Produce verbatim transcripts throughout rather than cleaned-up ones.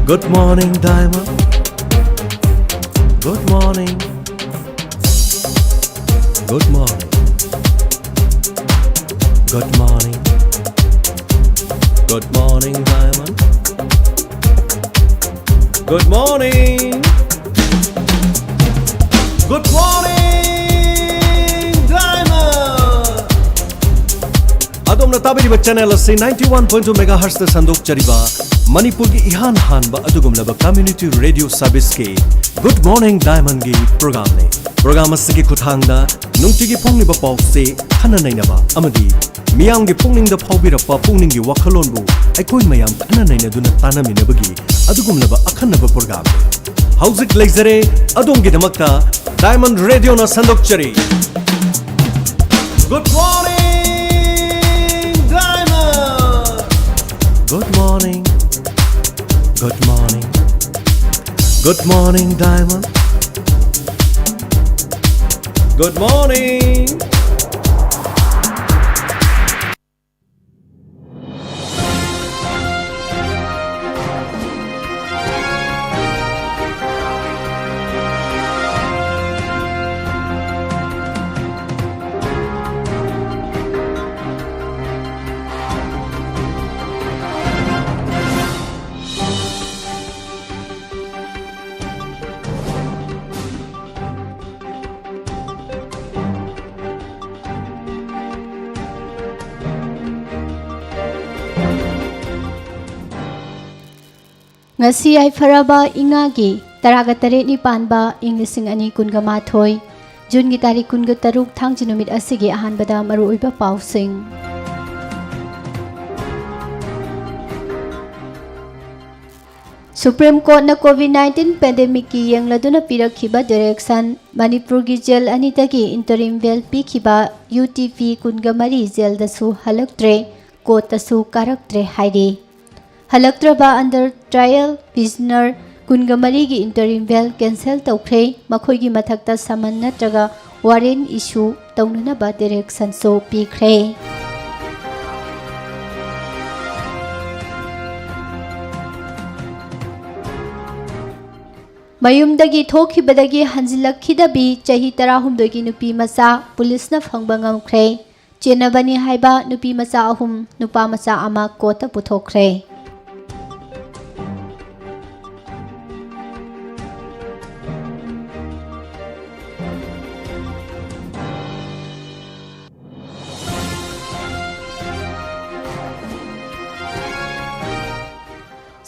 Good morning, Diamond. Good morning. Good morning. Good morning. Good morning, Diamond. Good morning. Good morning, Diamond. ꯑꯗꯣꯝꯅ ꯇꯥꯕꯤꯔꯤꯕ channel ꯑꯁꯤ ninety one point two megahertz ꯇ ꯁꯟꯗꯣꯛꯆꯔꯤꯕ ꯃꯅꯤꯄꯨꯔꯒꯤ ꯏꯍꯥꯟ ꯍꯥꯟꯕ ꯑꯗꯨꯒꯨꯝꯂꯕ community radio service ꯀꯤ Good Morning Diamond ꯒꯤ program ꯅꯤ꯫ Program ꯑꯁꯤꯒꯤ ꯈꯨꯠꯊꯥꯡꯗ ꯅꯨꯡꯇꯤꯒꯤ ꯐꯣꯡꯂꯤꯕ ꯄꯥꯎꯁꯦ ꯈꯟꯅ ꯅꯩꯅꯕ ꯑꯃꯗꯤ ꯃꯤꯌꯥꯝꯒꯤ ꯄꯨꯛꯅꯤꯡꯗ ꯐꯥꯎꯕꯤꯔꯛꯄ ꯄꯨꯛꯅꯤꯡꯒꯤ ꯋꯥꯈꯜꯂꯣꯟꯕꯨ ꯑꯩꯈꯣꯏ ꯃꯌꯥꯝ ꯈꯟꯅ ꯅꯩꯅꯗꯨꯅ ꯇꯥꯟꯅꯃꯤꯟꯅꯕꯒꯤ ꯑꯗꯨꯒꯨꯝꯂꯕ ꯑꯈꯟꯅꯕ program ꯅꯤ꯫ ꯍꯧꯖꯤꯛ ꯂꯩꯖꯔꯦ ꯑꯗꯣꯝꯒꯤꯗꯃꯛꯇ Diamond Radio ꯅ ꯁꯟꯗꯣꯛꯆꯔꯤ꯫ Good morning, Diamond. Good morning. Good morning. Good morning, Diamond. Good morning. ꯉꯁꯤ ꯌꯥꯏꯐꯔꯕ ꯏꯉꯥꯒꯤ ꯇꯔꯥꯒ ꯇꯔꯦꯠꯅꯤ ꯄꯥꯟꯕ ꯏꯪ ꯂꯤꯁꯤꯡ ꯑꯅꯤ ꯀꯨꯟꯒ ꯃꯥꯊꯣꯏ, ꯖꯨꯟꯒꯤ ꯇꯥꯔꯤꯛ ꯀꯨꯟꯒ ꯇꯔꯨꯛ, ꯊꯥꯡꯖ ꯅꯨꯃꯤꯠ ꯑꯁꯤꯒꯤ ꯑꯍꯥꯟꯕꯗ ꯃꯔꯨꯑꯣꯏꯕ ꯄꯥꯎꯁꯤꯡ꯫ Supreme Court ꯅ COVID nineteen pandemic ꯀꯤ ꯌꯦꯡꯂꯗꯨꯅ ꯄꯤꯔꯛꯈꯤꯕ direction, ꯃꯅꯤꯄꯨꯔꯒꯤ jail ꯑꯅꯤꯗꯒꯤ interim bail ꯄꯤꯈꯤꯕ UTP ꯀꯨꯟꯒ ꯃꯔꯤ jail ꯗꯁꯨ ꯍꯜꯂꯛꯇ꯭ꯔꯦ, court ꯇꯁꯨ ꯀꯥꯔꯛꯇ꯭ꯔꯦ ꯍꯥꯏꯔꯤ꯫ ꯍꯜꯂꯛꯇ꯭ꯔꯕ under trial prisoner ꯀꯨꯟꯒ ꯃꯔꯤꯒꯤ interim bail cancel ꯇꯧꯈ꯭ꯔꯦ, ꯃꯈꯣꯏꯒꯤ ꯃꯊꯛꯇ summon ꯅꯠꯇ꯭ꯔꯒ warrant issue ꯇꯧꯅꯅꯕ direction ꯁꯨ ꯄꯤꯈ꯭ꯔꯦ꯫ ꯃꯌꯨꯝꯗꯒꯤ ꯊꯣꯛꯈꯤꯕꯗꯒꯤ ꯍꯟꯖꯤꯜꯂꯛꯈꯤꯗꯕꯤ ꯆꯍꯤ ꯇꯔꯥꯍꯨꯝꯗꯣꯏꯒꯤ ꯅꯨꯄꯤ ꯃꯆꯥ ꯄꯨꯂꯤꯁꯅ ꯐꯪꯕ ꯉꯝꯈ꯭ꯔꯦ꯫ ꯆꯦꯟꯅꯕꯅꯤ ꯍꯥꯏꯕ ꯅꯨꯄꯤ ꯃꯆꯥ ꯑꯍꯨꯝ, ꯅꯨꯄꯥ ꯃꯆꯥ ꯑꯃ ꯀꯣꯔꯠꯇ ꯄꯨꯊꯣꯛꯈ꯭ꯔꯦ꯫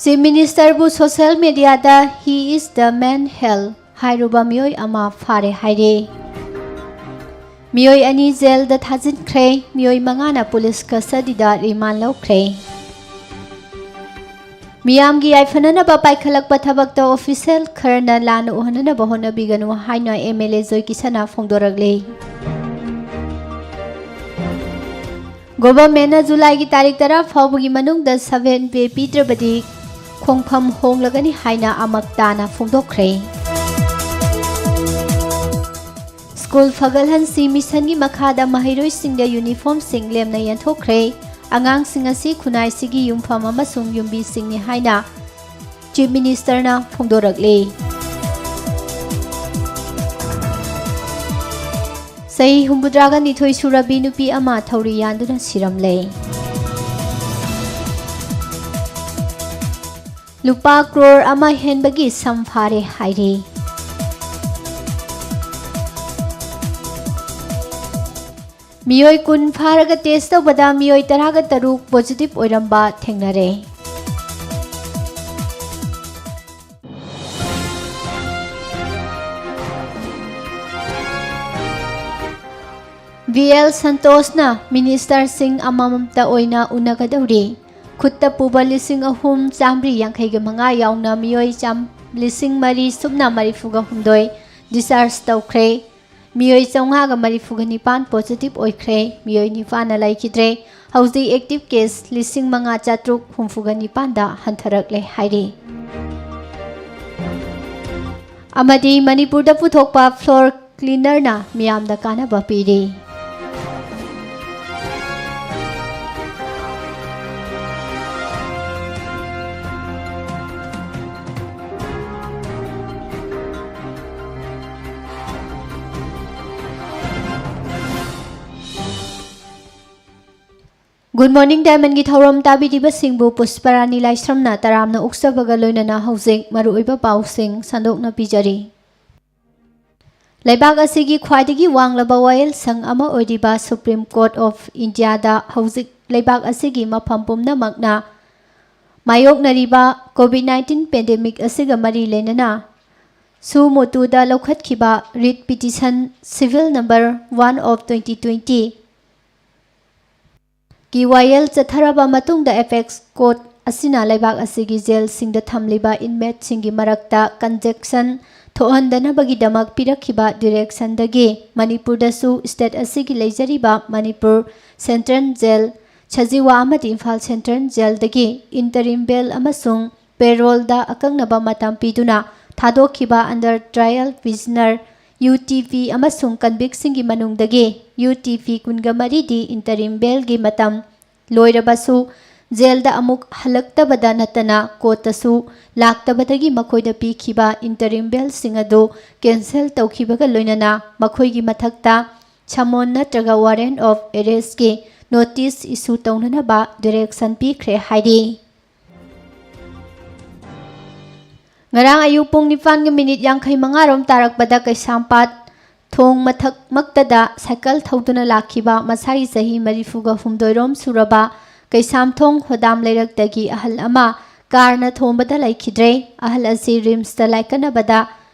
ꯆꯤꯐ ꯃꯤꯅꯤꯁꯇꯔꯕꯨ ꯁꯣꯁꯤꯌꯦꯜ ꯃꯦꯗꯤꯌꯥꯗ "He is the man hell" ꯍꯥꯏꯔꯨꯕ ꯃꯤꯑꯣꯏ ꯑꯃ ꯐꯥꯔꯦ ꯍꯥꯏꯔꯦ꯫ ꯃꯤꯑꯣꯏ ꯑꯅꯤ ꯖꯦꯜꯗ ꯊꯥꯖꯤꯟꯈ꯭ꯔꯦ꯫ ꯃꯤꯑꯣꯏ ꯃꯉꯥꯅ ꯄꯨꯂꯤꯁ ꯀꯁꯇꯗꯤꯗ ꯔꯤꯃꯥꯟ ꯂꯧꯈ꯭ꯔꯦ꯫ ꯃꯤꯌꯥꯝꯒꯤ ꯌꯥꯏꯐꯅꯅꯕ ꯄꯥꯏꯈꯠꯂꯛꯄ ꯊꯕꯛꯇ ꯑꯣꯐꯤꯁꯤꯌꯦꯜ ꯈꯔꯅ ꯂꯥꯟꯅ ꯎꯍꯟꯅꯅꯕ ꯍꯣꯠꯅꯕꯤꯒꯅꯨ ꯍꯥꯏꯅ ꯑꯦꯝ ꯑꯦꯜ ꯑꯦ ꯖꯣꯏ ꯀꯤꯁꯟꯅ ꯐꯣꯡꯗꯣꯔꯛꯂꯤ꯫ ꯒꯣꯚꯔꯟꯃꯦꯟꯠꯅ ꯖꯨꯂꯥꯏꯒꯤ ꯇꯥꯔꯤꯛ ꯇꯔꯥ ꯐꯥꯎꯕꯒꯤ ꯃꯅꯨꯡꯗ ꯁꯚꯦꯟ ꯄꯦ ꯄꯤꯗ꯭ꯔꯕꯗꯤ ꯈꯣꯡꯐꯝ ꯍꯣꯡꯂꯒꯅꯤ ꯍꯥꯏꯅ ꯑꯃꯛ ꯇꯥꯅ ꯐꯣꯡꯗꯣꯛꯈ꯭ꯔꯦ꯫ ꯁ꯭ꯀꯨꯜ ꯐꯒꯠꯍꯟꯁꯤ ꯃꯤꯁꯟꯒꯤ ꯃꯈꯥꯗ ꯃꯍꯩꯔꯣꯏꯁꯤꯡꯗ ꯌꯨꯅꯤꯐꯣꯔꯝꯁꯤꯡ ꯂꯦꯝꯅ ꯌꯦꯟꯊꯣꯛꯈ꯭ꯔꯦ꯫ ꯑꯉꯥꯡꯁꯤꯡ ꯑꯁꯤ ꯈꯨꯟꯅꯥꯏꯁꯤꯒꯤ ꯌꯨꯝꯐꯝ ꯑꯃꯁꯨꯡ ꯌꯨꯝꯕꯤꯁꯤꯡꯅꯤ ꯍꯥꯏꯅ ꯆꯤꯐ ꯃꯤꯅꯤꯁꯇꯔꯅ ꯐꯣꯡꯗꯣꯔꯛꯂꯤ꯫ ꯆꯍꯤ ꯍꯨꯝꯐꯨꯇꯔꯥꯒ ꯅꯤꯊꯣꯏ ꯁꯨꯔꯕꯤ ꯅꯨꯄꯤ ꯑꯃ ꯊꯧꯔꯤ ꯌꯥꯟꯗꯨꯅ ꯁꯤꯔꯝꯂꯦ꯫ ꯂꯨꯄꯥ ꯀ꯭ꯔꯣꯔ ꯑꯃ ꯍꯦꯟꯕꯒꯤ ꯁꯝ ꯐꯥꯔꯦ ꯍꯥꯏꯔꯤ꯫ ꯃꯤꯑꯣꯏ ꯀꯨꯟ ꯐꯥꯔꯒ ꯇꯦꯁ ꯇꯧꯕꯗ ꯃꯤꯑꯣꯏ ꯇꯔꯥꯒ ꯇꯔꯨꯛ ꯄꯣꯖꯤꯇꯤꯚ ꯑꯣꯏꯔꯝꯕ ꯊꯦꯡꯅꯔꯦ꯫ ꯕꯤ ꯑꯦꯜ ꯁꯟꯇꯣꯁꯅ ꯃꯤꯅꯤꯁꯇꯔꯁꯤꯡ ꯑꯃꯃꯝꯇ ꯑꯣꯏꯅ ꯎꯅꯒꯗꯧꯔꯤ꯫ ꯈꯨꯠꯇ ꯄꯨꯕ ꯂꯤꯁꯤꯡ ꯑꯍꯨꯝ ꯆꯥꯝꯃꯔꯤ ꯌꯥꯡꯈꯩꯒ ꯃꯉꯥ ꯌꯥꯎꯅ ꯃꯤꯑꯣꯏ ꯆꯥꯝ-, ꯂꯤꯁꯤꯡ ꯃꯔꯤ ꯁꯨꯞꯅ ꯃꯔꯤꯐꯨꯒ ꯍꯨꯝꯗꯣꯏ ꯗꯤꯁꯆꯥꯔꯖ ꯇꯧꯈ꯭ꯔꯦ꯫ ꯃꯤꯑꯣꯏ ꯆꯥꯝꯃꯉꯥꯒ ꯃꯔꯤꯐꯨꯒ ꯅꯤꯄꯥꯟ ꯄꯣꯖꯤꯇꯤꯚ ꯑꯣꯏꯈ꯭ꯔꯦ꯫ ꯃꯤꯑꯣꯏ ꯅꯤꯄꯥꯟꯅ ꯂꯩꯈꯤꯗ꯭ꯔꯦ꯫ ꯍꯧꯖꯤꯛ ꯑꯦꯛꯇꯤꯚ ꯀꯦꯁ ꯂꯤꯁꯤꯡ ꯃꯉꯥ ꯆꯥꯇ꯭ꯔꯨꯛ ꯍꯨꯝꯐꯨꯒ ꯅꯤꯄꯥꯟꯗ ꯍꯟꯊꯔꯛꯂꯦ ꯍꯥꯏꯔꯤ꯫ ꯑꯃꯗꯤ ꯃꯅꯤꯄꯨꯔꯗ ꯄꯨꯊꯣꯛꯄ ꯐ꯭ꯂꯣꯔ ꯀ꯭ꯂꯤꯅꯔꯅ ꯃꯤꯌꯥꯝꯗ ꯀꯥꯟꯅꯕ ꯄꯤꯔꯤ꯫ Good Morning Diamondꯒꯤ ꯊꯧꯔꯝ ꯇꯥꯕꯤꯔꯤꯕꯁꯤꯡꯕꯨ ꯄꯨꯁꯄꯔꯥꯅꯤ ꯂꯥꯏꯁ꯭ꯔꯝꯅ ꯇꯔꯥꯝꯅ ꯑꯣꯛꯆꯕꯒ ꯂꯣꯏꯅꯅ ꯍꯧꯖꯤꯛ ꯃꯔꯨꯑꯣꯏꯕ ꯄꯥꯎꯁꯤꯡ ꯁꯟꯗꯣꯛꯅ ꯄꯤꯖꯔꯤ꯫ ꯂꯩꯕꯥꯛ ꯑꯁꯤꯒꯤ ꯈ꯭ꯋꯥꯏꯗꯒꯤ ꯋꯥꯡꯂꯕ ꯋꯥꯌꯦꯜ ꯁꯪ ꯑꯃ ꯑꯣꯏꯔꯤꯕ Supreme Court of Indiaꯗ ꯍꯧꯖꯤꯛ ꯂꯩꯕꯥꯛ ꯑꯁꯤꯒꯤ ꯃꯐꯝ ꯄꯨꯝꯅꯃꯛꯅ ꯃꯥꯌꯣꯛꯅꯔꯤꯕ COVID nineteen pandemic ꯑꯁꯤꯒ ꯃꯔꯤ ꯂꯩꯅꯅ suo motuꯗ ꯂꯧꯈꯠꯈꯤꯕ writ petition civil number one of twenty twenty ꯀꯤ ꯋꯥꯌꯦꯜ ꯆꯠꯊꯔꯕ ꯃꯇꯨꯡꯗ apex court ꯑꯁꯤꯅ ꯂꯩꯕꯥꯛ ꯑꯁꯤꯒꯤ ꯖꯦꯜꯁꯤꯡꯗ ꯊꯝꯂꯤꯕ inmateꯁꯤꯡꯒꯤ ꯃꯔꯛꯇ congestion ꯊꯣꯛꯍꯟꯗꯅꯕꯒꯤꯗꯃꯛ ꯄꯤꯔꯛꯈꯤꯕ directionꯗꯒꯤ ꯃꯅꯤꯄꯨꯔꯗꯁꯨ state ꯑꯁꯤꯒꯤ ꯂꯩꯖꯔꯤꯕ ꯃꯅꯤꯄꯨꯔ Central Jail, ꯁꯖꯤꯋꯥ ꯑꯃꯗꯤ ꯏꯝꯐꯥꯜ Central Jailꯗꯒꯤ interim bail ꯑꯃꯁꯨꯡ paroleꯗ ꯑꯀꯛꯅꯕ ꯃꯇꯝ ꯄꯤꯗꯨꯅ ꯊꯥꯗꯣꯛꯈꯤꯕ under trial prisoner, UTP ꯑꯃꯁꯨꯡ convictꯁꯤꯡꯒꯤ ꯃꯅꯨꯡꯗꯒꯤ UTP ꯀꯨꯟꯒ ꯃꯔꯤꯗꯤ interim bailꯒꯤ ꯃꯇꯝ ꯂꯣꯏꯔꯕꯁꯨ ꯖꯦꯜꯗ ꯑꯃꯨꯛ ꯍꯜꯂꯛꯇꯕꯗ ꯅꯠꯇꯅ courtꯇꯁꯨ ꯂꯥꯛꯇꯕꯗꯒꯤ ꯃꯈꯣꯏꯗ ꯄꯤꯈꯤꯕ interim bailꯁꯤꯡ ꯑꯗꯨ cancel ꯇꯧꯈꯤꯕꯒ ꯂꯣꯏꯅꯅ ꯃꯈꯣꯏꯒꯤ ꯃꯊꯛꯇ summon ꯅꯠꯇ꯭ꯔꯒ warrant of arrestꯀꯤ notice issue ꯇꯧꯅꯅꯕ direction ꯄꯤꯈ꯭ꯔꯦ ꯍꯥꯏꯔꯤ꯫ ꯉꯔꯥꯡ ꯑꯌꯨꯛ ꯄꯨꯡ ꯅꯤꯄꯥꯟꯒ minute ꯌꯥꯡꯈꯩ ꯃꯉꯥ ꯔꯣꯝ ꯇꯥꯔꯛꯄꯗ ꯀꯩꯁꯥꯝꯄꯥꯠ ꯊꯣꯡ ꯃꯊꯛꯃꯛꯇꯗ cycle ꯊꯧꯗꯨꯅ ꯂꯥꯛꯈꯤꯕ ꯃꯁꯥꯒꯤ ꯆꯍꯤ ꯃꯔꯤꯐꯨꯒ ꯍꯨꯝꯗꯣꯏ ꯔꯣꯝ ꯁꯨꯔꯕ ꯀꯩꯁꯥꯝꯊꯣꯡ ꯍꯣꯗꯥꯝ ꯂꯩꯔꯛꯇꯒꯤ ꯑꯍꯜ ꯑꯃ carꯅ ꯊꯣꯝꯕꯗ ꯂꯩꯈꯤꯗ꯭ꯔꯦ꯫ ꯑꯍꯜ ꯑꯁꯤ RIMSꯇ ꯂꯥꯏꯀꯠꯅꯕꯗ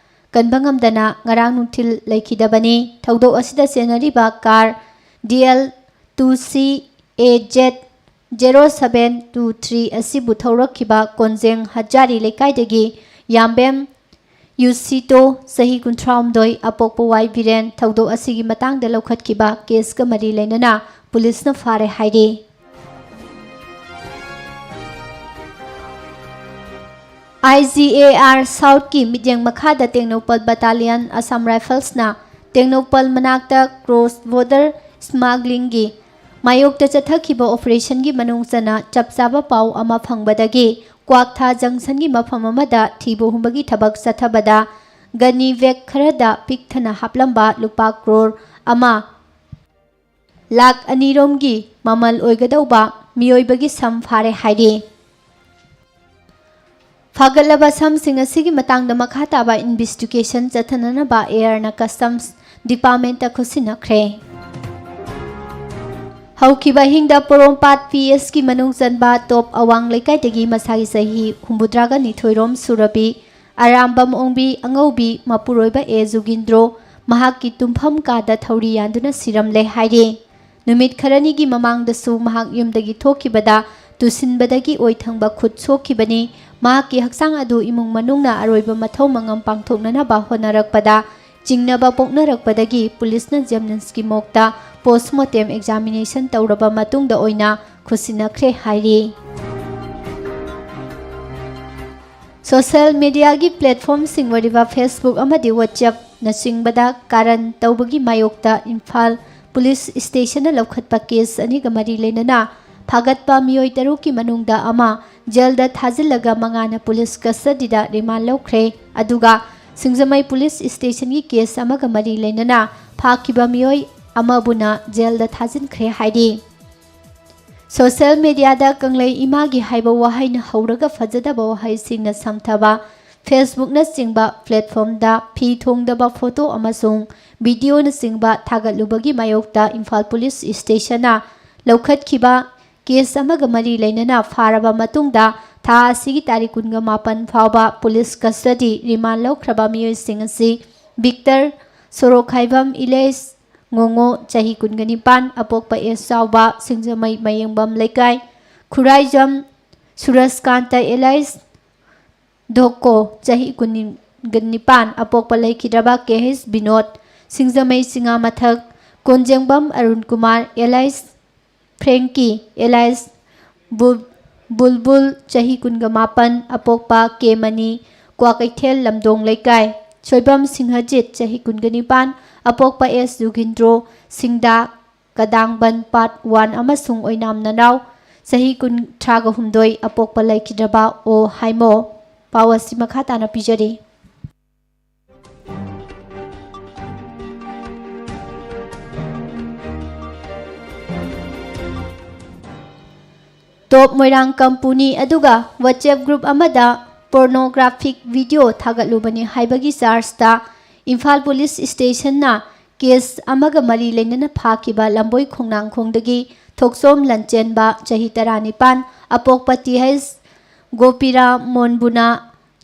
ꯀꯟꯕ ꯉꯝꯗꯅ ꯉꯔꯥꯡ ꯅꯨꯡꯊꯤꯜ ꯂꯩꯈꯤꯗꯕꯅꯤ꯫ ꯊꯧꯗꯣꯛ ꯑꯁꯤꯗ ꯆꯦꯟꯅꯔꯤꯕ car DL two C A Z zero seven two three ꯑꯁꯤꯕꯨ ꯊꯧꯔꯛꯈꯤꯕ ꯀꯣꯟꯖꯦꯡ ꯍꯖꯥꯔꯤ ꯂꯩꯀꯥꯏꯗꯒꯤ ꯌꯥꯝꯕꯦꯝ ꯌꯨꯁꯤꯇꯣ, ꯆꯍꯤ ꯀꯨꯟꯊ꯭ꯔꯥꯍꯨꯝꯗꯣꯏ, ꯑꯄꯣꯛꯄ ꯋꯥꯏ ꯕꯤꯔꯦꯟ, ꯊꯧꯗꯣꯛ ꯑꯁꯤꯒꯤ ꯃꯇꯥꯡꯗ ꯂꯧꯈꯠꯈꯤꯕ caseꯀ ꯃꯔꯤ ꯂꯩꯅꯅ ꯄꯨꯂꯤꯁꯅ ꯐꯥꯔꯦ ꯍꯥꯏꯔꯤ꯫ IGAR Southꯀꯤ ꯃꯤꯠꯌꯦꯡ ꯃꯈꯥꯗ ꯇꯦꯡꯅꯧꯄꯜ Battalion, Assam Riflesꯅ ꯇꯦꯡꯅꯧꯄꯜ ꯃꯅꯥꯛꯇ cross border smugglingꯒꯤ ꯃꯥꯌꯣꯛꯇ ꯆꯠꯊꯈꯤꯕ operationꯒꯤ ꯃꯅꯨꯡ ꯆꯟꯅ ꯆꯞ ꯆꯥꯕ ꯄꯥꯎ ꯑꯃ ꯐꯪꯕꯗꯒꯤ ꯀ꯭ꯋꯥꯛꯊꯥ junctionꯒꯤ ꯃꯐꯝ ꯑꯃꯗ ꯊꯤꯕ ꯍꯨꯝꯕꯒꯤ ꯊꯕꯛ ꯆꯠꯊꯕꯗ ꯒꯅꯤ bag ꯈꯔꯗ ꯄꯤꯛ ꯊꯟꯅ ꯍꯥꯞꯂꯝꯕ ꯂꯨꯄꯥ crore ꯑꯃ, ꯂꯥꯈ ꯑꯅꯤꯔꯣꯝꯒꯤ ꯃꯃꯜ ꯑꯣꯏꯒꯗꯧꯕ ꯃꯤꯑꯣꯏꯕꯒꯤ ꯁꯝ ꯐꯥꯔꯦ ꯍꯥꯏꯔꯤ꯫ ꯐꯥꯒꯠꯂꯕ ꯁꯝꯁꯤꯡ ꯑꯁꯤꯒꯤ ꯃꯇꯥꯡꯗ ꯃꯈꯥ ꯇꯥꯕ ꯏꯟꯚꯦꯁꯇꯤꯒꯦꯁꯟ ꯆꯠꯊꯅꯅꯕ ꯑꯦꯌꯔꯅ ꯀꯁꯇꯝꯁ ꯗꯤꯄꯥꯔꯠꯃꯦꯟꯇ ꯈꯨꯠꯁꯤꯟꯅꯈ꯭ꯔꯦ꯫ ꯍꯧꯈꯤꯕ ꯑꯍꯤꯡꯗ ꯄꯣꯔꯣꯝꯄꯥꯠ ꯄꯤ ꯑꯦꯁꯀꯤ ꯃꯅꯨꯡ ꯆꯟꯕ ꯇꯣꯞ ꯑꯋꯥꯡ ꯂꯩꯀꯥꯏꯗꯒꯤ ꯃꯁꯥꯒꯤ ꯆꯍꯤ ꯍꯨꯝꯐꯨꯇꯔꯥꯒ ꯅꯤꯊꯣꯏꯔꯣꯝ ꯁꯨꯔꯕꯤ ꯑꯔꯥꯝꯕꯝ ꯑꯣꯡꯕꯤ ꯑꯉꯧꯕꯤ ꯃꯄꯨꯔꯣꯏꯕ ꯑꯦ ꯖꯨꯒꯤꯟꯗ꯭ꯔꯣ ꯃꯍꯥꯛꯀꯤ ꯇꯨꯝꯐꯝ ꯀꯥꯗ ꯊꯧꯔꯤ ꯌꯥꯟꯗꯨꯅ ꯁꯤꯔꯝꯂꯦ ꯍꯥꯏꯔꯤ꯫ ꯅꯨꯃꯤꯠ ꯈꯔꯅꯤꯒꯤ ꯃꯃꯥꯡꯗꯁꯨ ꯃꯍꯥꯛ ꯌꯨꯝꯗꯒꯤ ꯊꯣꯛꯈꯤꯕꯗ ꯇꯨꯁꯤꯟꯕꯗꯒꯤ ꯑꯣꯏ ꯊꯪꯕ ꯈꯨꯠ ꯁꯣꯛꯈꯤꯕꯅꯤ꯫ ꯃꯍꯥꯛꯀꯤ ꯍꯛꯆꯥꯡ ꯑꯗꯨ ꯏꯃꯨꯡ ꯃꯅꯨꯡꯅ ꯑꯔꯣꯏꯕ ꯃꯊꯧ ꯃꯉꯝ ꯄꯥꯡꯊꯣꯛꯅꯅꯕ ꯍꯣꯠꯅꯔꯛꯄꯗ ꯆꯤꯡꯅꯕ ꯄꯣꯛꯅꯔꯛꯄꯗꯒꯤ ꯄꯨꯂꯤꯁꯅ ꯖꯦꯝꯅꯤꯝꯁꯀꯤ ꯃꯣꯔꯒꯇ ꯄꯣꯁꯃꯣꯔꯇꯦꯝ ꯑꯦꯛꯖꯥꯃꯤꯅꯦꯁꯟ ꯇꯧꯔꯕ ꯃꯇꯨꯡꯗ ꯑꯣꯏꯅ ꯈꯨꯠꯁꯤꯟꯅꯈ꯭ꯔꯦ ꯍꯥꯏꯔꯤ꯫ ꯁꯣꯁꯦꯜ ꯃꯤꯗꯤꯌꯥꯒꯤ ꯄ꯭ꯂꯦꯠꯐꯣꯔꯝꯁꯤꯡ ꯑꯣꯏꯔꯤꯕ Facebook ꯑꯃꯗꯤ WhatsAppꯅꯆꯤꯡꯕꯗ ꯀꯥꯔꯟ ꯇꯧꯕꯒꯤ ꯃꯥꯌꯣꯛꯇ ꯏꯝꯐꯥꯜ ꯄꯨꯂꯤꯁ ꯁ꯭ꯇꯦꯁꯟꯅ ꯂꯧꯈꯠꯄ ꯀꯦꯁ ꯑꯅꯤꯒ ꯃꯔꯤ ꯂꯩꯅꯅ ꯐꯥꯒꯠꯄ ꯃꯤꯑꯣꯏ ꯇꯔꯨꯛꯀꯤ ꯃꯅꯨꯡꯗ ꯑꯃ ꯖꯦꯜꯗ ꯊꯥꯖꯤꯜꯂꯒ ꯃꯉꯥꯅ ꯄꯨꯂꯤꯁ ꯀꯁꯇꯗꯤꯗ ꯔꯤꯃꯥꯟ ꯂꯧꯈ꯭ꯔꯦ꯫ ꯑꯗꯨꯒ ꯁꯤꯡꯖꯃꯩ ꯄꯨꯂꯤꯁ ꯁ꯭ꯇꯦꯁꯟꯒꯤ ꯀꯦꯁ ꯑꯃꯒ ꯃꯔꯤ ꯂꯩꯅꯅ ꯐꯥꯈꯤꯕ ꯃꯤꯑꯣꯏ ꯑꯃꯕꯨꯅ ꯖꯦꯜꯗ ꯊꯥꯖꯤꯟꯈ꯭ꯔꯦ ꯍꯥꯏꯔꯤ꯫ ꯁꯣꯁꯦꯜ ꯃꯤꯗꯤꯌꯥꯗ ꯀꯪꯂꯩ ꯏꯃꯥꯒꯤ ꯍꯥꯏꯕ ꯋꯥꯍꯩꯅ ꯍꯧꯔꯒ ꯐꯖꯗꯕ ꯋꯥꯍꯩꯁꯤꯡꯅ ꯁꯝꯊꯕ Facebookꯅꯆꯤꯡꯕ ꯄ꯭ꯂꯦꯠꯐꯣꯔꯝꯗ ꯐꯤ ꯊꯣꯡꯗꯕ ꯐꯣꯇꯣ ꯑꯃꯁꯨꯡ ꯚꯤꯗꯤꯑꯣꯅꯆꯤꯡꯕ ꯊꯥꯒꯠꯂꯨꯕꯒꯤ ꯃꯥꯌꯣꯛꯇ ꯏꯝꯐꯥꯜ ꯄꯨꯂꯤꯁ ꯁ꯭ꯇꯦꯁꯟꯅ ꯂꯧꯈꯠꯈꯤꯕ ꯀꯦꯁ ꯑꯃꯒ ꯃꯔꯤ ꯂꯩꯅꯅ ꯐꯥꯔꯕ ꯃꯇꯨꯡꯗ ꯊꯥ ꯑꯁꯤꯒꯤ ꯇꯥꯔꯤꯛ ꯀꯨꯟꯒ ꯃꯥꯄꯟ ꯐꯥꯎꯕ ꯄꯨꯂꯤꯁ ꯀꯁꯇꯗꯤ ꯔꯤꯃꯥꯟ ꯂꯧꯈ꯭ꯔꯕ ꯃꯤꯑꯣꯏꯁꯤꯡ ꯑꯁꯤ ꯕꯤꯛꯇꯔ, ꯁꯣꯔꯣꯛꯈꯥꯏꯕꯝ ꯏꯂꯦꯁ, ꯉꯣꯉꯣ, ꯆꯍꯤ ꯀꯨꯟꯒ ꯅꯤꯄꯥꯟ, ꯑꯄꯣꯛꯄ ꯑꯦꯁ ꯆꯥꯎꯕ, ꯁꯤꯡꯖꯃꯩ ꯃꯌꯦꯡꯕꯝ ꯂꯩꯀꯥꯏ, ꯈꯨꯔꯥꯏꯖꯝ ꯁꯨꯔꯖꯀꯥꯟꯇ ꯑꯦꯂꯥꯏꯁ ꯙꯣꯀꯣ, ꯆꯍꯤ ꯀꯨꯟꯒ ꯅꯤꯄꯥꯟ, ꯑꯄꯣꯛꯄ ꯂꯩꯈꯤꯗ꯭ꯔꯕ ꯀꯦ ꯑꯩꯆ ꯕꯤꯅꯣꯗ, ꯁꯤꯡꯖꯃꯩ ꯆꯤꯉꯥꯃꯊꯛ ꯀꯣꯟꯖꯦꯡꯕꯝ ꯑꯔꯨꯟ ꯀꯨꯃꯥꯔ ꯑꯦꯂꯥꯏꯁ ꯐ꯭ꯔꯦꯡꯀꯤ ꯑꯦꯂꯥꯏꯁ ꯕꯨ-, ꯕꯨꯜꯕꯨꯜ, ꯆꯍꯤ ꯀꯨꯟꯒ ꯃꯥꯄꯟ, ꯑꯄꯣꯛꯄ ꯀꯦ ꯃꯅꯤ, ꯀ꯭ꯋꯥꯀꯩꯊꯦꯜ ꯂꯝꯗꯣꯡ ꯂꯩꯀꯥꯏ, ꯁꯣꯏꯕꯝ ꯁꯤꯡꯍꯖꯤꯠ, ꯆꯍꯤ ꯀꯨꯟꯒ ꯅꯤꯄꯥꯟ, ꯑꯄꯣꯛꯄ ꯑꯦꯁ ꯖꯨꯒꯤꯟꯗ꯭ꯔꯣ, ꯁꯤꯡꯗꯥ, ꯀꯗꯥꯡꯕꯟ ꯄꯥꯔꯠ ꯋꯥꯟ ꯑꯃꯁꯨꯡ ꯑꯣꯏꯅꯥꯝ ꯅꯅꯥꯎ, ꯆꯍꯤ ꯀꯨꯟꯊ꯭ꯔꯥꯒ ꯍꯨꯝꯗꯣꯏ, ꯑꯄꯣꯛꯄ ꯂꯩꯈꯤꯗ꯭ꯔꯕ ꯑꯣ ꯍꯥꯏꯃꯣ꯫ ꯄꯥꯎ ꯑꯁꯤ ꯃꯈꯥ ꯇꯥꯅ ꯄꯤꯖꯔꯤ꯫ ꯇꯣꯞ ꯃꯣꯏꯔꯥꯡ ꯀꯝꯄꯨꯅꯤ ꯑꯗꯨꯒ WhatsApp group ꯑꯃꯗ pornographic video ꯊꯥꯒꯠꯂꯨꯕꯅꯤ ꯍꯥꯏꯕꯒꯤ ꯆꯥꯔꯖꯇ ꯏꯝꯐꯥꯜ ꯄꯨꯂꯤꯁ ꯁ꯭ꯇꯦꯁꯟꯅ ꯀꯦꯁ ꯑꯃꯒ ꯃꯔꯤ ꯂꯩꯅꯅ ꯐꯥꯈꯤꯕ ꯂꯝꯕꯣꯏ ꯈꯣꯡꯅꯥꯡꯈꯣꯡꯗꯒꯤ ꯊꯣꯛꯆꯣꯝ ꯂꯟꯆꯦꯟꯕ, ꯆꯍꯤ ꯇꯔꯥꯅꯤꯄꯥꯟ, ꯑꯄꯣꯛꯄ ꯇꯤ ꯍꯩꯆ ꯒꯣꯄꯤꯔꯥ ꯃꯣꯟꯕꯨꯅ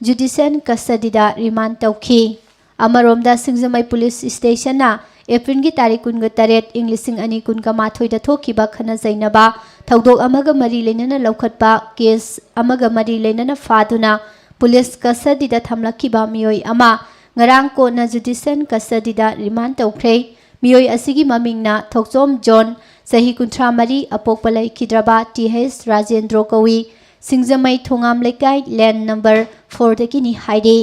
ꯖꯨꯗꯤꯁꯤꯌꯦꯜ ꯀꯁꯇꯗꯤꯗ ꯔꯤꯃꯥꯟ ꯇꯧꯈꯤ꯫ ꯑꯃꯔꯣꯝꯗ, ꯁꯤꯡꯖꯃꯩ ꯄꯨꯂꯤꯁ ꯁ꯭ꯇꯦꯁꯟꯅ ꯑꯦꯄ꯭ꯔꯤꯜꯒꯤ ꯇꯥꯔꯤꯛ ꯀꯨꯟꯒ ꯇꯔꯦꯠ, ꯏꯪ ꯂꯤꯁꯤꯡ ꯑꯅꯤ ꯀꯨꯟꯒ ꯃꯥꯊꯣꯏꯗ ꯊꯣꯛꯈꯤꯕ ꯈꯠꯅ ꯆꯩꯅꯕ ꯊꯧꯗꯣꯛ ꯑꯃꯒ ꯃꯔꯤ ꯂꯩꯅꯅ ꯂꯧꯈꯠꯄ ꯀꯦꯁ ꯑꯃꯒ ꯃꯔꯤ ꯂꯩꯅꯅ ꯐꯥꯗꯨꯅ ꯄꯨꯂꯤꯁ ꯀꯁꯇꯗꯤꯗ ꯊꯝꯂꯛꯈꯤꯕ ꯃꯤꯑꯣꯏ ꯑꯃ ꯉꯔꯥꯡ ꯀꯣꯟꯅ ꯖꯨꯗꯤꯁꯤꯌꯦꯜ ꯀꯁꯇꯗꯤꯗ ꯔꯤꯃꯥꯟ ꯇꯧꯈ꯭ꯔꯦ꯫ ꯃꯤꯑꯣꯏ ꯑꯁꯤꯒꯤ ꯃꯃꯤꯡꯅ ꯊꯣꯛꯆꯣꯝ ꯖꯣꯟ, ꯆꯍꯤ ꯀꯨꯟꯊ꯭ꯔꯥ ꯃꯔꯤ, ꯑꯄꯣꯛꯄ ꯂꯩꯈꯤꯗ꯭ꯔꯕ ꯇꯤ ꯍꯩꯆ ꯔꯥꯖꯦꯟꯗ꯭ꯔꯣ ꯀꯧꯏ꯫ ꯁꯤꯡꯖꯃꯩ ꯊꯣꯉꯥꯝ ꯂꯩꯀꯥꯏ, ꯂꯦꯟ ꯅꯝꯕꯔ ꯐꯣꯔꯗꯒꯤꯅꯤ ꯍꯥꯏꯔꯤ꯫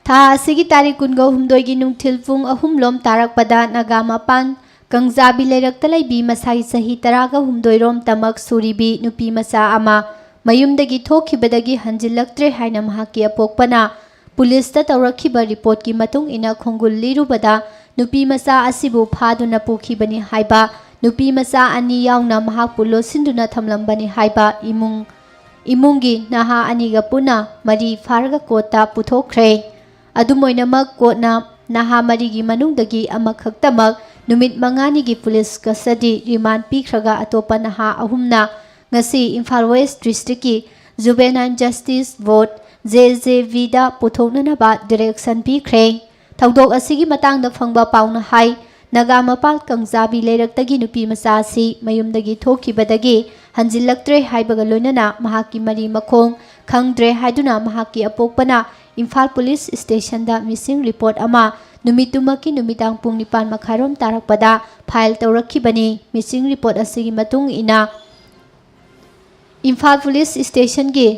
ꯊꯥ ꯑꯁꯤꯒꯤ ꯇꯥꯔꯤꯛ ꯀꯨꯟꯒ ꯍꯨꯝꯗꯣꯏꯒꯤ ꯅꯨꯡꯊꯤꯜ ꯄꯨꯡ ꯑꯍꯨꯝ ꯂꯣꯝ ꯇꯥꯔꯛꯄꯗ ꯅꯥꯒꯥ ꯃꯄꯥꯟ ꯀꯪꯖꯥꯕꯤ ꯂꯩꯔꯛꯇ ꯂꯩꯕꯤ ꯃꯁꯥꯒꯤ ꯆꯍꯤ ꯇꯔꯥꯒ ꯍꯨꯝꯗꯣꯏ ꯔꯣꯝ ꯇꯃꯛ ꯁꯨꯔꯤꯕꯤ ꯅꯨꯄꯤ ꯃꯆꯥ ꯑꯃ ꯃꯌꯨꯝꯗꯒꯤ ꯊꯣꯛꯈꯤꯕꯗꯒꯤ ꯍꯟꯖꯤꯜꯂꯛꯇ꯭ꯔꯦ ꯍꯥꯏꯅ ꯃꯍꯥꯛꯀꯤ ꯑꯄꯣꯛꯄꯅ ꯄꯨꯂꯤꯁꯇ ꯇꯧꯔꯛꯈꯤꯕ ꯔꯤꯄꯣꯔꯠꯀꯤ ꯃꯇꯨꯡ ꯏꯟꯅ ꯈꯣꯡꯒꯨꯜ ꯂꯤꯔꯨꯕꯗ ꯅꯨꯄꯤ ꯃꯆꯥ ꯑꯁꯤꯕꯨ ꯐꯥꯗꯨꯅ ꯄꯨꯈꯤꯕꯅꯤ ꯍꯥꯏꯕ, ꯅꯨꯄꯤ ꯃꯆꯥ ꯑꯅꯤ ꯌꯥꯎꯅ ꯃꯍꯥꯛꯄꯨ ꯂꯣꯠꯁꯤꯟꯗꯨꯅ ꯊꯝꯂꯝꯕꯅꯤ ꯍꯥꯏꯕ ꯏꯃꯨꯡ, ꯏꯃꯨꯡꯒꯤ ꯅꯍꯥ ꯑꯅꯤꯒ ꯄꯨꯟꯅ ꯃꯔꯤ ꯐꯥꯔꯒ ꯀꯣꯔꯠꯇ ꯄꯨꯊꯣꯛꯈ꯭ꯔꯦ꯫ ꯑꯗꯨꯝ ꯑꯣꯏꯅꯃꯛ, ꯀꯣꯔꯠꯅ ꯅꯍꯥ ꯃꯔꯤꯒꯤ ꯃꯅꯨꯡꯗꯒꯤ ꯑꯃꯈꯛꯇꯃꯛ ꯅꯨꯃꯤꯠ ꯃꯉꯥꯅꯤꯒꯤ ꯄꯨꯂꯤꯁ ꯀꯁꯇꯗꯤ ꯔꯤꯃꯥꯟ ꯄꯤꯈ꯭ꯔꯒ ꯑꯇꯣꯞꯄ ꯅꯍꯥ ꯑꯍꯨꯝꯅ ꯉꯁꯤ ꯏꯝꯐꯥꯜ ꯋꯦꯁ ꯗꯤꯁꯇ꯭ꯔꯤꯛꯀꯤ Juvenile Justice Board, J J ꯕꯤꯗ ꯄꯨꯊꯣꯛꯅꯅꯕ ꯗꯤꯔꯦꯛꯁꯟ ꯄꯤꯈ꯭ꯔꯦ꯫ ꯊꯧꯗꯣꯛ ꯑꯁꯤꯒꯤ ꯃꯇꯥꯡꯗ ꯐꯪꯕ ꯄꯥꯎꯅ ꯍꯥꯏ, ꯅꯥꯒꯥ ꯃꯄꯥꯜ ꯀꯪꯖꯥꯕꯤ ꯂꯩꯔꯛꯇꯒꯤ ꯅꯨꯄꯤ ꯃꯆꯥ ꯑꯁꯤ ꯃꯌꯨꯝꯗꯒꯤ ꯊꯣꯛꯈꯤꯕꯗꯒꯤ ꯍꯟꯖꯤꯜꯂꯛꯇ꯭ꯔꯦ ꯍꯥꯏꯕꯒ ꯂꯣꯏꯅꯅ ꯃꯍꯥꯛꯀꯤ ꯃꯔꯤ ꯃꯈꯣꯡ ꯈꯪꯗ꯭ꯔꯦ ꯍꯥꯏꯗꯨꯅ ꯃꯍꯥꯛꯀꯤ ꯑꯄꯣꯛꯄꯅ ꯏꯝꯐꯥꯜ ꯄꯨꯂꯤꯁ ꯁ꯭ꯇꯦꯁꯟꯗ ꯃꯤꯁꯤꯡ ꯔꯤꯄꯣꯔꯠ ꯑꯃ ꯅꯨꯃꯤꯠꯇꯨꯃꯛꯀꯤ ꯅꯨꯃꯤꯗꯥꯡ ꯄꯨꯡ ꯅꯤꯄꯥꯟ ꯃꯈꯥꯏꯔꯣꯝ ꯇꯥꯔꯛꯄꯗ ꯐꯥꯏꯜ ꯇꯧꯔꯛꯈꯤꯕꯅꯤ꯫ ꯃꯤꯁꯤꯡ ꯔꯤꯄꯣꯔꯠ ꯑꯁꯤꯒꯤ ꯃꯇꯨꯡ ꯏꯟꯅ, ꯏꯝꯐꯥꯜ ꯄꯨꯂꯤꯁ ꯁ꯭ꯇꯦꯁꯟꯒꯤ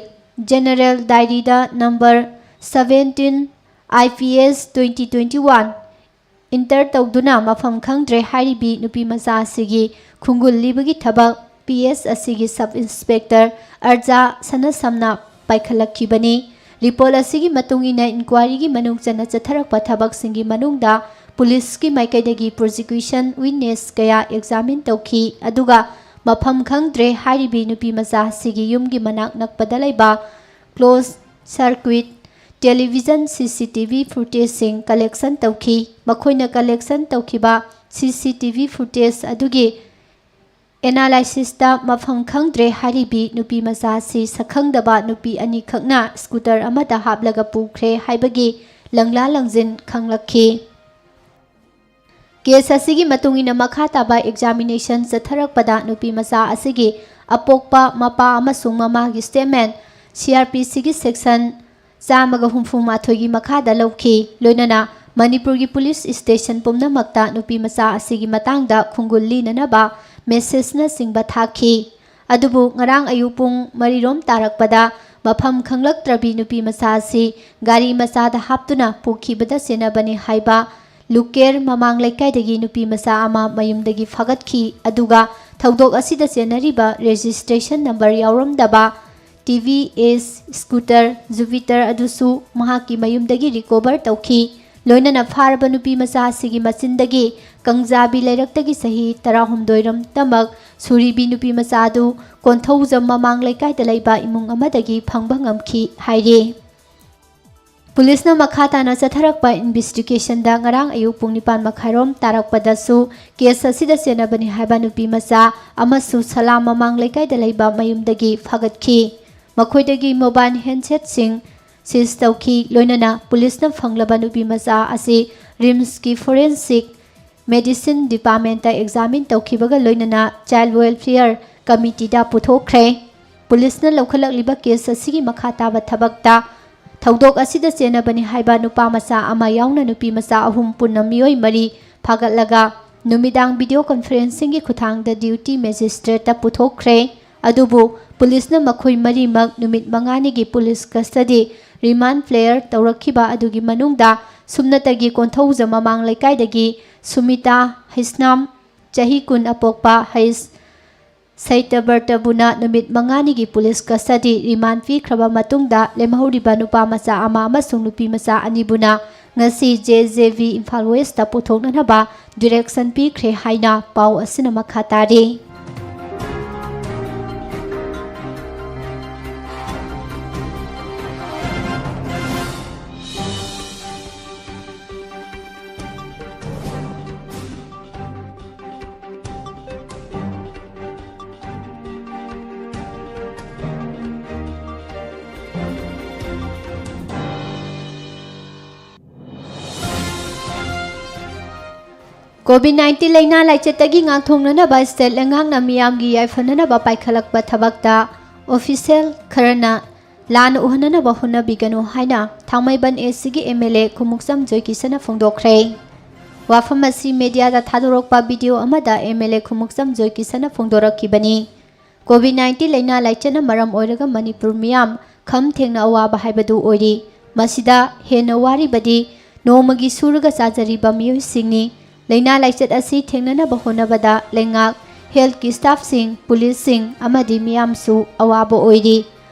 ꯖꯦꯅꯔꯦꯜ ꯗꯥꯏꯔꯤꯗ number seventeen I P S twenty twenty one enter ꯇꯧꯗꯨꯅ ꯃꯐꯝ ꯈꯪꯗ꯭ꯔꯦ ꯍꯥꯏꯔꯤꯕꯤ ꯅꯨꯄꯤ ꯃꯆꯥ ꯑꯁꯤꯒꯤ ꯈꯨꯡꯒꯨꯜ ꯂꯤꯕꯒꯤ ꯊꯕꯛ P S ꯑꯁꯤꯒꯤ ꯁꯕ ꯏꯟꯁꯄꯦꯛꯇꯔ ꯑꯔꯖꯥ ꯁꯅꯥꯁꯝꯅ ꯄꯥꯏꯈꯠꯂꯛꯈꯤꯕꯅꯤ꯫ ꯔꯤꯄꯣꯔꯠ ꯑꯁꯤꯒꯤ ꯃꯇꯨꯡ ꯏꯟꯅ ꯏꯟꯀ꯭ꯋꯥꯔꯤꯒꯤ ꯃꯅꯨꯡ ꯆꯟꯅ ꯆꯠꯊꯔꯛꯄ ꯊꯕꯛꯁꯤꯡꯒꯤ ꯃꯅꯨꯡꯗ ꯄꯨꯂꯤꯁꯀꯤ ꯃꯥꯏꯀꯩꯗꯒꯤ ꯄ꯭ꯔꯣꯁꯤꯀ꯭ꯌꯨꯁꯟ ꯋꯤꯠꯅꯦꯁ ꯀꯌꯥ ꯑꯦꯛꯖꯥꯃꯤꯟ ꯇꯧꯈꯤ, ꯑꯗꯨꯒ ꯃꯐꯝ ꯈꯪꯗ꯭ꯔꯦ ꯍꯥꯏꯔꯤꯕꯤ ꯅꯨꯄꯤ ꯃꯆꯥ ꯑꯁꯤꯒꯤ ꯌꯨꯝꯒꯤ ꯃꯅꯥꯛ ꯅꯛꯄꯗ ꯂꯩꯕ close circuit television C C T V footageꯁꯤꯡ ꯀꯂꯦꯛꯁꯟ ꯇꯧꯈꯤ꯫ ꯃꯈꯣꯏꯅ ꯀꯂꯦꯛꯁꯟ ꯇꯧꯈꯤꯕ C C T V footage ꯑꯗꯨꯒꯤ ꯑꯦꯅꯥꯂꯥꯏꯁꯤꯁꯇ ꯃꯐꯝ ꯈꯪꯗ꯭ꯔꯦ ꯍꯥꯏꯔꯤꯕꯤ ꯅꯨꯄꯤ ꯃꯆꯥ ꯑꯁꯤ ꯁꯛꯈꯪꯗꯕ ꯅꯨꯄꯤ ꯑꯅꯤꯈꯛꯅ ꯁ꯭ꯀꯨꯇꯔ ꯑꯃꯗ ꯍꯥꯞꯂꯒ ꯄꯨꯈ꯭ꯔꯦ ꯍꯥꯏꯕꯒꯤ ꯂꯪꯂꯥ ꯂꯪꯖꯤꯟ ꯈꯪꯂꯛꯈꯤ꯫ ꯀꯦꯁ ꯑꯁꯤꯒꯤ ꯃꯇꯨꯡ ꯏꯟꯅ ꯃꯈꯥ ꯇꯥꯕ ꯑꯦꯛꯖꯥꯃꯤꯅꯦꯁꯟ ꯆꯠꯊꯔꯛꯄꯗ ꯅꯨꯄꯤ ꯃꯆꯥ ꯑꯁꯤꯒꯤ ꯑꯄꯣꯛꯄ ꯃꯄꯥ ꯑꯃꯁꯨꯡ ꯃꯃꯥꯒꯤ ꯁ꯭ꯇꯦꯠꯃꯦꯟ C R P Cꯒꯤ ꯁꯦꯛꯁꯟ ꯆꯥꯝꯃꯒ ꯍꯨꯝꯐꯨ ꯃꯥꯊꯣꯏꯒꯤ ꯃꯈꯥꯗ ꯂꯧꯈꯤ꯫ ꯂꯣꯏꯅꯅ ꯃꯅꯤꯄꯨꯔꯒꯤ ꯄꯨꯂꯤꯁ ꯁ꯭ꯇꯦꯁꯟ ꯄꯨꯝꯅꯃꯛꯇ ꯅꯨꯄꯤ ꯃꯆꯥ ꯑꯁꯤꯒꯤ ꯃꯇꯥꯡꯗ ꯈꯨꯡꯒꯨꯜ ꯂꯤꯅꯅꯕ ꯃꯦꯁꯦꯖꯅꯆꯤꯡꯕ ꯊꯥꯈꯤ꯫ ꯑꯗꯨꯕꯨ ꯉꯔꯥꯡ ꯑꯌꯨꯛ ꯄꯨꯡ ꯃꯔꯤꯔꯣꯝ ꯇꯥꯔꯛꯄꯗ ꯃꯐꯝ ꯈꯪꯂꯛꯇ꯭ꯔꯕꯤ ꯅꯨꯄꯤ ꯃꯆꯥ ꯑꯁꯤ ꯒꯥꯔꯤ ꯃꯆꯥꯗ ꯍꯥꯞꯇꯨꯅ ꯄꯨꯈꯤꯕꯗ ꯆꯦꯟꯅꯕꯅꯤ ꯍꯥꯏꯕ ꯂꯨꯀꯦꯔ ꯃꯃꯥꯡ ꯂꯩꯀꯥꯏꯗꯒꯤ ꯅꯨꯄꯤ ꯃꯆꯥ ꯑꯃ ꯃꯌꯨꯝꯗꯒꯤ ꯐꯥꯒꯠꯈꯤ꯫ ꯑꯗꯨꯒ ꯊꯧꯗꯣꯛ ꯑꯁꯤꯗ ꯆꯦꯟꯅꯔꯤꯕ ꯔꯦꯖꯤꯁꯇ꯭ꯔꯦꯁꯟ ꯅꯝꯕꯔ ꯌꯥꯎꯔꯝꯗꯕ T V S scooter Jupiter ꯑꯗꯨꯁꯨ ꯃꯍꯥꯛꯀꯤ ꯃꯌꯨꯝꯗꯒꯤ ꯔꯤꯀꯣꯚꯔ ꯇꯧꯈꯤ꯫ ꯂꯣꯏꯅꯅ ꯐꯥꯔꯕ ꯅꯨꯄꯤ ꯃꯆꯥ ꯑꯁꯤꯒꯤ ꯃꯆꯤꯟꯗꯒꯤ ꯀꯪꯖꯥꯕꯤ ꯂꯩꯔꯛꯇꯒꯤ ꯆꯍꯤ ꯇꯔꯥꯍꯨꯝꯗꯣꯏꯔꯣꯝꯇꯃꯛ ꯁꯨꯔꯤꯕꯤ ꯅꯨꯄꯤ ꯃꯆꯥ ꯑꯗꯨ ꯀꯣꯟꯊꯧꯖꯝ ꯃꯃꯥꯡ ꯂꯩꯀꯥꯏꯗ ꯂꯩꯕ ꯏꯃꯨꯡ ꯑꯃꯗꯒꯤ ꯐꯪꯕ ꯉꯝꯈꯤ ꯍꯥꯏꯔꯤ꯫ ꯄꯨꯂꯤꯁꯅ ꯃꯈꯥ ꯇꯥꯅ ꯆꯠꯊꯔꯛꯄ ꯏꯟꯚꯦꯁꯇꯤꯒꯦꯁꯟꯗ ꯉꯔꯥꯡ ꯑꯌꯨꯛ ꯄꯨꯡ ꯅꯤꯄꯥꯟ ꯃꯈꯥꯏꯔꯣꯝ ꯇꯥꯔꯛꯄꯗꯁꯨ ꯀꯦꯁ ꯑꯁꯤꯗ ꯆꯦꯟꯅꯕꯅꯤ ꯍꯥꯏꯕ ꯅꯨꯄꯤ ꯃꯆꯥ ꯑꯃꯁꯨ ꯁꯂꯥꯝ ꯃꯃꯥꯡ ꯂꯩꯀꯥꯏꯗ ꯂꯩꯕ ꯃꯌꯨꯝꯗꯒꯤ ꯐꯥꯒꯠꯈꯤ꯫ ꯃꯈꯣꯏꯗꯒꯤ ꯃꯣꯕꯥꯏꯜ ꯍꯦꯟꯁꯦꯠꯁꯤꯡ ꯁꯤꯖ ꯇꯧꯈꯤ꯫ ꯂꯣꯏꯅꯅ ꯄꯨꯂꯤꯁꯅ ꯐꯪꯂꯕ ꯅꯨꯄꯤ ꯃꯆꯥ ꯑꯁꯤ ꯔꯤꯝꯁꯀꯤ ꯐꯣꯔꯦꯟꯁꯤꯛ ꯃꯦꯗꯤꯁꯤꯟ ꯗꯤꯄꯥꯔꯠꯃꯦꯟꯇ ꯑꯦꯛꯖꯥꯃꯤꯟ ꯇꯧꯈꯤꯕꯒ ꯂꯣꯏꯅꯅ ꯆꯥꯏꯜ ꯋꯦꯜꯐꯤꯌꯔ ꯀꯃꯤꯇꯤꯗ ꯄꯨꯊꯣꯛꯈ꯭ꯔꯦ꯫ ꯄꯨꯂꯤꯁꯅ ꯂꯧꯈꯠꯂꯛꯂꯤꯕ ꯀꯦꯁ ꯑꯁꯤꯒꯤ ꯃꯈꯥ ꯇꯥꯕ ꯊꯕꯛꯇ ꯊꯧꯗꯣꯛ ꯑꯁꯤꯗ ꯆꯦꯟꯅꯕꯅꯤ ꯍꯥꯏꯕ ꯅꯨꯄꯥ ꯃꯆꯥ ꯑꯃ ꯌꯥꯎꯅ ꯅꯨꯄꯤ ꯃꯆꯥ ꯑꯍꯨꯝ ꯄꯨꯟꯅ ꯃꯤꯑꯣꯏ ꯃꯔꯤ ꯐꯥꯒꯠꯂꯒ ꯅꯨꯃꯤꯗꯥꯡ video conferencingꯒꯤ ꯈꯨꯠꯊꯥꯡꯗ duty magistrateꯇ ꯄꯨꯊꯣꯛꯈ꯭ꯔꯦ꯫ ꯑꯗꯨꯕꯨ ꯄꯨꯂꯤꯁꯅ ꯃꯈꯣꯏ ꯃꯔꯤꯃꯛ ꯅꯨꯃꯤꯠ ꯃꯉꯥꯅꯤꯒꯤ police custody remand prayer ꯇꯧꯔꯛꯈꯤꯕ ꯑꯗꯨꯒꯤ ꯃꯅꯨꯡꯗ ꯁꯨꯞꯅꯇꯒꯤ ꯀꯣꯟꯊꯧꯖꯝ ꯃꯃꯥꯡ ꯂꯩꯀꯥꯏꯗꯒꯤ ꯁꯨꯃꯤꯇꯥ ꯍꯩꯁꯅꯥꯝ, ꯆꯍꯤ ꯀꯨꯟ ꯑꯄꯣꯛꯄ ꯍꯩꯁ ꯁꯩꯇꯕꯔꯇꯕꯨꯅ ꯅꯨꯃꯤꯠ ꯃꯉꯥꯅꯤꯒꯤ police custody remand ꯄꯤꯈ꯭ꯔꯕ ꯃꯇꯨꯡꯗ ꯂꯦꯝꯍꯧꯔꯤꯕ ꯅꯨꯄꯥ ꯃꯆꯥ ꯑꯃ ꯑꯃꯁꯨꯡ ꯅꯨꯄꯤ ꯃꯆꯥ ꯑꯅꯤꯕꯨꯅ ꯉꯁꯤ JJV ꯏꯝꯐꯥꯜ Westꯇ ꯄꯨꯊꯣꯛꯅꯅꯕ direction ꯄꯤꯈ꯭ꯔꯦ ꯍꯥꯏꯅ ꯄꯥꯎ ꯑꯁꯤꯅ ꯃꯈꯥ ꯇꯥꯔꯤ꯫ COVID nineteen ꯂꯥꯏꯅꯥ ꯂꯥꯏꯆꯠꯇꯒꯤ ꯉꯥꯛꯊꯣꯛꯅꯅꯕ state ꯂꯩꯉꯥꯛꯅ ꯃꯤꯌꯥꯝꯒꯤ ꯌꯥꯏꯐꯅꯅꯕ ꯄꯥꯏꯈꯠꯂꯛꯄ ꯊꯕꯛꯇ official ꯈꯔꯅ ꯂꯥꯟꯅ ꯎꯍꯟꯅꯅꯕ ꯍꯣꯠꯅꯕꯤꯒꯅꯨ ꯍꯥꯏꯅ ꯊꯥꯡꯃꯩꯕꯟ ACꯒꯤ MLA ꯈꯨꯃꯨꯛꯆꯝ ꯖꯣꯏꯀꯤꯁꯟꯅ ꯐꯣꯡꯗꯣꯛꯈ꯭ꯔꯦ꯫ ꯋꯥꯐꯝ ꯑꯁꯤ mediaꯗ ꯊꯥꯗꯣꯔꯛꯄ video ꯑꯃꯗ MLA ꯈꯨꯃꯨꯛꯆꯝ ꯖꯣꯏꯀꯤꯁꯟꯅ ꯐꯣꯡꯗꯣꯔꯛꯈꯤꯕꯅꯤ꯫ COVID nineteen ꯂꯥꯏꯅꯥ ꯂꯥꯏꯆꯠꯅ ꯃꯔꯝ ꯑꯣꯏꯔꯒ ꯃꯅꯤꯄꯨꯔ ꯃꯤꯌꯥꯝ ꯈꯝ ꯊꯦꯡꯅ ꯑꯋꯥꯕ ꯍꯥꯏꯕꯗꯨ ꯑꯣꯏꯔꯤ꯫ ꯃꯁꯤꯗ ꯍꯦꯟꯅ ꯋꯥꯔꯤꯕꯗꯤ ꯅꯣꯡꯃꯒꯤ ꯁꯨꯔꯒ ꯆꯥꯖꯔꯤꯕ ꯃꯤꯑꯣꯏꯁꯤꯡꯅꯤ꯫ ꯂꯥꯏꯅꯥ ꯂꯥꯏꯆꯠ ꯑꯁꯤ ꯊꯦꯡꯅꯅꯕ ꯍꯣꯠꯅꯕꯗ ꯂꯩꯉꯥꯛ, healthꯀꯤ staffꯁꯤꯡ, ꯄꯨꯂꯤꯁꯁꯤꯡ ꯑꯃꯗꯤ ꯃꯤꯌꯥꯝꯁꯨ ꯑꯋꯥꯕ ꯑꯣꯏꯔꯤ꯫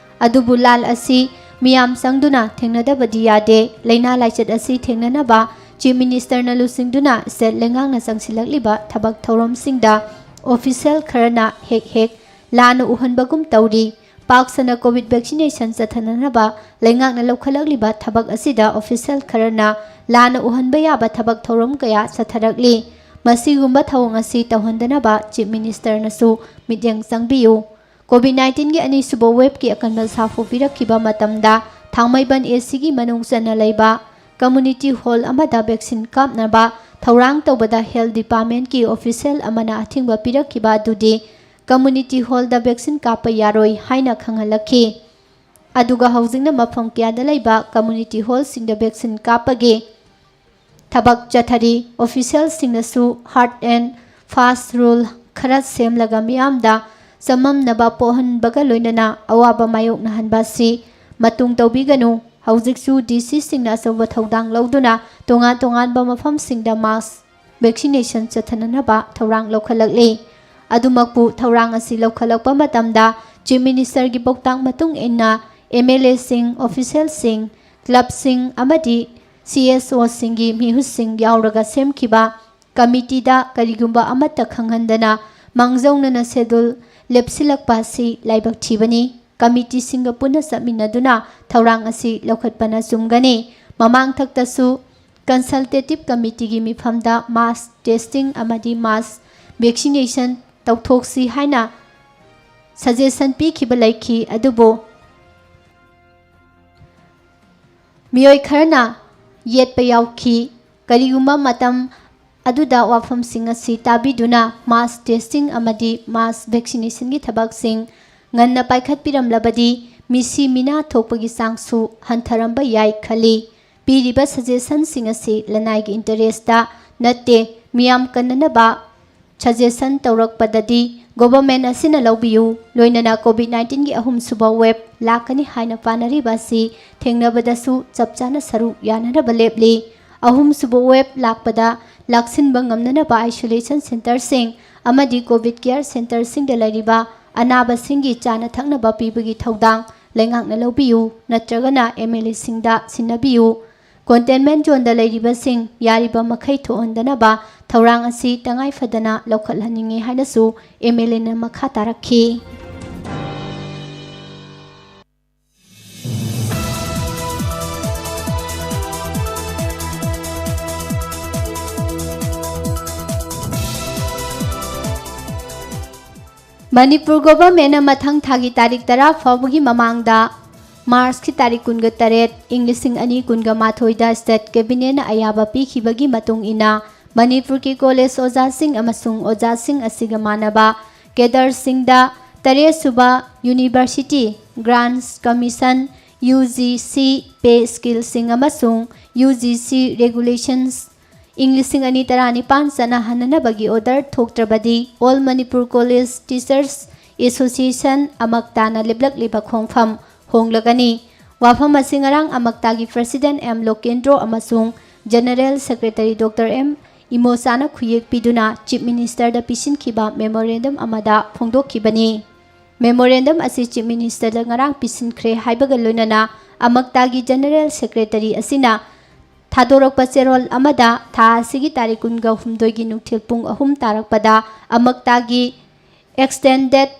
ꯑꯗꯨꯕꯨ ꯂꯥꯟ ꯑꯁꯤ ꯃꯤꯌꯥꯝ ꯆꯪꯗꯨꯅ ꯊꯦꯡꯅꯗꯕꯗꯤ ꯌꯥꯗꯦ꯫ ꯂꯥꯏꯅꯥ ꯂꯥꯏꯆꯠ ꯑꯁꯤ ꯊꯦꯡꯅꯅꯕ Chief Ministerꯅ ꯂꯨꯆꯤꯡꯗꯨꯅ state ꯂꯩꯉꯥꯛꯅ ꯆꯪꯁꯤꯜꯂꯛꯂꯤꯕ ꯊꯕꯛ ꯊꯧꯔꯝꯁꯤꯡꯗ official ꯈꯔꯅ ꯍꯦꯛ ꯍꯦꯛ ꯂꯥꯟꯅ ꯎꯍꯟꯕꯒꯨꯝ ꯇꯧꯔꯤ꯫ ꯄꯥꯛ ꯁꯟꯅ COVID vaccination ꯆꯠꯊꯅꯅꯕ ꯂꯩꯉꯥꯛꯅ ꯂꯧꯈꯠꯂꯛꯂꯤꯕ ꯊꯕꯛ ꯑꯁꯤꯗ official ꯈꯔꯅ ꯂꯥꯟꯅ ꯎꯍꯟꯕ ꯌꯥꯕ ꯊꯕꯛ ꯊꯧꯔꯝ ꯀꯌꯥ ꯆꯠꯊꯔꯛꯂꯤ꯫ ꯃꯁꯤꯒꯨꯝꯕ ꯊꯧꯑꯣꯡ ꯑꯁꯤ ꯇꯧꯍꯟꯗꯅꯕ Chief Ministerꯅꯁꯨ ꯃꯤꯠꯌꯦꯡ ꯆꯪꯕꯤꯌꯨ꯫ COVID nineteenꯒꯤ ꯑꯅꯤꯁꯨꯕ waveꯀꯤ ꯑꯀꯟꯕ ꯁꯥꯐꯨ ꯄꯤꯔꯛꯈꯤꯕ ꯃꯇꯝꯗ ꯊꯥꯡꯃꯩꯕꯟ ACꯒꯤ ꯃꯅꯨꯡ ꯆꯟꯅ ꯂꯩꯕ community hall ꯑꯃꯗ vaccine ꯀꯥꯞꯅꯕ ꯊꯧꯔꯥꯡ ꯇꯧꯕꯗ health departmentꯀꯤ official ꯑꯃꯅ ꯑꯊꯤꯡꯕ ꯄꯤꯔꯛꯈꯤꯕ ꯑꯗꯨꯗꯤ community hallꯗ vaccine ꯀꯥꯞꯄ ꯌꯥꯔꯣꯏ ꯍꯥꯏꯅ ꯈꯪꯍꯜꯂꯛꯈꯤ꯫ ꯑꯗꯨꯒ ꯍꯧꯖꯤꯛꯅ ꯃꯐꯝ ꯀꯌꯥꯗ ꯂꯩꯕ community hallꯁꯤꯡꯗ vaccine ꯀꯥꯞꯄꯒꯤ ꯊꯕꯛ ꯆꯠꯊꯔꯤ꯫ Officialꯁꯤꯡꯅꯁꯨ hard and fast rule ꯈꯔ ꯁꯦꯝꯂꯒ ꯃꯤꯌꯥꯝꯗ ꯆꯃꯝꯅꯕ ꯄꯣꯛꯍꯟꯕꯒ ꯂꯣꯏꯅꯅ ꯑꯋꯥꯕ ꯃꯥꯌꯣꯛꯅꯍꯟꯕ ꯑꯁꯤ ꯃꯇꯨꯡ ꯇꯧꯕꯤꯒꯅꯨ꯫ ꯍꯧꯖꯤꯛꯁꯨ DCꯁꯤꯡꯅ ꯑꯆꯧꯕ ꯊꯧꯗꯥꯡ ꯂꯧꯗꯨꯅ ꯇꯣꯉꯥꯟ ꯇꯣꯉꯥꯟꯕ ꯃꯐꯝꯁꯤꯡꯗ mass vaccination ꯆꯠꯊꯅꯅꯕ ꯊꯧꯔꯥꯡ ꯂꯧꯈꯠꯂꯛꯂꯤ꯫ ꯑꯗꯨꯃꯛꯄꯨ ꯊꯧꯔꯥꯡ ꯑꯁꯤ ꯂꯧꯈꯠꯂꯛꯄ ꯃꯇꯝꯗ Chief Ministerꯒꯤ ꯄꯥꯎꯇꯥꯛ ꯃꯇꯨꯡ ꯏꯟꯅ MLAꯁꯤꯡ, officialꯁꯤꯡ, clubꯁꯤꯡ ꯑꯃꯗꯤ CSOꯁꯤꯡꯒꯤ ꯃꯤꯍꯨꯠꯁꯤꯡ ꯌꯥꯎꯔꯒ ꯁꯦꯝꯈꯤꯕ committeeꯗ ꯀꯔꯤꯒꯨꯝꯕ ꯑꯃꯠꯇ ꯈꯪꯍꯟꯗꯅ ꯃꯥꯡꯖꯧꯅꯅ schedule ꯂꯦꯞꯁꯤꯜꯂꯛꯄ ꯑꯁꯤ ꯂꯥꯏꯕꯛ ꯊꯤꯕꯅꯤ꯫ Committeeꯁꯤꯡꯒ ꯄꯨꯟꯅ ꯆꯠꯃꯤꯟꯅꯗꯨꯅ ꯊꯧꯔꯥꯡ ꯑꯁꯤ ꯂꯧꯈꯠꯄꯅ ꯆꯨꯝꯒꯅꯤ꯫ ꯃꯃꯥꯡꯊꯛꯇꯁꯨ consultative committeeꯒꯤ ꯃꯤꯐꯝꯗ mass testing ꯑꯃꯗꯤ mass vaccination ꯇꯧꯊꯣꯛꯁꯤ ꯍꯥꯏꯅ suggestion ꯄꯤꯈꯤꯕ ꯂꯩꯈꯤ꯫ ꯑꯗꯨꯕꯨ ꯃꯤꯑꯣꯏ ꯈꯔꯅ ꯌꯦꯠꯄ ꯌꯥꯎꯈꯤ꯫ ꯀꯔꯤꯒꯨꯝꯕ ꯃꯇꯝ ꯑꯗꯨꯗ ꯋꯥꯐꯝꯁꯤꯡ ꯑꯁꯤ ꯇꯥꯕꯤꯗꯨꯅ mass testing ꯑꯃꯗꯤ mass vaccinationꯒꯤ ꯊꯕꯛꯁꯤꯡ ꯉꯟꯅ ꯄꯥꯏꯈꯠꯄꯤꯔꯝꯂꯕꯗꯤ ꯃꯤꯁꯤ ꯃꯤꯅꯥ ꯊꯣꯛꯄꯒꯤ ꯆꯥꯡꯁꯨ ꯍꯟꯊꯔꯝꯕ ꯌꯥꯏ ꯈꯜꯂꯤ꯫ ꯄꯤꯔꯤꯕ suggestionꯁꯤꯡ ꯑꯁꯤ ꯂꯅꯥꯏꯒꯤ interestꯇ ꯅꯠꯇꯦ꯫ ꯃꯤꯌꯥꯝ ꯀꯟꯅꯅꯕ suggestion ꯇꯧꯔꯛꯄꯗꯗꯤ government ꯑꯁꯤꯅ ꯂꯧꯕꯤꯌꯨ꯫ ꯂꯣꯏꯅꯅ COVID nineteenꯒꯤ ꯑꯍꯨꯝꯁꯨꯕ wave ꯂꯥꯛꯀꯅꯤ ꯍꯥꯏꯅ ꯄꯥꯅꯔꯤꯕ ꯑꯁꯤ ꯊꯦꯡꯅꯕꯗꯁꯨ ꯆꯞ ꯆꯥꯅ ꯁꯔꯨꯛ ꯌꯥꯅꯅꯕ ꯂꯦꯞꯂꯤ꯫ ꯑꯍꯨꯝꯁꯨꯕ wave ꯂꯥꯛꯄꯗ ꯂꯥꯛꯁꯤꯟꯕ ꯉꯝꯅꯅꯕ isolation centreꯁꯤꯡ ꯑꯃꯗꯤ COVID care centreꯁꯤꯡꯗ ꯂꯩꯔꯤꯕ ꯑꯅꯥꯕꯁꯤꯡꯒꯤ ꯆꯥꯅ ꯊꯛꯅꯕ ꯄꯤꯕꯒꯤ ꯊꯧꯗꯥꯡ ꯂꯩꯉꯥꯛꯅ ꯂꯧꯕꯤꯌꯨ, ꯅꯠꯇ꯭ꯔꯒꯅ MLAꯁꯤꯡꯗ ꯁꯤꯟꯅꯕꯤꯌꯨ꯫ Containment zoneꯗ ꯂꯩꯔꯤꯕꯁꯤꯡ ꯌꯥꯔꯤꯕ ꯃꯈꯩ ꯊꯣꯛꯍꯟꯗꯅꯕ ꯊꯧꯔꯥꯡ ꯑꯁꯤ ꯇꯉꯥꯏ ꯐꯗꯅ ꯂꯧꯈꯠꯍꯟꯅꯤꯡꯏ ꯍꯥꯏꯅꯁꯨ MLAꯅ ꯃꯈꯥ ꯇꯥꯔꯛꯈꯤ꯫ ꯃꯅꯤꯄꯨꯔ governmentꯅ ꯃꯊꯪ ꯊꯥꯒꯤ ꯇꯥꯔꯤꯛ ꯇꯔꯥ ꯐꯥꯎꯕꯒꯤ ꯃꯃꯥꯡꯗ, Marchꯀꯤ ꯇꯥꯔꯤꯛ ꯀꯨꯟꯒ ꯇꯔꯦꯠ, ꯏꯪ ꯂꯤꯁꯤꯡ ꯑꯅꯤ ꯀꯨꯟꯒ ꯃꯥꯊꯣꯏꯗ state cabinetꯅ ꯑꯌꯥꯕ ꯄꯤꯈꯤꯕꯒꯤ ꯃꯇꯨꯡ ꯏꯟꯅ, ꯃꯅꯤꯄꯨꯔꯒꯤ college ꯑꯣꯖꯥꯁꯤꯡ ꯑꯃꯁꯨꯡ ꯑꯣꯖꯥꯁꯤꯡ ꯑꯁꯤꯒ ꯃꯥꯟꯅꯕ cadreꯁꯤꯡꯗ ꯇꯔꯦꯠꯁꯨꯕ, University Grants Commission, UGC pay scaleꯁꯤꯡ ꯑꯃꯁꯨꯡ UGC regulations ꯏꯪ ꯂꯤꯁꯤꯡ ꯑꯅꯤ ꯇꯔꯥꯅꯤꯄꯥꯟ ꯆꯠꯅꯍꯟꯅꯅꯕꯒꯤ order ꯊꯣꯛꯇ꯭ꯔꯕꯗꯤ All Manipur College Teachers Association, ꯑꯃꯛꯇꯥꯅ ꯂꯦꯞꯂꯛꯂꯤꯕ ꯈꯣꯡꯐꯝ ꯍꯣꯡꯂꯒꯅꯤ꯫ ꯋꯥꯐꯝ ꯑꯁꯤ ꯉꯔꯥꯡ ꯑꯃꯛꯇꯥꯒꯤ President ꯑꯦꯝ ꯂꯣꯀꯦꯟꯗ꯭ꯔꯣ ꯑꯃꯁꯨꯡ General Secretary ꯗꯣꯛꯇꯔ ꯑꯦꯝ ꯏꯃꯣꯆꯥꯅ ꯈꯨꯌꯦꯛ ꯄꯤꯗꯨꯅ Chief Ministerꯗ ꯄꯤꯁꯤꯟꯈꯤꯕ memorandum ꯑꯃꯗ ꯐꯣꯡꯗꯣꯛꯈꯤꯕꯅꯤ꯫ Memorandum ꯑꯁꯤ Chief Ministerꯗ ꯉꯔꯥꯡ ꯄꯤꯁꯤꯟꯈ꯭ꯔꯦ ꯍꯥꯏꯕꯒ ꯂꯣꯏꯅꯅ ꯑꯃꯛꯇꯥꯒꯤ General Secretary ꯑꯁꯤꯅ ꯊꯥꯗꯣꯔꯛꯄ ꯆꯦꯔꯣꯜ ꯑꯃꯗ ꯊꯥ ꯑꯁꯤꯒꯤ ꯇꯥꯔꯤꯛ ꯀꯨꯟꯒ ꯍꯨꯝꯗꯣꯏꯒꯤ ꯅꯨꯡꯊꯤꯜ ꯄꯨꯡ ꯑꯍꯨꯝ ꯇꯥꯔꯛꯄꯗ ꯑꯃꯛꯇꯥꯒꯤ Extended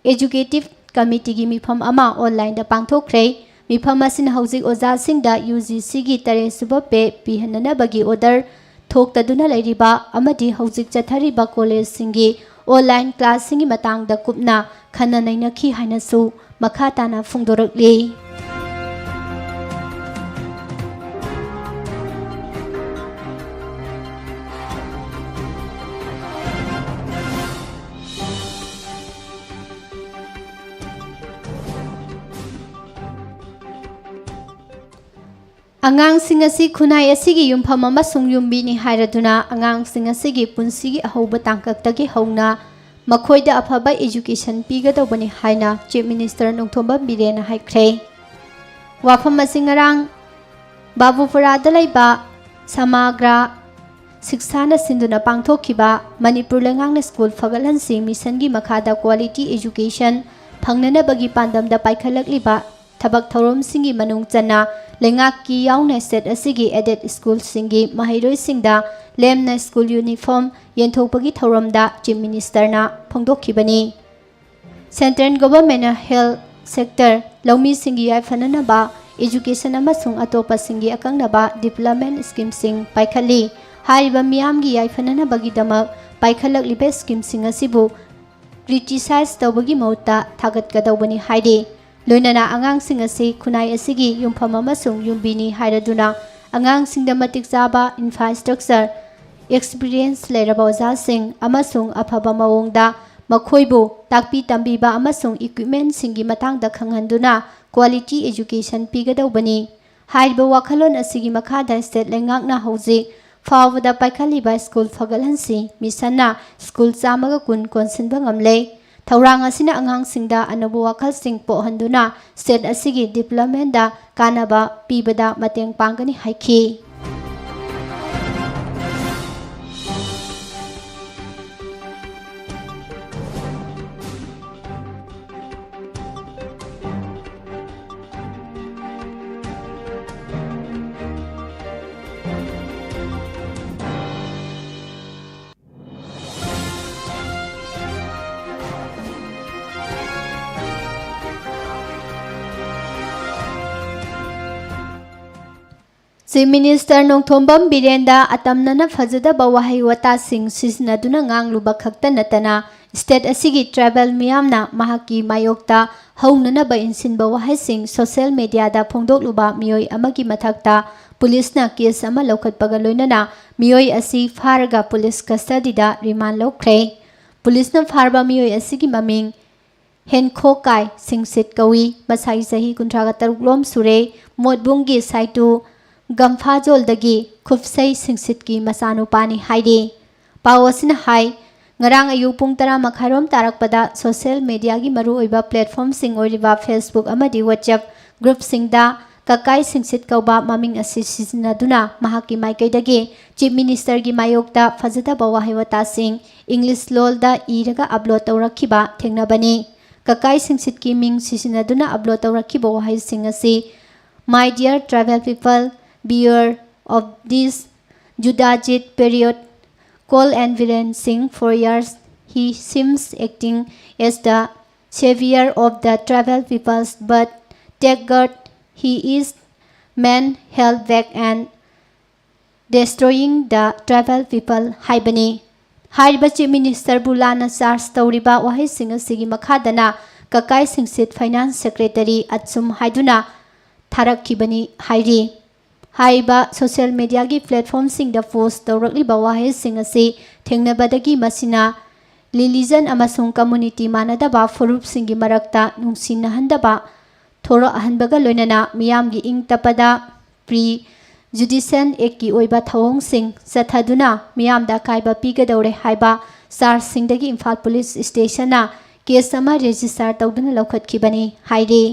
Executive Committeeꯒꯤ ꯃꯤꯐꯝ ꯑꯃ onlineꯗ ꯄꯥꯡꯊꯣꯛꯈ꯭ꯔꯦ꯫ ꯃꯤꯐꯝ ꯑꯁꯤꯅ ꯍꯧꯖꯤꯛ ꯑꯣꯖꯥꯁꯤꯡꯗ UGCꯒꯤ ꯇꯔꯦꯠꯁꯨꯕ pay ꯄꯤꯍꯟꯅꯅꯕꯒꯤ order ꯊꯣꯛꯇꯗꯨꯅ ꯂꯩꯔꯤꯕ ꯑꯃꯗꯤ ꯍꯧꯖꯤꯛ ꯆꯠꯊꯔꯤꯕ collegeꯁꯤꯡꯒꯤ online classꯁꯤꯡꯒꯤ ꯃꯇꯥꯡꯗ ꯀꯨꯞꯅ ꯈꯟꯅ ꯅꯩꯅꯈꯤ ꯍꯥꯏꯅꯁꯨ ꯃꯈꯥ ꯇꯥꯅ ꯐꯣꯡꯗꯣꯔꯛꯂꯤ꯫ ꯑꯉꯥꯡꯁꯤꯡ ꯑꯁꯤ ꯈꯨꯟꯅꯥꯏ ꯑꯁꯤꯒꯤ ꯌꯨꯝꯐꯝ ꯑꯃꯁꯨꯡ ꯌꯨꯝꯕꯤꯅꯤ ꯍꯥꯏꯔꯗꯨꯅ ꯑꯉꯥꯡꯁꯤꯡ ꯑꯁꯤꯒꯤ ꯄꯨꯟꯁꯤꯒꯤ ꯑꯍꯧꯕ ꯇꯥꯡꯀꯛꯇꯒꯤ ꯍꯧꯅ ꯃꯈꯣꯏꯗ ꯑꯐꯕ education ꯄꯤꯒꯗꯧꯕꯅꯤ ꯍꯥꯏꯅ Chief Minister ꯅꯣꯡꯊꯣꯝꯕꯝ ꯕꯤꯔꯦꯟꯅ ꯍꯥꯏꯈ꯭ꯔꯦ꯫ ꯋꯥꯐꯝ ꯑꯁꯤ ꯉꯔꯥꯡ ꯕꯥꯕꯨꯄꯨꯔꯥꯗ ꯂꯩꯕ ꯁꯃꯥꯒ꯭ꯔꯥ ꯁꯤꯛꯁꯥꯅ ꯁꯤꯟꯗꯨꯅ ꯄꯥꯡꯊꯣꯛꯈꯤꯕ ꯃꯅꯤꯄꯨꯔ ꯂꯩꯉꯥꯛꯅ school ꯐꯒꯠꯍꯟꯁꯤ missionꯒꯤ ꯃꯈꯥꯗ quality education ꯐꯪꯅꯅꯕꯒꯤ ꯄꯥꯟꯗꯝꯗ ꯄꯥꯏꯈꯠꯂꯛꯂꯤꯕ ꯊꯕꯛ ꯊꯧꯔꯝꯁꯤꯡꯒꯤ ꯃꯅꯨꯡ ꯆꯟꯅ ꯂꯩꯉꯥꯛꯀꯤ ꯌꯥꯎꯅ state ꯑꯁꯤꯒꯤ aided schoolꯁꯤꯡꯒꯤ ꯃꯍꯩꯔꯣꯏꯁꯤꯡꯗ ꯂꯦꯝꯅ school uniform ꯌꯦꯟꯊꯣꯛꯄꯒꯤ ꯊꯧꯔꯝꯗ Chief Ministerꯅ ꯐꯣꯡꯗꯣꯛꯈꯤꯕꯅꯤ꯫ Central Governmentꯅ health sector, ꯂꯧꯃꯤꯁꯤꯡꯒꯤ ꯌꯥꯏꯐꯅꯅꯕ education ꯑꯃꯁꯨꯡ ꯑꯇꯣꯞꯄꯁꯤꯡꯒꯤ ꯑꯀꯛꯅꯕ development schemeꯁꯤꯡ ꯄꯥꯏꯈꯠꯂꯤ꯫ ꯍꯥꯏꯔꯤꯕ ꯃꯤꯌꯥꯝꯒꯤ ꯌꯥꯏꯐꯅꯅꯕꯒꯤꯗꯃꯛ ꯄꯥꯏꯈꯠꯂꯛꯂꯤꯕ schemeꯁꯤꯡ ꯑꯁꯤꯕꯨ criticize ꯇꯧꯕꯒꯤ ꯃꯍꯨꯠꯇ ꯊꯥꯒꯠꯀꯗꯧꯕꯅꯤ ꯍꯥꯏꯔꯤ꯫ ꯂꯣꯏꯅꯅ ꯑꯉꯥꯡꯁꯤꯡ ꯑꯁꯤ ꯈꯨꯟꯅꯥꯏ ꯑꯁꯤꯒꯤ ꯌꯨꯝꯐꯝ ꯑꯃꯁꯨꯡ ꯌꯨꯝꯕꯤꯅꯤ ꯍꯥꯏꯔꯗꯨꯅ ꯑꯉꯥꯡꯁꯤꯡꯗ ꯃꯇꯤꯛ ꯆꯥꯕ infrastructure, experience ꯂꯩꯔꯕ ꯑꯣꯖꯥꯁꯤꯡ ꯑꯃꯁꯨꯡ ꯑꯐꯕ ꯃꯑꯣꯡꯗ ꯃꯈꯣꯏꯕꯨ ꯇꯥꯛꯄꯤ ꯇꯝꯕꯤꯕ ꯑꯃꯁꯨꯡ equipmentꯁꯤꯡꯒꯤ ꯃꯇꯥꯡꯗ ꯈꯪꯍꯟꯗꯨꯅ quality education ꯄꯤꯒꯗꯧꯕꯅꯤ꯫ ꯍꯥꯏꯔꯤꯕ ꯋꯥꯈꯜꯂꯣꯟ ꯑꯁꯤꯒꯤ ꯃꯈꯥꯗ state ꯂꯩꯉꯥꯛꯅ ꯍꯧꯖꯤꯛ ꯐꯥꯎꯕꯗ ꯄꯥꯏꯈꯠꯂꯤꯕ ꯁ꯭ꯀꯨꯜ ꯐꯒꯠꯍꯟꯁꯤ ꯃꯤꯁꯟꯅ ꯁ꯭ꯀꯨꯜ ꯆꯥꯝꯃꯒ ꯀꯨꯟ ꯀꯣꯟꯁꯤꯟꯕ ꯉꯝꯂꯦ꯫ ꯊꯧꯔꯥꯡ ꯑꯁꯤꯅ ꯑꯉꯥꯡꯁꯤꯡꯗ ꯑꯅꯧꯕ ꯋꯥꯈꯜꯁꯤꯡ ꯄꯣꯛꯍꯟꯗꯨꯅ state ꯑꯁꯤꯒꯤ developmentꯗ ꯀꯥꯟꯅꯕ ꯄꯤꯕꯗ ꯃꯇꯦꯡ ꯄꯥꯡꯒꯅꯤ ꯍꯥꯏꯈꯤ꯫ Chief Minister ꯅꯣꯡꯊꯣꯝꯕꯝ ꯕꯤꯔꯦꯟꯗ ꯑꯇꯝꯅꯅ ꯐꯖꯗꯕ ꯋꯥꯍꯩ ꯋꯥꯇꯥꯁꯤꯡ ꯁꯤꯖꯤꯟꯅꯗꯨꯅ ꯉꯥꯡꯂꯨꯕ ꯈꯛꯇ ꯅꯠꯇꯅ, state ꯑꯁꯤꯒꯤ tribal ꯃꯤꯌꯥꯝꯅ ꯃꯍꯥꯛꯀꯤ ꯃꯥꯌꯣꯛꯇ ꯍꯧꯅꯅꯕ ꯏꯟꯁꯤꯟꯕ ꯋꯥꯍꯩꯁꯤꯡ social mediaꯗ ꯐꯣꯡꯗꯣꯛꯂꯨꯕ ꯃꯤꯑꯣꯏ ꯑꯃꯒꯤ ꯃꯊꯛꯇ ꯄꯨꯂꯤꯁꯅ case ꯑꯃ ꯂꯧꯈꯠꯄꯒ ꯂꯣꯏꯅꯅ ꯃꯤꯑꯣꯏ ꯑꯁꯤ ꯐꯥꯔꯒ police custodyꯗ remand ꯂꯧꯈ꯭ꯔꯦ꯫ ꯄꯨꯂꯤꯁꯅ ꯐꯥꯔꯕ ꯃꯤꯑꯣꯏ ꯑꯁꯤꯒꯤ ꯃꯃꯤꯡ ꯍꯦꯟꯈꯣꯀꯥꯏ ꯁꯤꯡꯁꯤꯠ ꯀꯧꯏ꯫ ꯃꯁꯥꯒꯤ ꯆꯍꯤ ꯀꯨꯟꯊ꯭ꯔꯥꯒ ꯇꯔꯨꯛ ꯂꯣꯝ ꯁꯨꯔꯦ꯫ ꯃꯣꯠꯕꯨꯡꯒꯤ ꯁꯥꯏꯇꯨ ꯒꯝꯐꯥꯖꯣꯜꯗꯒꯤ ꯈꯨꯞꯁꯩ ꯁꯤꯡꯁꯤꯠꯀꯤ ꯃꯆꯥꯅꯨꯄꯥꯅꯤ ꯍꯥꯏꯔꯤ꯫ ꯄꯥꯎ ꯑꯁꯤꯅ ꯍꯥꯏ, ꯉꯔꯥꯡ ꯑꯌꯨꯛ ꯄꯨꯡ ꯇꯔꯥ ꯃꯈꯥꯏꯔꯣꯝ ꯇꯥꯔꯛꯄꯗ social mediaꯒꯤ ꯃꯔꯨꯑꯣꯏꯕ platformꯁꯤꯡ ꯑꯣꯏꯔꯤꯕ Facebook ꯑꯃꯗꯤ WhatsApp groupꯁꯤꯡꯗ ꯀꯀꯥꯏ ꯁꯤꯡꯁꯤꯠ ꯀꯧꯕ ꯃꯃꯤꯡ ꯑꯁꯤ ꯁꯤꯖꯤꯟꯅꯗꯨꯅ ꯃꯍꯥꯛꯀꯤ ꯃꯥꯏꯀꯩꯗꯒꯤ Chief Ministerꯒꯤ ꯃꯥꯌꯣꯛꯇ ꯐꯖꯗꯕ ꯋꯥꯍꯩ ꯋꯥꯇꯥꯁꯤꯡ English ꯂꯣꯜꯗ ꯏꯔꯒ upload ꯇꯧꯔꯛꯈꯤꯕ ꯊꯦꯡꯅꯕꯅꯤ꯫ ꯀꯀꯥꯏ ꯁꯤꯡꯁꯤꯠꯀꯤ ꯃꯤꯡ ꯁꯤꯖꯤꯟꯅꯗꯨꯅ upload ꯇꯧꯔꯛꯈꯤꯕ ꯋꯥꯍꯩꯁꯤꯡ ꯑꯁꯤ, "My dear tribal people, beware of this Judajit period. Call and Viren Singh for years. He seems acting as the savior of the tribal peoples, but take guard, he is man held back and destroying the tribal people" ꯍꯥꯏꯕꯅꯤ꯫ ꯍꯥꯏꯔꯤꯕ Chief Ministerꯕꯨ ꯂꯥꯟꯅ charge ꯇꯧꯔꯤꯕ ꯋꯥꯍꯩꯁꯤꯡ ꯑꯁꯤꯒꯤ ꯃꯈꯥꯗꯅ ꯀꯀꯥꯏ ꯁꯤꯡꯁꯤꯠ Finance Secretary ꯑꯆꯨꯝ ꯍꯥꯏꯗꯨꯅ ꯊꯥꯔꯛꯈꯤꯕꯅꯤ ꯍꯥꯏꯔꯤ꯫ ꯍꯥꯏꯔꯤꯕ social mediaꯒꯤ platformꯁꯤꯡꯗ post ꯇꯧꯔꯛꯂꯤꯕ ꯋꯥꯍꯩꯁꯤꯡ ꯑꯁꯤ ꯊꯦꯡꯅꯕꯗꯒꯤ ꯃꯁꯤꯅ religion ꯑꯃꯁꯨꯡ community ꯃꯥꯟꯅꯗꯕ ꯐꯨꯔꯨꯞꯁꯤꯡꯒꯤ ꯃꯔꯛꯇ ꯅꯨꯡꯁꯤꯅꯍꯟꯗꯕ ꯊꯣꯔꯛꯍꯟꯕꯒ ꯂꯣꯏꯅꯅ ꯃꯤꯌꯥꯝꯒꯤ ꯏꯪ ꯇꯞꯄꯗ Prejudicial Actꯀꯤ ꯑꯣꯏꯕ ꯊꯧꯑꯣꯡꯁꯤꯡ ꯆꯠꯊꯗꯨꯅ ꯃꯤꯌꯥꯝꯗ ꯑꯀꯥꯏꯕ ꯄꯤꯒꯗꯧꯔꯦ ꯍꯥꯏꯕ chargeꯁꯤꯡꯗꯒꯤ ꯏꯝꯐꯥꯜ ꯄꯨꯂꯤꯁ ꯁ꯭ꯇꯦꯁꯟꯅ case ꯑꯃ register ꯇꯧꯗꯨꯅ ꯂꯧꯈꯠꯈꯤꯕꯅꯤ ꯍꯥꯏꯔꯤ꯫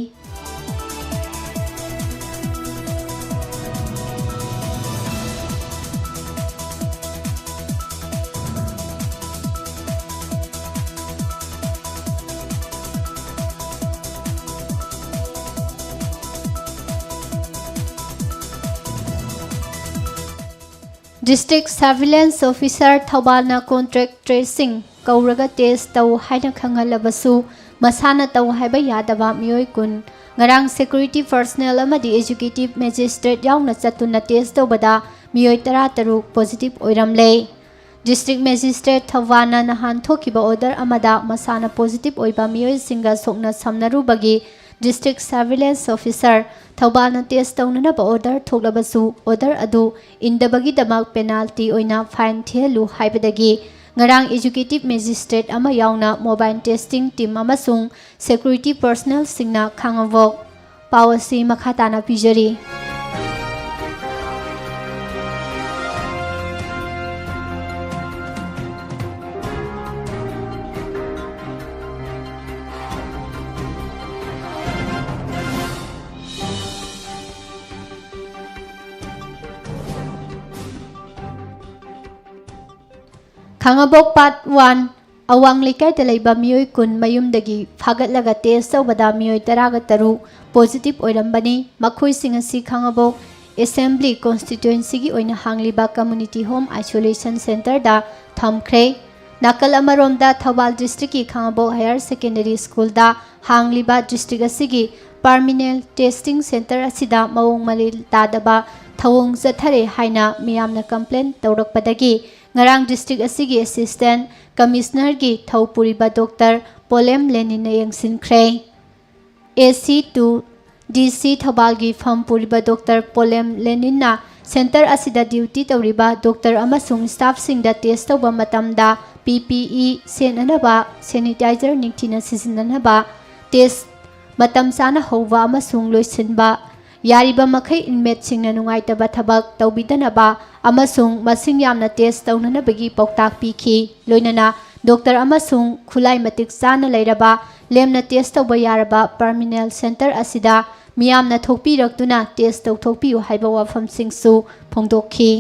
District Surveillance Officer ꯊꯧꯕꯥꯜꯅ contractorꯁꯤꯡ ꯀꯧꯔꯒ test ꯇꯧ ꯍꯥꯏꯅ ꯈꯪꯍꯜꯂꯕꯁꯨ ꯃꯁꯥꯅ ꯇꯧ ꯍꯥꯏꯕ ꯌꯥꯗꯕ ꯃꯤꯑꯣꯏ ꯀꯨꯟ ꯉꯔꯥꯡ security personnel ꯑꯃꯗꯤ executive magistrate ꯌꯥꯎꯅ ꯆꯠꯇꯨꯅ test ꯇꯧꯕꯗ ꯃꯤꯑꯣꯏ ꯇꯔꯥꯇꯔꯨꯛ positive ꯑꯣꯏꯔꯝꯂꯦ꯫ District Magistrate ꯊꯧꯕꯥꯜꯅ ꯅꯍꯥꯟ ꯊꯣꯛꯈꯤꯕ order ꯑꯃꯗ ꯃꯁꯥꯅ positive ꯑꯣꯏꯕ ꯃꯤꯑꯣꯏꯁꯤꯡꯒ ꯁꯣꯛꯅ ꯁꯝꯅꯔꯨꯕꯒꯤ District Surveillance Officer ꯊꯧꯕꯥꯜꯅ test ꯇꯧꯅꯅꯕ order ꯊꯣꯛꯂꯕꯁꯨ order ꯑꯗꯨ ꯏꯟꯗꯕꯒꯤꯗꯃꯛ penalty ꯑꯣꯏꯅ fine ꯊꯤꯍꯜꯂꯨ ꯍꯥꯏꯕꯗꯒꯤ ꯉꯔꯥꯡ executive magistrate ꯑꯃ ꯌꯥꯎꯅ mobile testing team ꯑꯃꯁꯨꯡ security personnelꯁꯤꯡꯅ ꯈꯥꯉꯕꯣꯛ꯫ ꯄꯥꯎ ꯑꯁꯤ ꯃꯈꯥ ꯇꯥꯅ ꯄꯤꯖꯔꯤ꯫ ꯈꯥꯉꯕꯣꯛ Part One ꯑꯋꯥꯡ ꯂꯩꯀꯥꯏꯗ ꯂꯩꯕ ꯃꯤꯑꯣꯏ ꯀꯨꯟ ꯃꯌꯨꯝꯗꯒꯤ ꯐꯥꯒꯠꯂꯒ test ꯇꯧꯕꯗ ꯃꯤꯑꯣꯏ ꯇꯔꯥꯒ ꯇꯔꯨꯛ positive ꯑꯣꯏꯔꯝꯕꯅꯤ꯫ ꯃꯈꯣꯏꯁꯤꯡ ꯑꯁꯤ ꯈꯥꯉꯕꯣꯛ Assembly Constituencyꯒꯤ ꯑꯣꯏꯅ ꯍꯥꯡꯂꯤꯕ Community Home Isolation Centreꯗ ꯊꯝꯈ꯭ꯔꯦ꯫ ꯅꯥꯀꯜ ꯑꯃꯔꯣꯝꯗ, ꯊꯧꯕꯥꯜ districtꯀꯤ ꯈꯥꯉꯕꯣꯛ Higher Secondary Schoolꯗ ꯍꯥꯡꯂꯤꯕ district ꯑꯁꯤꯒꯤ permanent testing centre ꯑꯁꯤꯗ ꯃꯑꯣꯡ ꯃꯔꯤꯜ ꯇꯥꯗꯕ ꯊꯧꯑꯣꯡ ꯆꯠꯊꯔꯦ ꯍꯥꯏꯅ ꯃꯤꯌꯥꯝꯅ complain ꯇꯧꯔꯛꯄꯗꯒꯤ ꯉꯔꯥꯡ district ꯑꯁꯤꯒꯤ Assistant Commissionerꯒꯤ ꯊꯧ ꯄꯨꯔꯤꯕ Doctor ꯄꯣꯂꯦꯝ ꯂꯦꯅꯤꯟꯅ ꯌꯦꯡꯁꯤꯟꯈ꯭ꯔꯦ꯫ AC to DC ꯊꯧꯕꯥꯜꯒꯤ ꯐꯝ ꯄꯨꯔꯤꯕ Doctor ꯄꯣꯂꯦꯝ ꯂꯦꯅꯤꯟꯅ centre ꯑꯁꯤꯗ duty ꯇꯧꯔꯤꯕ doctor ꯑꯃꯁꯨꯡ staffꯁꯤꯡꯗ test ꯇꯧꯕ ꯃꯇꯝꯗ ꯄꯤ ꯄꯤ ꯏ ꯁꯦꯟꯅꯅꯕ, ꯁꯦꯅꯤꯇꯥꯏꯖꯔ ꯅꯤꯡꯊꯤꯅ ꯁꯤꯖꯤꯟꯅꯅꯕ, ꯇꯦꯁ ꯃꯇꯝ ꯆꯥꯅ ꯍꯧꯕ ꯑꯃꯁꯨꯡ ꯂꯣꯏꯁꯤꯟꯕ, ꯌꯥꯔꯤꯕ ꯃꯈꯩ ꯏꯟꯃꯦꯠꯁꯤꯡꯅ ꯅꯨꯡꯉꯥꯏꯇꯕ ꯊꯕꯛ ꯇꯧꯕꯤꯗꯅꯕ ꯑꯃꯁꯨꯡ ꯃꯁꯤꯡ ꯌꯥꯝꯅ ꯇꯦꯁ ꯇꯧꯅꯅꯕꯒꯤ ꯄꯥꯎꯇꯥꯛ ꯄꯤꯈꯤ꯫ ꯂꯣꯏꯅꯅ ꯗꯣꯛꯇꯔ ꯑꯃꯁꯨꯡ ꯈꯨꯠꯂꯥꯏ ꯃꯇꯤꯛ ꯆꯥꯅ ꯂꯩꯔꯕ, ꯂꯦꯝꯅ ꯇꯦꯁ ꯇꯧꯕ ꯌꯥꯔꯕ ꯄꯔꯃꯤꯅꯦꯜ ꯁꯦꯟꯇꯔ ꯑꯁꯤꯗ ꯃꯤꯌꯥꯝꯅ ꯊꯣꯛꯄꯤꯔꯛꯇꯨꯅ ꯇꯦꯁ ꯇꯧꯊꯣꯛꯄꯤꯌꯨ ꯍꯥꯏꯕ ꯋꯥꯐꯝꯁꯤꯡꯁꯨ ꯐꯣꯡꯗꯣꯛꯈꯤ꯫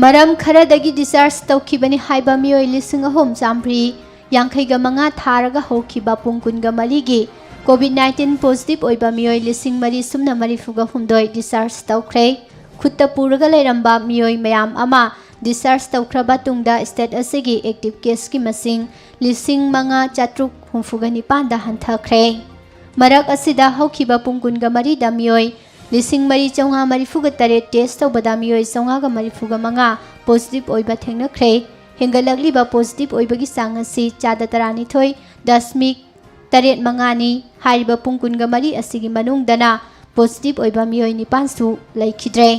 ꯃꯔꯝ ꯈꯔꯗꯒꯤ ꯗꯤꯁꯆꯥꯔꯖ ꯇꯧꯈꯤꯕꯅꯤ ꯍꯥꯏꯕ ꯃꯤꯑꯣꯏ ꯂꯤꯁꯤꯡ ꯑꯍꯨꯝ ꯆꯥꯝꯃꯔꯤ ꯌꯥꯡꯈꯩꯒ ꯃꯉꯥ ꯊꯥꯔꯒ ꯍꯧꯈꯤꯕ ꯄꯨꯡ ꯀꯨꯟꯒ ꯃꯔꯤꯒꯤ ꯀꯣꯚꯤꯗ ꯅꯥꯏꯟꯇꯤꯟ ꯄꯣꯖꯤꯇꯤꯚ ꯑꯣꯏꯕ ꯃꯤꯑꯣꯏ ꯂꯤꯁꯤꯡ ꯃꯔꯤ ꯁꯨꯞꯅ ꯃꯔꯤꯐꯨꯒ ꯍꯨꯝꯗꯣꯏ ꯗꯤꯁꯆꯥꯔꯖ ꯇꯧꯈ꯭ꯔꯦ꯫ ꯈꯨꯠꯇ ꯄꯨꯔꯒ ꯂꯩꯔꯝꯕ ꯃꯤꯑꯣꯏ ꯃꯌꯥꯝ ꯑꯃ ꯗꯤꯁꯆꯥꯔꯖ ꯇꯧꯈ꯭ꯔꯕ ꯇꯨꯡꯗ ꯁ꯭ꯇꯦꯠ ꯑꯁꯤꯒꯤ ꯑꯦꯛꯇꯤꯚ ꯀꯦꯁꯀꯤ ꯃꯁꯤꯡ ꯂꯤꯁꯤꯡ ꯃꯉꯥ ꯆꯥꯇ꯭ꯔꯨꯛ ꯍꯨꯝꯐꯨꯒ ꯅꯤꯄꯥꯟꯗ ꯍꯟꯊꯈ꯭ꯔꯦ꯫ ꯃꯔꯛ ꯑꯁꯤꯗ ꯍꯧꯈꯤꯕ ꯄꯨꯡ ꯀꯨꯟꯒ ꯃꯔꯤꯗ ꯃꯤꯑꯣꯏ ꯂꯤꯁꯤꯡ ꯃꯔꯤ ꯆꯥꯝꯃꯉꯥ ꯃꯔꯤꯐꯨꯒ ꯇꯔꯦꯠ ꯇꯦꯁ ꯇꯧꯕꯗ ꯃꯤꯑꯣꯏ ꯆꯥꯝꯃꯉꯥꯒ ꯃꯔꯤꯐꯨꯒ ꯃꯉꯥ ꯄꯣꯖꯤꯇꯤꯚ ꯑꯣꯏꯕ ꯊꯦꯡꯅꯈ꯭ꯔꯦ꯫ ꯍꯦꯟꯒꯠꯂꯛꯂꯤꯕ ꯄꯣꯖꯤꯇꯤꯚ ꯑꯣꯏꯕꯒꯤ ꯆꯥꯡ ꯑꯁꯤ ꯆꯥꯗ ꯇꯔꯥꯅꯤꯊꯣꯏ ꯗꯁꯃꯤꯛ ꯇꯔꯦꯠ ꯃꯉꯥꯅꯤ꯫ ꯍꯥꯏꯔꯤꯕ ꯄꯨꯡ ꯀꯨꯟꯒ ꯃꯔꯤ ꯑꯁꯤꯒꯤ ꯃꯅꯨꯡꯗꯅ ꯄꯣꯖꯤꯇꯤꯚ ꯑꯣꯏꯕ ꯃꯤꯑꯣꯏ ꯅꯤꯄꯥꯟꯁꯨ ꯂꯩꯈꯤꯗ꯭ꯔꯦ꯫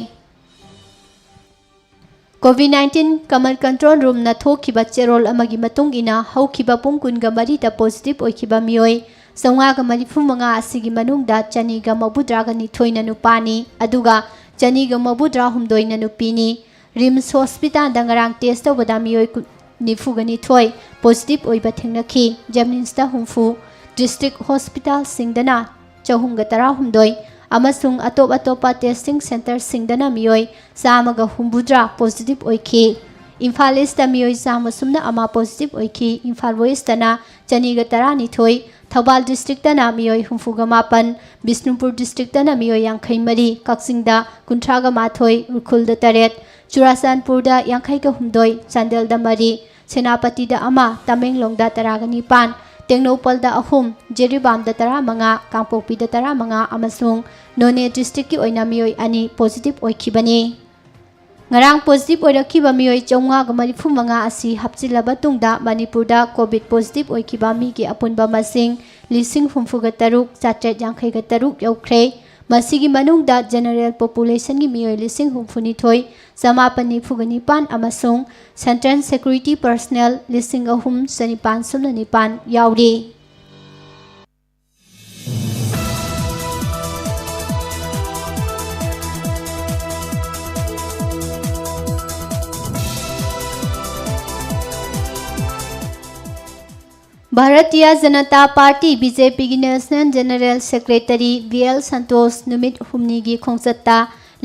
ꯀꯣꯚꯤꯗ ꯅꯥꯏꯟꯇꯤꯟ ꯀꯃꯟ ꯀꯟꯇ꯭ꯔꯣꯜ ꯔꯨꯝꯅ ꯊꯣꯛꯈꯤꯕ ꯆꯦꯔꯣꯜ ꯑꯃꯒꯤ ꯃꯇꯨꯡ ꯏꯟꯅ, ꯍꯧꯈꯤꯕ ꯄꯨꯡ ꯀꯨꯟꯒ ꯃꯔꯤꯗ ꯄꯣꯖꯤꯇꯤꯚ ꯑꯣꯏꯈꯤꯕ ꯃꯤꯑꯣꯏ ꯆꯥꯝꯃꯉꯥꯒ ꯃꯔꯤꯐꯨ ꯃꯉꯥ ꯑꯁꯤꯒꯤ ꯃꯅꯨꯡꯗ ꯆꯅꯤꯒ ꯃꯧꯗ꯭ꯔꯥꯒ ꯅꯤꯊꯣꯏꯅ ꯅꯨꯄꯥꯅꯤ, ꯑꯗꯨꯒ ꯆꯅꯤꯒ ꯃꯧꯗ꯭ꯔꯥ ꯍꯨꯝꯗꯣꯏꯅ ꯅꯨꯄꯤꯅꯤ꯫ ꯔꯤꯝꯁ ꯍꯣꯁꯄꯤꯇꯥꯜꯗ ꯉꯔꯥꯡ ꯇꯦꯁ ꯇꯧꯕꯗ ꯃꯤꯑꯣꯏ ꯀꯨ-, ꯅꯤꯐꯨꯒ ꯅꯤꯊꯣꯏ ꯄꯣꯖꯤꯇꯤꯚ ꯑꯣꯏꯕ ꯊꯦꯡꯅꯈꯤ꯫ ꯖꯦꯅꯤꯝꯁꯇ ꯍꯨꯝꯐꯨ, ꯗꯤꯁꯇ꯭ꯔꯤꯛ ꯍꯣꯁꯄꯤꯇꯥꯜꯁꯤꯡꯗꯅ ꯆꯍꯨꯝꯒ ꯇꯔꯥꯍꯨꯝꯗꯣꯏ ꯑꯃꯁꯨꯡ ꯑꯇꯣꯞ ꯑꯇꯣꯞꯄ ꯇꯦꯁꯇꯤꯡ ꯁꯦꯟꯇꯔꯁꯤꯡꯗꯅ ꯃꯤꯑꯣꯏ ꯆꯥꯝꯃꯒ ꯍꯨꯝꯐꯨꯇꯔꯥ ꯄꯣꯖꯤꯇꯤꯚ ꯑꯣꯏꯈꯤ꯫ ꯏꯝꯐꯥꯜ ꯏꯁꯇ ꯃꯤꯑꯣꯏ ꯆꯥꯝꯃ ꯁꯨꯞꯅ ꯑꯃ ꯄꯣꯖꯤꯇꯤꯚ ꯑꯣꯏꯈꯤ꯫ ꯏꯝꯐꯥꯜ ꯋꯦꯁꯇꯅ ꯆꯅꯤꯒ ꯇꯔꯥꯅꯤꯊꯣꯏ, ꯊꯧꯕꯥꯜ ꯗꯤꯁꯇ꯭ꯔꯤꯛꯇꯅ ꯃꯤꯑꯣꯏ ꯍꯨꯝꯐꯨꯒ ꯃꯥꯄꯟ, ꯕꯤꯁꯅꯨꯄꯨꯔ ꯗꯤꯁꯇ꯭ꯔꯤꯛꯇꯅ ꯃꯤꯑꯣꯏ ꯌꯥꯡꯈꯩ ꯃꯔꯤ, ꯀꯛꯆꯤꯡꯗ ꯀꯨꯟꯊ꯭ꯔꯥꯒ ꯃꯥꯊꯣꯏ, ꯎꯈ꯭ꯔꯨꯜꯗ ꯇꯔꯦꯠ, ꯆꯨꯔꯥꯆꯥꯟꯄꯨꯔꯗ ꯌꯥꯡꯈꯩꯒ ꯍꯨꯝꯗꯣꯏ, ꯆꯥꯟꯗꯦꯜꯗ ꯃꯔꯤ, ꯁꯦꯅꯥꯄꯇꯤꯗ ꯑꯃ, ꯇꯃꯦꯡꯂꯣꯡꯗ ꯇꯔꯥꯒ ꯅꯤꯄꯥꯟ, ꯇꯦꯡꯅꯧꯄꯜꯗ ꯑꯍꯨꯝ, ꯖꯤꯔꯤꯕꯥꯝꯗ ꯇꯔꯥꯃꯉꯥ, ꯀꯥꯡꯄꯣꯛꯄꯤꯗ ꯇꯔꯥꯃꯉꯥ ꯑꯃꯁꯨꯡ ꯅꯣꯅꯦ ꯗꯤꯁꯇ꯭ꯔꯤꯛꯀꯤ ꯑꯣꯏꯅ ꯃꯤꯑꯣꯏ ꯑꯅꯤ ꯄꯣꯖꯤꯇꯤꯚ ꯑꯣꯏꯈꯤꯕꯅꯤ꯫ ꯉꯔꯥꯡ positive ꯑꯣꯏꯔꯛꯈꯤꯕ ꯃꯤꯑꯣꯏ ꯆꯥꯝꯃꯉꯥꯒ ꯃꯔꯤꯐꯨ ꯃꯉꯥ ꯑꯁꯤ ꯍꯥꯞꯆꯤꯜꯂꯕ ꯇꯨꯡꯗ ꯃꯅꯤꯄꯨꯔꯗ COVID positive ꯑꯣꯏꯈꯤꯕ ꯃꯤꯒꯤ ꯑꯄꯨꯟꯕ ꯃꯁꯤꯡ ꯂꯤꯁꯤꯡ ꯍꯨꯝꯐꯨꯒ ꯇꯔꯨꯛ ꯆꯥꯇ꯭ꯔꯦꯠ ꯌꯥꯡꯈꯩꯒ ꯇꯔꯨꯛ ꯌꯧꯈ꯭ꯔꯦ꯫ ꯃꯁꯤꯒꯤ ꯃꯅꯨꯡꯗ general populationꯒꯤ ꯃꯤꯑꯣꯏ ꯂꯤꯁꯤꯡ ꯍꯨꯝꯐꯨꯅꯤꯊꯣꯏ ꯆꯃꯥꯄꯟ ꯅꯤꯐꯨꯒ ꯅꯤꯄꯥꯟ ꯑꯃꯁꯨꯡ central security personnel ꯂꯤꯁꯤꯡ ꯑꯍꯨꯝ ꯆꯅꯤꯄꯥꯟ ꯁꯨꯞꯅ ꯅꯤꯄꯥꯟ ꯌꯥꯎꯔꯤ꯫ ꯚꯥꯔꯇꯤꯌ ꯖꯅꯇꯥ ꯄꯥꯔꯇꯤ, BJPꯒꯤ National General Secretary V L Santosh ꯅꯨꯃꯤꯠ ꯍꯨꯝꯅꯤꯒꯤ ꯈꯣꯡꯆꯠꯇ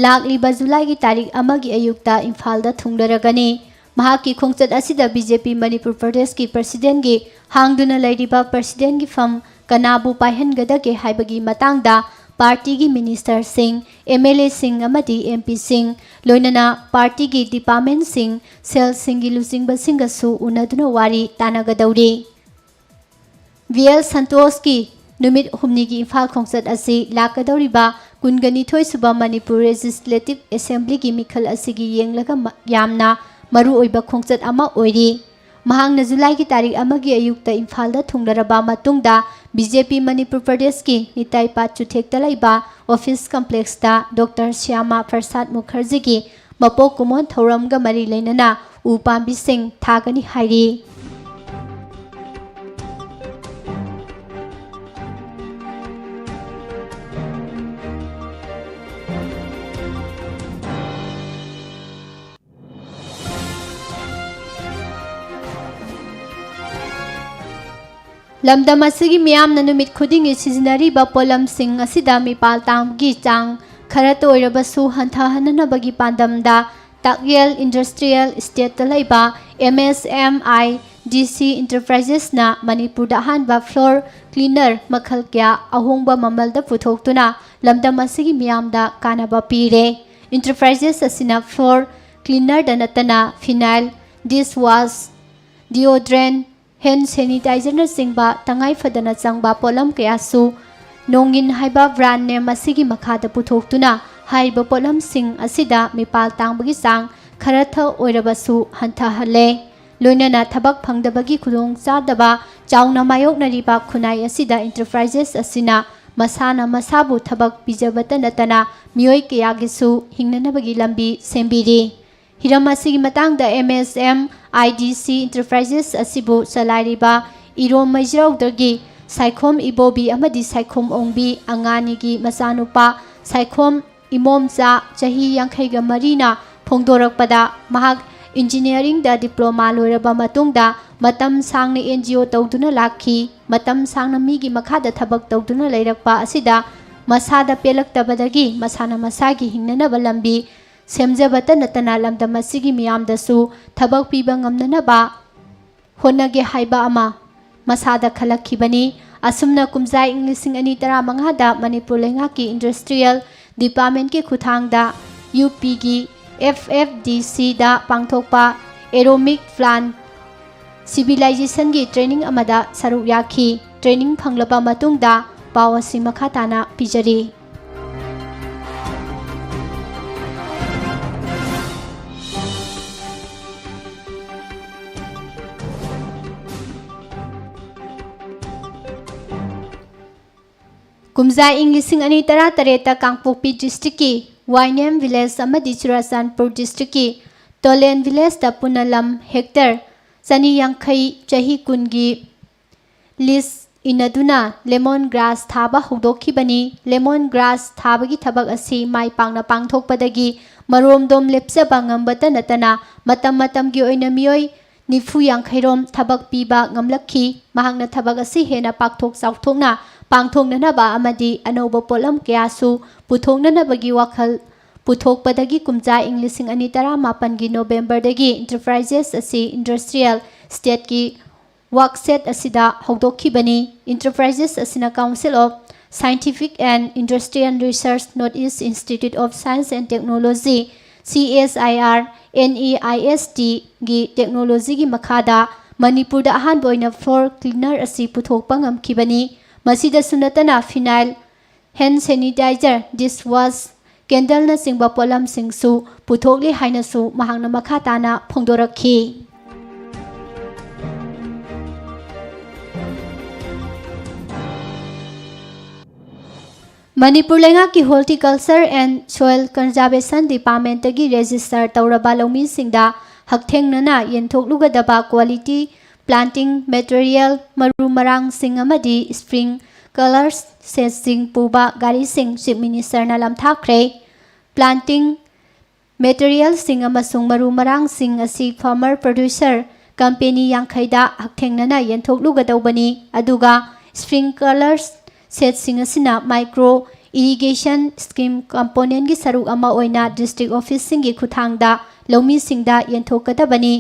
ꯂꯥꯛꯂꯤꯕ ꯖꯨꯂꯥꯏꯒꯤ ꯇꯥꯔꯤꯛ ꯑꯃꯒꯤ ꯑꯌꯨꯛꯇ ꯏꯝꯐꯥꯜꯗ ꯊꯨꯡꯂꯔꯒꯅꯤ꯫ ꯃꯍꯥꯛꯀꯤ ꯈꯣꯡꯆꯠ ꯑꯁꯤꯗ BJP ꯃꯅꯤꯄꯨꯔ ꯄ꯭ꯔꯗꯦꯁꯀꯤ Presidentꯒꯤ ꯍꯥꯡꯗꯨꯅ ꯂꯩꯔꯤꯕ Presidentꯒꯤ ꯐꯝ ꯀꯅꯥꯕꯨ ꯄꯥꯏꯍꯟꯒꯗꯒꯦ ꯍꯥꯏꯕꯒꯤ ꯃꯇꯥꯡꯗ ꯄꯥꯔꯇꯤꯒꯤ ministerꯁꯤꯡ, MLAꯁꯤꯡ ꯑꯃꯗꯤ MPꯁꯤꯡ, ꯂꯣꯏꯅꯅ ꯄꯥꯔꯇꯤꯒꯤ departmentꯁꯤꯡ, cellꯁꯤꯡꯒꯤ ꯂꯨꯆꯤꯡꯕꯁꯤꯡꯒꯁꯨ ꯎꯅꯗꯨꯅ ꯋꯥꯔꯤ ꯇꯥꯟꯅꯒꯗꯧꯔꯤ꯫ V L ꯁꯟꯇꯣꯁꯀꯤ ꯅꯨꯃꯤꯠ ꯍꯨꯝꯅꯤꯒꯤ ꯏꯝꯐꯥꯜ ꯈꯣꯡꯆꯠ ꯑꯁꯤ ꯂꯥꯛꯀꯗꯧꯔꯤꯕ ꯀꯨꯟꯒ ꯅꯤꯊꯣꯏ ꯁꯨꯕ ꯃꯅꯤꯄꯨꯔ Legislative Assemblyꯒꯤ ꯃꯤꯈꯜ ꯑꯁꯤꯒꯤ ꯌꯦꯡꯂꯒ ꯃ-, ꯌꯥꯝꯅ ꯃꯔꯨꯑꯣꯏꯕ ꯈꯣꯡꯆꯠ ꯑꯃ ꯑꯣꯏꯔꯤ꯫ ꯃꯍꯥꯛꯅ ꯖꯨꯂꯥꯏꯒꯤ ꯇꯥꯔꯤꯛ ꯑꯃꯒꯤ ꯑꯌꯨꯛꯇ ꯏꯝꯐꯥꯜꯗ ꯊꯨꯡꯂꯔꯕ ꯃꯇꯨꯡꯗ BJP ꯃꯅꯤꯄꯨꯔ ꯄ꯭ꯔꯗꯦꯁꯀꯤ ꯅꯤꯇꯥꯏ ꯄꯥꯠ ꯆꯨꯊꯦꯛꯇ ꯂꯩꯕ office complexꯇ Doctor ꯁ꯭ꯌꯥꯃꯥ ꯄ꯭ꯔꯁꯥꯗ ꯃꯨꯈꯔꯖꯤꯒꯤ ꯃꯄꯣꯛ ꯀꯨꯝꯑꯣꯟ ꯊꯧꯔꯝꯒ ꯃꯔꯤ ꯂꯩꯅꯅ ꯎ ꯄꯥꯝꯕꯤꯁꯤꯡ ꯊꯥꯒꯅꯤ ꯍꯥꯏꯔꯤ꯫ ꯂꯝꯗꯝ ꯑꯁꯤꯒꯤ ꯃꯤꯌꯥꯝꯅ ꯅꯨꯃꯤꯠ ꯈꯨꯗꯤꯡꯒꯤ ꯁꯤꯖꯤꯟꯅꯔꯤꯕ ꯄꯣꯠꯂꯝꯁꯤꯡ ꯑꯁꯤꯗ ꯃꯤꯄꯥꯜ ꯇꯥꯡꯕꯒꯤ ꯆꯥꯡ ꯈꯔꯇ ꯑꯣꯏꯔꯕꯁꯨ ꯍꯟꯊꯍꯟꯅꯅꯕꯒꯤ ꯄꯥꯟꯗꯝꯗ ꯇꯥꯛꯌꯦꯜ Industrial Estateꯇ ꯂꯩꯕ MSMIDC Enterprisesꯅ ꯃꯅꯤꯄꯨꯔꯗ ꯑꯍꯥꯟꯕ floor cleaner ꯃꯈꯜ ꯀꯌꯥ ꯑꯍꯣꯡꯕ ꯃꯃꯜꯗ ꯄꯨꯊꯣꯛꯇꯨꯅ ꯂꯝꯗꯝ ꯑꯁꯤꯒꯤ ꯃꯤꯌꯥꯝꯗ ꯀꯥꯟꯅꯕ ꯄꯤꯔꯦ꯫ Enterprises ꯑꯁꯤꯅ floor cleanerꯗ ꯅꯠꯇꯅ phenyl, dish wash, deodorant, hand sanitizerꯅꯆꯤꯡꯕ ꯇꯉꯥꯏ ꯐꯗꯅ ꯆꯪꯕ ꯄꯣꯠꯂꯝ ꯀꯌꯥꯁꯨ ꯅꯣꯡꯏꯟ ꯍꯥꯏꯕ brand name ꯑꯁꯤꯒꯤ ꯃꯈꯥꯗ ꯄꯨꯊꯣꯛꯇꯨꯅ ꯍꯥꯏꯔꯤꯕ ꯄꯣꯠꯂꯝꯁꯤꯡ ꯑꯁꯤꯗ ꯃꯤꯄꯥꯜ ꯇꯥꯡꯕꯒꯤ ꯆꯥꯡ ꯈꯔꯇ ꯑꯣꯏꯔꯕꯁꯨ ꯍꯟꯊꯍꯜꯂꯦ꯫ ꯂꯣꯏꯅꯅ ꯊꯕꯛ ꯐꯪꯗꯕꯒꯤ ꯈꯨꯗꯣꯡꯆꯥꯗꯕ ꯆꯥꯎꯅ ꯃꯥꯌꯣꯛꯅꯔꯤꯕ ꯈꯨꯟꯅꯥꯏ ꯑꯁꯤꯗ enterprises ꯑꯁꯤꯅ ꯃꯁꯥꯅ ꯃꯁꯥꯕꯨ ꯊꯕꯛ ꯄꯤꯖꯕꯇ ꯅꯠꯇꯅ ꯃꯤꯑꯣꯏ ꯀꯌꯥꯒꯤꯁꯨ ꯍꯤꯡꯅꯅꯕꯒꯤ ꯂꯝꯕꯤ ꯁꯦꯝꯕꯤꯔꯤ꯫ ꯍꯤꯔꯝ ꯑꯁꯤꯒꯤ ꯃꯇꯥꯡꯗ M S M I D C enterprises ꯑꯁꯤꯕꯨ ꯆꯂꯥꯏꯔꯤꯕ ꯏꯔꯣꯝ ꯃꯩꯖꯥꯎꯗꯒꯤ ꯁꯥꯏꯈꯣꯝ ꯏꯕꯣꯕꯤ ꯑꯃꯗꯤ ꯁꯥꯏꯈꯣꯝ ꯑꯣꯡꯕꯤ ꯑꯉꯥꯅꯤꯒꯤ ꯃꯆꯥꯅꯨꯄꯥ ꯁꯥꯏꯈꯣꯝ ꯏꯃꯣꯝꯆꯥ ꯆꯍꯤ ꯌꯥꯡꯈꯩꯒ ꯃꯔꯤꯅ ꯐꯣꯡꯗꯣꯔꯛꯄꯗ, ꯃꯍꯥꯛ engineeringꯗ diploma ꯂꯣꯏꯔꯕ ꯃꯇꯨꯡꯗ ꯃꯇꯝ ꯁꯥꯡꯅ N G O ꯇꯧꯗꯨꯅ ꯂꯥꯛꯈꯤ꯫ ꯃꯇꯝ ꯁꯥꯡꯅ ꯃꯤꯒꯤ ꯃꯈꯥꯗ ꯊꯕꯛ ꯇꯧꯗꯨꯅ ꯂꯩꯔꯛꯄ ꯑꯁꯤꯗ ꯃꯁꯥꯗ ꯄꯦꯜꯂꯛꯇꯕꯗꯒꯤ ꯃꯁꯥꯅ ꯃꯁꯥꯒꯤ ꯍꯤꯡꯅꯅꯕ ꯂꯝꯕꯤ ꯁꯦꯝꯖꯕꯇ ꯅꯠꯇꯅ ꯂꯝꯗꯝ ꯑꯁꯤꯒꯤ ꯃꯤꯌꯥꯝꯗꯁꯨ ꯊꯕꯛ ꯄꯤꯕ ꯉꯝꯅꯅꯕ ꯍꯣꯠꯅꯒꯦ ꯍꯥꯏꯕ ꯑꯃ ꯃꯁꯥꯗ ꯈꯜꯂꯛꯈꯤꯕꯅꯤ꯫ ꯑꯁꯨꯝꯅ ꯀꯨꯝꯖꯥ ꯏꯪ ꯂꯤꯁꯤꯡ ꯑꯅꯤ ꯇꯔꯥꯃꯉꯥꯗ ꯃꯅꯤꯄꯨꯔ ꯂꯩꯉꯥꯛꯀꯤ Industrial Departmentꯀꯤ ꯈꯨꯠꯊꯥꯡꯗ U Pꯒꯤ F F D Cꯗ ꯄꯥꯡꯊꯣꯛꯄ Aeromic Plant Civilizationꯒꯤ training ꯑꯃꯗ ꯁꯔꯨꯛ ꯌꯥꯈꯤ꯫ Training ꯐꯪꯂꯕ ꯃꯇꯨꯡꯗ ꯄꯥꯎ ꯑꯁꯤ ꯃꯈꯥ ꯇꯥꯅ ꯄꯤꯖꯔꯤ꯫ ꯀꯨꯝꯖꯥ ꯏꯪ ꯂꯤꯁꯤꯡ ꯑꯅꯤ ꯇꯔꯥꯇꯔꯦꯠꯇ ꯀꯥꯡꯄꯣꯛꯄꯤ districtꯀꯤ ꯋꯥꯏꯅꯦꯝ village ꯑꯃꯗꯤ ꯆꯨꯔꯥꯆꯥꯟꯄꯨꯔ districtꯀꯤ ꯇꯣꯂꯦꯟ villageꯇ ꯄꯨꯟꯅ ꯂꯝ hectare ꯆꯅꯤ ꯌꯥꯡꯈꯩ ꯆꯍꯤ ꯀꯨꯟꯒꯤ lease ꯏꯟꯅꯗꯨꯅ lemon grass ꯊꯥꯕ ꯍꯧꯗꯣꯛꯈꯤꯕꯅꯤ꯫ Lemon grass ꯊꯥꯕꯒꯤ ꯊꯕꯛ ꯑꯁꯤ ꯃꯥꯏ ꯄꯥꯛꯅ ꯄꯥꯡꯊꯣꯛꯄꯗꯒꯤ ꯃꯔꯣꯝꯗꯣꯝ ꯂꯦꯞꯆꯕ ꯉꯝꯕꯇ ꯅꯠꯇꯅ ꯃꯇꯝ ꯃꯇꯝꯒꯤ ꯑꯣꯏꯅ ꯃꯤꯑꯣꯏ ꯅꯤꯐꯨ ꯌꯥꯡꯈꯩꯔꯣꯝ ꯊꯕꯛ ꯄꯤꯕ ꯉꯝꯂꯛꯈꯤ꯫ ꯃꯍꯥꯛꯅ ꯊꯕꯛ ꯑꯁꯤ ꯍꯦꯟꯅ ꯄꯥꯛꯊꯣꯛ ꯆꯥꯎꯊꯣꯛꯅ ꯄꯥꯡꯊꯣꯛꯅꯅꯕ ꯑꯃꯗꯤ ꯑꯅꯧꯕ ꯄꯣꯠꯂꯝ ꯀꯌꯥꯁꯨ ꯄꯨꯊꯣꯛꯅꯅꯕꯒꯤ ꯋꯥꯈꯜ ꯄꯨꯊꯣꯛꯄꯗꯒꯤ ꯀꯨꯝꯖꯥ ꯏꯪ ꯂꯤꯁꯤꯡ ꯑꯅꯤ ꯇꯔꯥꯃꯥꯄꯟꯒꯤ Novemberꯗꯒꯤ enterprises ꯑꯁꯤ industrial stateꯀꯤ ꯋꯥꯛꯁꯦꯠ ꯑꯁꯤꯗ ꯍꯧꯗꯣꯛꯈꯤꯕꯅꯤ꯫ Enterprises ꯑꯁꯤꯅ Council of Scientific and Industrial Research, North East Institute of Science and Technology, C S I R, N E I S Tꯒꯤ technologyꯒꯤ ꯃꯈꯥꯗ ꯃꯅꯤꯄꯨꯔꯗ ꯑꯍꯥꯟꯕ ꯑꯣꯏꯅ floor cleaner ꯑꯁꯤ ꯄꯨꯊꯣꯛꯄ ꯉꯝꯈꯤꯕꯅꯤ꯫ ꯃꯁꯤꯗꯁꯨ ꯅꯠꯇꯅ phenyl, hand sanitizer, dish wash, ꯀꯦꯟꯗꯜꯅꯆꯤꯡꯕ ꯄꯣꯠꯂꯝꯁꯤꯡꯁꯨ ꯄꯨꯊꯣꯛꯂꯤ ꯍꯥꯏꯅꯁꯨ ꯃꯍꯥꯛꯅ ꯃꯈꯥ ꯇꯥꯅ ꯐꯣꯡꯗꯣꯔꯛꯈꯤ꯫ ꯃꯅꯤꯄꯨꯔ ꯂꯩꯉꯥꯛꯀꯤ Horticulture and Soil Conservation Departmentꯇꯒꯤ register ꯇꯧꯔꯕ ꯂꯧꯃꯤꯁꯤꯡꯗ ꯍꯛꯊꯦꯡꯅꯅ ꯌꯦꯟꯊꯣꯛꯂꯨꯒꯗꯕ quality planting material, ꯃꯔꯨ ꯃꯔꯥꯡꯁꯤꯡ ꯑꯃꯗꯤ sprinkler setꯁꯤꯡ ꯄꯨꯕ ꯒꯥꯔꯤꯁꯤꯡ Chief Ministerꯅ ꯂꯝꯊꯥꯈ꯭ꯔꯦ꯫ Planting materialꯁꯤꯡ ꯑꯃꯁꯨꯡ ꯃꯔꯨ ꯃꯔꯥꯡꯁꯤꯡ ꯑꯁꯤ farmer producer company ꯌꯥꯡꯈꯩꯗ ꯍꯛꯊꯦꯡꯅꯅ ꯌꯦꯟꯊꯣꯛꯂꯨꯒꯗꯧꯕꯅꯤ, ꯑꯗꯨꯒ sprinkler setꯁꯤꯡ ꯑꯁꯤꯅ micro irrigation scheme componentꯀꯤ ꯁꯔꯨꯛ ꯑꯃ ꯑꯣꯏꯅ district officeꯁꯤꯡꯒꯤ ꯈꯨꯠꯊꯥꯡꯗ ꯂꯧꯃꯤꯁꯤꯡꯗ ꯌꯦꯟꯊꯣꯛꯀꯗꯕꯅꯤ꯫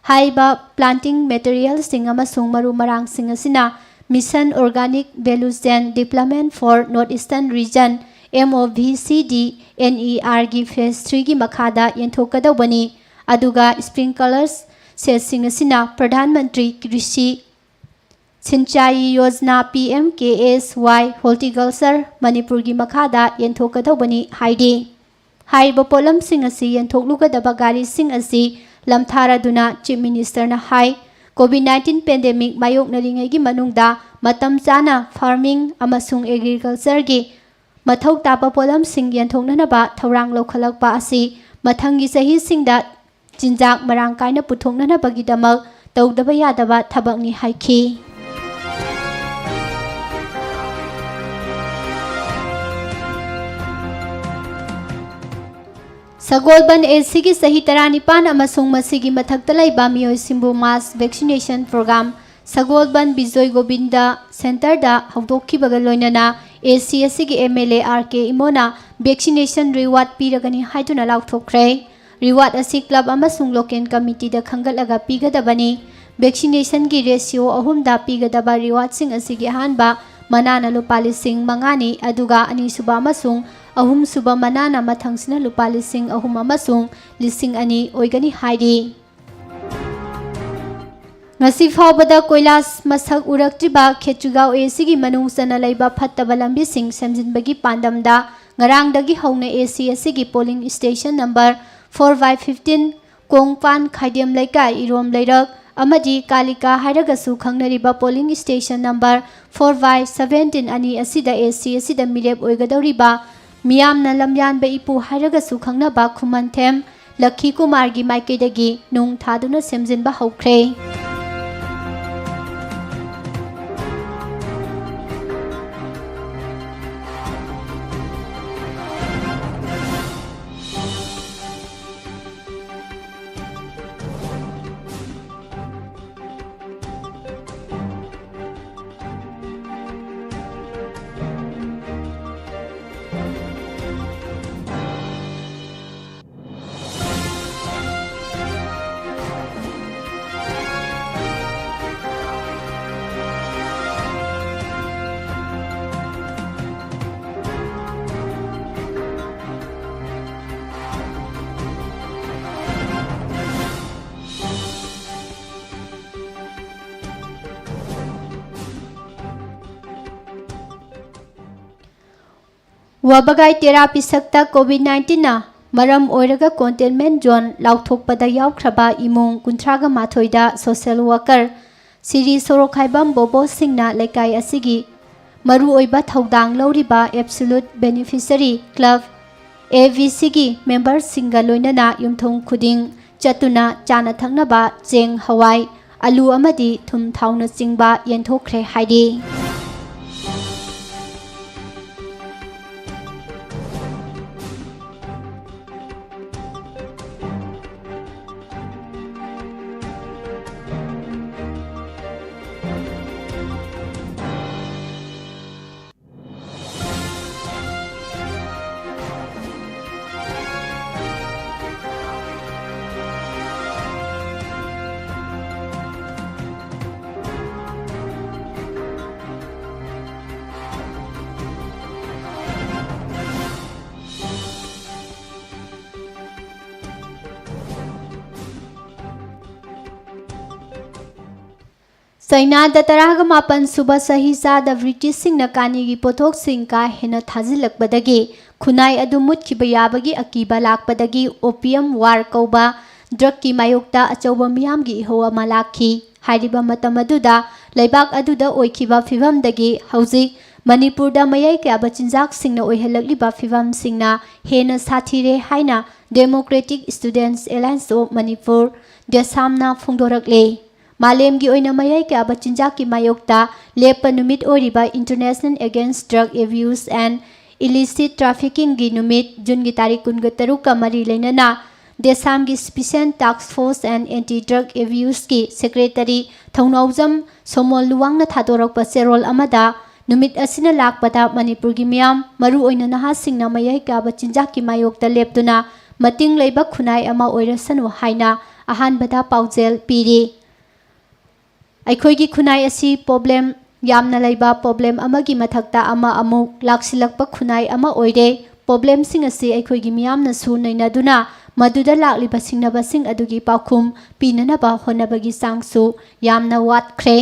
ꯍꯥꯏꯔꯤꯕ planting materialꯁꯤꯡ ꯑꯃꯁꯨꯡ ꯃꯔꯨ ꯃꯔꯥꯡꯁꯤꯡ ꯑꯁꯤꯅ Mission Organic Value Chain Development for North Eastern Region, MOVCD, NERꯒꯤ phase threeꯒꯤ ꯃꯈꯥꯗ ꯌꯦꯟꯊꯣꯛꯀꯗꯧꯕꯅꯤ꯫ ꯑꯗꯨꯒ sprinkler setꯁꯤꯡ ꯑꯁꯤꯅ ꯄ꯭ꯔꯙꯥꯟ ꯃꯟꯇ꯭ꯔꯤ ꯀ꯭ꯔꯤꯁꯤ ꯁꯤꯟꯆꯥꯏ ꯌꯣꯖꯅꯥ, PMKSY Horticulture ꯃꯅꯤꯄꯨꯔꯒꯤ ꯃꯈꯥꯗ ꯌꯦꯟꯊꯣꯛꯀꯗꯧꯕꯅꯤ ꯍꯥꯏꯔꯤ꯫ ꯍꯥꯏꯔꯤꯕ ꯄꯣꯠꯂꯝꯁꯤꯡ ꯑꯁꯤ ꯌꯦꯟꯊꯣꯛꯂꯨꯒꯗꯕ ꯒꯥꯔꯤꯁꯤꯡ ꯑꯁꯤ ꯂꯝꯊꯥꯔꯗꯨꯅ Chief Ministerꯅ ꯍꯥꯏ, COVID nineteen pandemic ꯃꯥꯌꯣꯛꯅꯔꯤꯉꯩꯒꯤ ꯃꯅꯨꯡꯗ ꯃꯇꯝ ꯆꯥꯅ farming ꯑꯃꯁꯨꯡ agricultureꯒꯤ ꯃꯊꯧ ꯇꯥꯕ ꯄꯣꯠꯂꯝꯁꯤꯡ ꯌꯦꯟꯊꯣꯛꯅꯅꯕ ꯊꯧꯔꯥꯡ ꯂꯧꯈꯠꯂꯛꯄ ꯑꯁꯤ ꯃꯊꯪꯒꯤ ꯆꯍꯤꯁꯤꯡꯗ ꯆꯤꯟꯖꯥꯛ ꯃꯔꯥꯡ ꯀꯥꯏꯅ ꯄꯨꯊꯣꯛꯅꯅꯕꯒꯤꯗꯃꯛ ꯇꯧꯗꯕ ꯌꯥꯗꯕ ꯊꯕꯛꯅꯤ ꯍꯥꯏꯈꯤ꯫ ꯁꯒꯣꯜꯕꯟ ACꯒꯤ ꯆꯍꯤ ꯇꯔꯥꯅꯤꯄꯥꯟ ꯑꯃꯁꯨꯡ ꯃꯁꯤꯒꯤ ꯃꯊꯛꯇ ꯂꯩꯕ ꯃꯤꯑꯣꯏꯁꯤꯡꯕꯨ mass vaccination program ꯁꯒꯣꯜꯕꯟ ꯕꯤꯖꯣꯏ ꯒꯣꯕꯤꯟꯗ Centreꯗ ꯍꯧꯗꯣꯛꯈꯤꯕꯒ ꯂꯣꯏꯅꯅ AC ꯑꯁꯤꯒꯤ MLA RK ꯏꯃꯣꯅ vaccination reward ꯄꯤꯔꯒꯅꯤ ꯍꯥꯏꯗꯨꯅ ꯂꯥꯎꯊꯣꯛꯈ꯭ꯔꯦ꯫ Reward ꯑꯁꯤ club ꯑꯃꯁꯨꯡ local committeeꯗ ꯈꯟꯒꯠꯂꯒ ꯄꯤꯒꯗꯕꯅꯤ꯫ Vaccinationꯒꯤ ratio ꯑꯍꯨꯝꯗ ꯄꯤꯒꯗꯕ rewardꯁꯤꯡ ꯑꯁꯤꯒꯤ ꯑꯍꯥꯟꯕ ꯃꯅꯥꯅ ꯂꯨꯄꯥ ꯂꯤꯁꯤꯡ ꯃꯉꯥꯅꯤ, ꯑꯗꯨꯒ ꯑꯅꯤꯁꯨꯕ ꯑꯃꯁꯨꯡ ꯑꯍꯨꯝꯁꯨꯕ ꯃꯅꯥꯅ ꯃꯊꯪꯁꯤꯅ ꯂꯨꯄꯥ ꯂꯤꯁꯤꯡ ꯑꯍꯨꯝ ꯑꯃꯁꯨꯡ ꯂꯤꯁꯤꯡ ꯑꯅꯤ ꯑꯣꯏꯒꯅꯤ ꯍꯥꯏꯔꯤ꯫ ꯉꯁꯤ ꯐꯥꯎꯕꯗ ꯀꯣꯏꯂꯥꯁ ꯃꯁꯛ ꯎꯔꯛꯇ꯭ꯔꯤꯕ ꯈꯦꯇ꯭ꯔꯤꯒꯥꯎ ACꯒꯤ ꯃꯅꯨꯡ ꯆꯟꯅ ꯂꯩꯕ ꯐꯠꯇꯕ ꯂꯝꯕꯤꯁꯤꯡ ꯁꯦꯝꯖꯤꯟꯕꯒꯤ ꯄꯥꯟꯗꯝꯗ ꯉꯔꯥꯡꯗꯒꯤ ꯍꯧꯅ ꯑꯦ ꯁꯤ ꯑꯁꯤꯒꯤ polling station number four by fifteen, ꯀꯣꯡꯄꯥꯟ ꯈꯥꯏꯗꯦꯝ ꯂꯩꯀꯥꯏ, ꯏꯔꯣꯝ ꯂꯩꯔꯛ ꯑꯃꯗꯤ ꯀꯥꯂꯤꯀꯥ ꯍꯥꯏꯔꯒꯁꯨ ꯈꯪꯅꯔꯤꯕ polling station number four by seventeen ꯑꯅꯤ ꯑꯁꯤꯗ ꯑꯦ ꯁꯤ ꯑꯁꯤꯗ ꯃꯤꯔꯦꯞ ꯑꯣꯏꯒꯗꯧꯔꯤꯕ ꯃꯤꯌꯥꯝꯅ ꯂꯝꯌꯥꯟꯕ ꯏꯄꯨ ꯍꯥꯏꯔꯒꯁꯨ ꯈꯪꯅꯕ ꯈꯨꯃꯟꯊꯦꯝ ꯂꯛꯈꯤ ꯀꯨꯃꯥꯔꯒꯤ ꯃꯥꯏꯀꯩꯗꯒꯤ ꯅꯨꯡ ꯊꯥꯗꯨꯅ ꯁꯦꯝꯖꯤꯟꯕ ꯍꯧꯈ꯭ꯔꯦ꯫ ꯋꯥꯕꯒꯥꯏ ꯇꯦꯔꯥ ꯄꯤꯁꯛꯇ COVID nineteenꯅ ꯃꯔꯝ ꯑꯣꯏꯔꯒ containment zone ꯂꯥꯎꯊꯣꯛꯄꯗ ꯌꯥꯎꯈ꯭ꯔꯕ ꯏꯃꯨꯡ ꯀꯨꯟꯊ꯭ꯔꯥꯒ ꯃꯥꯊꯣꯏꯗ social worker ꯁꯤꯔꯤ ꯁꯣꯔꯣꯛꯈꯥꯏꯕꯝ ꯕꯣꯕꯣ ꯁꯤꯡꯅ ꯂꯩꯀꯥꯏ ꯑꯁꯤꯒꯤ ꯃꯔꯨꯑꯣꯏꯕ ꯊꯧꯗꯥꯡ ꯂꯧꯔꯤꯕ absolute beneficiary club A B Cꯒꯤ memberꯁꯤꯡꯒ ꯂꯣꯏꯅꯅ ꯌꯨꯝꯊꯣꯡ ꯈꯨꯗꯤꯡ ꯆꯠꯇꯨꯅ ꯆꯥꯅ ꯊꯛꯅꯕ ꯆꯦꯡ, ꯍꯋꯥꯏ, ꯑꯂꯨ ꯑꯃꯗꯤ ꯊꯨꯝ ꯊꯥꯎꯅꯆꯤꯡꯕ ꯌꯦꯟꯊꯣꯛꯈ꯭ꯔꯦ ꯍꯥꯏꯔꯤ꯫ ꯆꯩꯅꯥꯗ ꯇꯔꯥꯒ ꯃꯥꯄꯟ ꯁꯨꯕ ꯆꯍꯤꯆꯥꯗ ꯕ꯭ꯔꯤꯇꯤꯁꯁꯤꯡꯅ ꯀꯥꯅꯤꯒꯤ ꯄꯣꯠꯊꯣꯛꯁꯤꯡ ꯀꯥ ꯍꯦꯟꯅ ꯊꯥꯖꯤꯜꯂꯛꯄꯗꯒꯤ ꯈꯨꯟꯅꯥꯏ ꯑꯗꯨ ꯃꯨꯠꯈꯤꯕ ꯌꯥꯕꯒꯤ ꯑꯀꯤꯕ ꯂꯥꯛꯄꯗꯒꯤ opium war ꯀꯧꯕ drugꯀꯤ ꯃꯥꯌꯣꯛꯇ ꯑꯆꯧꯕ ꯃꯤꯌꯥꯝꯒꯤ ꯏꯍꯧ ꯑꯃ ꯂꯥꯛꯈꯤ꯫ ꯍꯥꯏꯔꯤꯕ ꯃꯇꯝ ꯑꯗꯨꯗ ꯂꯩꯕꯥꯛ ꯑꯗꯨꯗ ꯑꯣꯏꯈꯤꯕ ꯐꯤꯚꯝꯗꯒꯤ ꯍꯧꯖꯤꯛ ꯃꯅꯤꯄꯨꯔꯗ ꯃꯌꯥꯏ ꯀꯥꯕ ꯆꯤꯟꯖꯥꯛꯁꯤꯡꯅ ꯑꯣꯏꯍꯜꯂꯛꯂꯤꯕ ꯐꯤꯚꯝꯁꯤꯡꯅ ꯍꯦꯟꯅ ꯁꯥꯊꯤꯔꯦ ꯍꯥꯏꯅ Democratic Students Alliance of Manipur, ꯗꯦꯁꯥꯝꯅ ꯐꯣꯡꯗꯣꯔꯛꯂꯦ꯫ ꯃꯥꯂꯦꯝꯒꯤ ꯑꯣꯏꯅ ꯃꯌꯥꯏ ꯀꯥꯕ ꯆꯤꯟꯖꯥꯛꯀꯤ ꯃꯥꯌꯣꯛꯇ ꯂꯦꯞꯄ ꯅꯨꯃꯤꯠ ꯑꯣꯏꯔꯤꯕ International Against Drug Abuse and Illicit Traffickingꯒꯤ ꯅꯨꯃꯤꯠ, ꯖꯨꯟꯒꯤ ꯇꯥꯔꯤꯛ ꯀꯨꯟꯒ ꯇꯔꯨꯛꯀ ꯃꯔꯤ ꯂꯩꯅꯅ ꯗꯦꯁꯥꯝꯒꯤ Special Task Force and Anti Drug Abuseꯀꯤ Secretary ꯊꯧꯅꯥꯎꯖꯝ ꯁꯣꯃꯣꯜ ꯂꯨꯋꯥꯡꯅ ꯊꯥꯗꯣꯔꯛꯄ ꯆꯦꯔꯣꯜ ꯑꯃꯗ, ꯅꯨꯃꯤꯠ ꯑꯁꯤꯅ ꯂꯥꯛꯄꯗ ꯃꯅꯤꯄꯨꯔꯒꯤ ꯃꯤꯌꯥꯝ, ꯃꯔꯨꯑꯣꯏꯅ ꯅꯍꯥꯁꯤꯡꯅ ꯃꯌꯥꯏ ꯀꯥꯕ ꯆꯤꯟꯖꯥꯛꯀꯤ ꯃꯥꯌꯣꯛꯇ ꯂꯦꯞꯇꯨꯅ ꯃꯇꯤꯡ ꯂꯩꯕ ꯈꯨꯟꯅꯥꯏ ꯑꯃ ꯑꯣꯏꯔꯁꯅꯨ ꯍꯥꯏꯅ ꯑꯍꯥꯟꯕꯗ ꯄꯥꯎꯖꯦꯜ ꯄꯤꯔꯤ꯫ ꯑꯩꯈꯣꯏꯒꯤ ꯈꯨꯟꯅꯥꯏ ꯑꯁꯤ problem ꯌꯥꯝꯅ ꯂꯩꯕ, problem ꯑꯃꯒꯤ ꯃꯊꯛꯇ ꯑꯃ ꯑꯃꯨꯛ ꯂꯥꯛꯁꯤꯜꯂꯛꯄ ꯈꯨꯟꯅꯥꯏ ꯑꯃ ꯑꯣꯏꯔꯦ꯫ Problemꯁꯤꯡ ꯑꯁꯤ ꯑꯩꯈꯣꯏꯒꯤ ꯃꯤꯌꯥꯝꯅꯁꯨ ꯅꯩꯅꯗꯨꯅ ꯃꯗꯨꯗ ꯂꯥꯛꯂꯤꯕ ꯁꯤꯡꯅꯕꯁꯤꯡ ꯑꯗꯨꯒꯤ ꯄꯥꯎꯈꯨꯝ ꯄꯤꯅꯅꯕ ꯍꯣꯠꯅꯕꯒꯤ ꯆꯥꯡꯁꯨ ꯌꯥꯝꯅ ꯋꯥꯠꯈ꯭ꯔꯦ꯫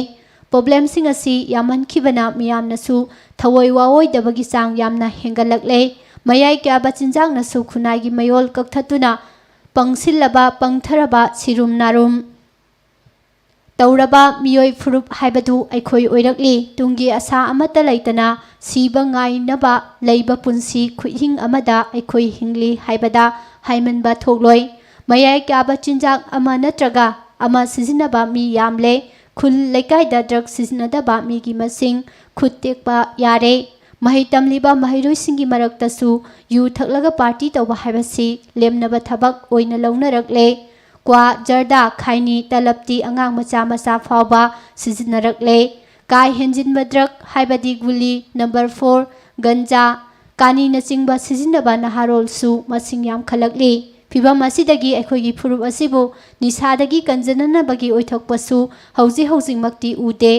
Problemꯁꯤꯡ ꯑꯁꯤ ꯌꯥꯝꯃꯟꯈꯤꯕꯅ ꯃꯤꯌꯥꯝꯅꯁꯨ ꯊꯑꯣꯏ ꯋꯥꯑꯣꯏꯗꯕꯒꯤ ꯆꯥꯡ ꯌꯥꯝꯅ ꯍꯦꯟꯒꯠꯂꯛꯂꯦ꯫ ꯃꯌꯥꯏ ꯀꯥꯕ ꯆꯤꯟꯖꯥꯛꯅꯁꯨ ꯈꯨꯟꯅꯥꯏꯒꯤ ꯃꯌꯣꯜ ꯀꯛꯊꯠꯇꯨꯅ ꯄꯪꯁꯤꯜꯂꯕ, ꯄꯪꯊꯔꯕ, ꯁꯤꯔꯨꯝ ꯅꯥꯔꯨꯝ ꯇꯧꯔꯕ ꯃꯤꯑꯣꯏ ꯐꯨꯔꯨꯞ ꯍꯥꯏꯕꯗꯨ ꯑꯩꯈꯣꯏ ꯑꯣꯏꯔꯛꯂꯤ꯫ ꯇꯨꯡꯒꯤ ꯑꯁꯥ ꯑꯃꯠꯇ ꯂꯩꯇꯅ ꯁꯤꯕ ꯉꯥꯏꯅꯕ ꯂꯩꯕ ꯄꯨꯟꯁꯤ ꯈꯨꯍꯤꯡ ꯑꯃꯗ ꯑꯩꯈꯣꯏ ꯍꯤꯡꯂꯤ ꯍꯥꯏꯕꯗ ꯍꯥꯏꯃꯟꯕ ꯊꯣꯛꯂꯣꯏ꯫ ꯃꯌꯥꯏ ꯀꯥꯕ ꯆꯤꯟꯖꯥꯛ ꯑꯃ ꯅꯠꯇ꯭ꯔꯒ ꯑꯃ ꯁꯤꯖꯤꯟꯅꯕ ꯃꯤ ꯌꯥꯝꯂꯦ꯫ ꯈꯨꯜ ꯂꯩꯀꯥꯏꯗ drug ꯁꯤꯖꯤꯟꯅꯗꯕ ꯃꯤꯒꯤ ꯃꯁꯤꯡ ꯈꯨꯠ ꯇꯦꯛꯄ ꯌꯥꯔꯦ꯫ ꯃꯍꯩ ꯇꯝꯂꯤꯕ ꯃꯍꯩꯔꯣꯏꯁꯤꯡꯒꯤ ꯃꯔꯛꯇꯁꯨ ꯌꯨ ꯊꯛꯂꯒ party ꯇꯧꯕ ꯍꯥꯏꯕꯁꯤ ꯂꯦꯝꯅꯕ ꯊꯕꯛ ꯑꯣꯏꯅ ꯂꯧꯅꯔꯛꯂꯦ꯫ ꯀ꯭ꯋꯥ, ꯖꯔꯗꯥ, ꯈꯥꯏꯅꯤ, ꯇꯂꯞꯇꯤ ꯑꯉꯥꯡ ꯃꯆꯥ ꯃꯆꯥ ꯐꯥꯎꯕ ꯁꯤꯖꯤꯟꯅꯔꯛꯂꯦ꯫ ꯀꯥ ꯍꯦꯟꯖꯤꯟꯕ drug ꯍꯥꯏꯕꯗꯤ ꯒꯨꯂꯤ, number four, ꯒꯟꯖꯥ, ꯀꯥꯅꯤꯅꯆꯤꯡꯕ ꯁꯤꯖꯤꯟꯅꯕ ꯅꯍꯥꯔꯣꯜꯁꯨ ꯃꯁꯤꯡ ꯌꯥꯝꯈꯠꯂꯛꯂꯤ꯫ ꯐꯤꯚꯝ ꯑꯁꯤꯗꯒꯤ ꯑꯩꯈꯣꯏꯒꯤ ꯐꯨꯔꯨꯞ ꯑꯁꯤꯕꯨ ꯅꯤꯁꯥꯗꯒꯤ ꯀꯟꯖꯅꯅꯕꯒꯤ ꯑꯣꯏꯊꯣꯛꯄꯁꯨ ꯍꯧꯖꯤꯛ ꯍꯧꯖꯤꯛꯃꯛꯇꯤ ꯎꯗꯦ꯫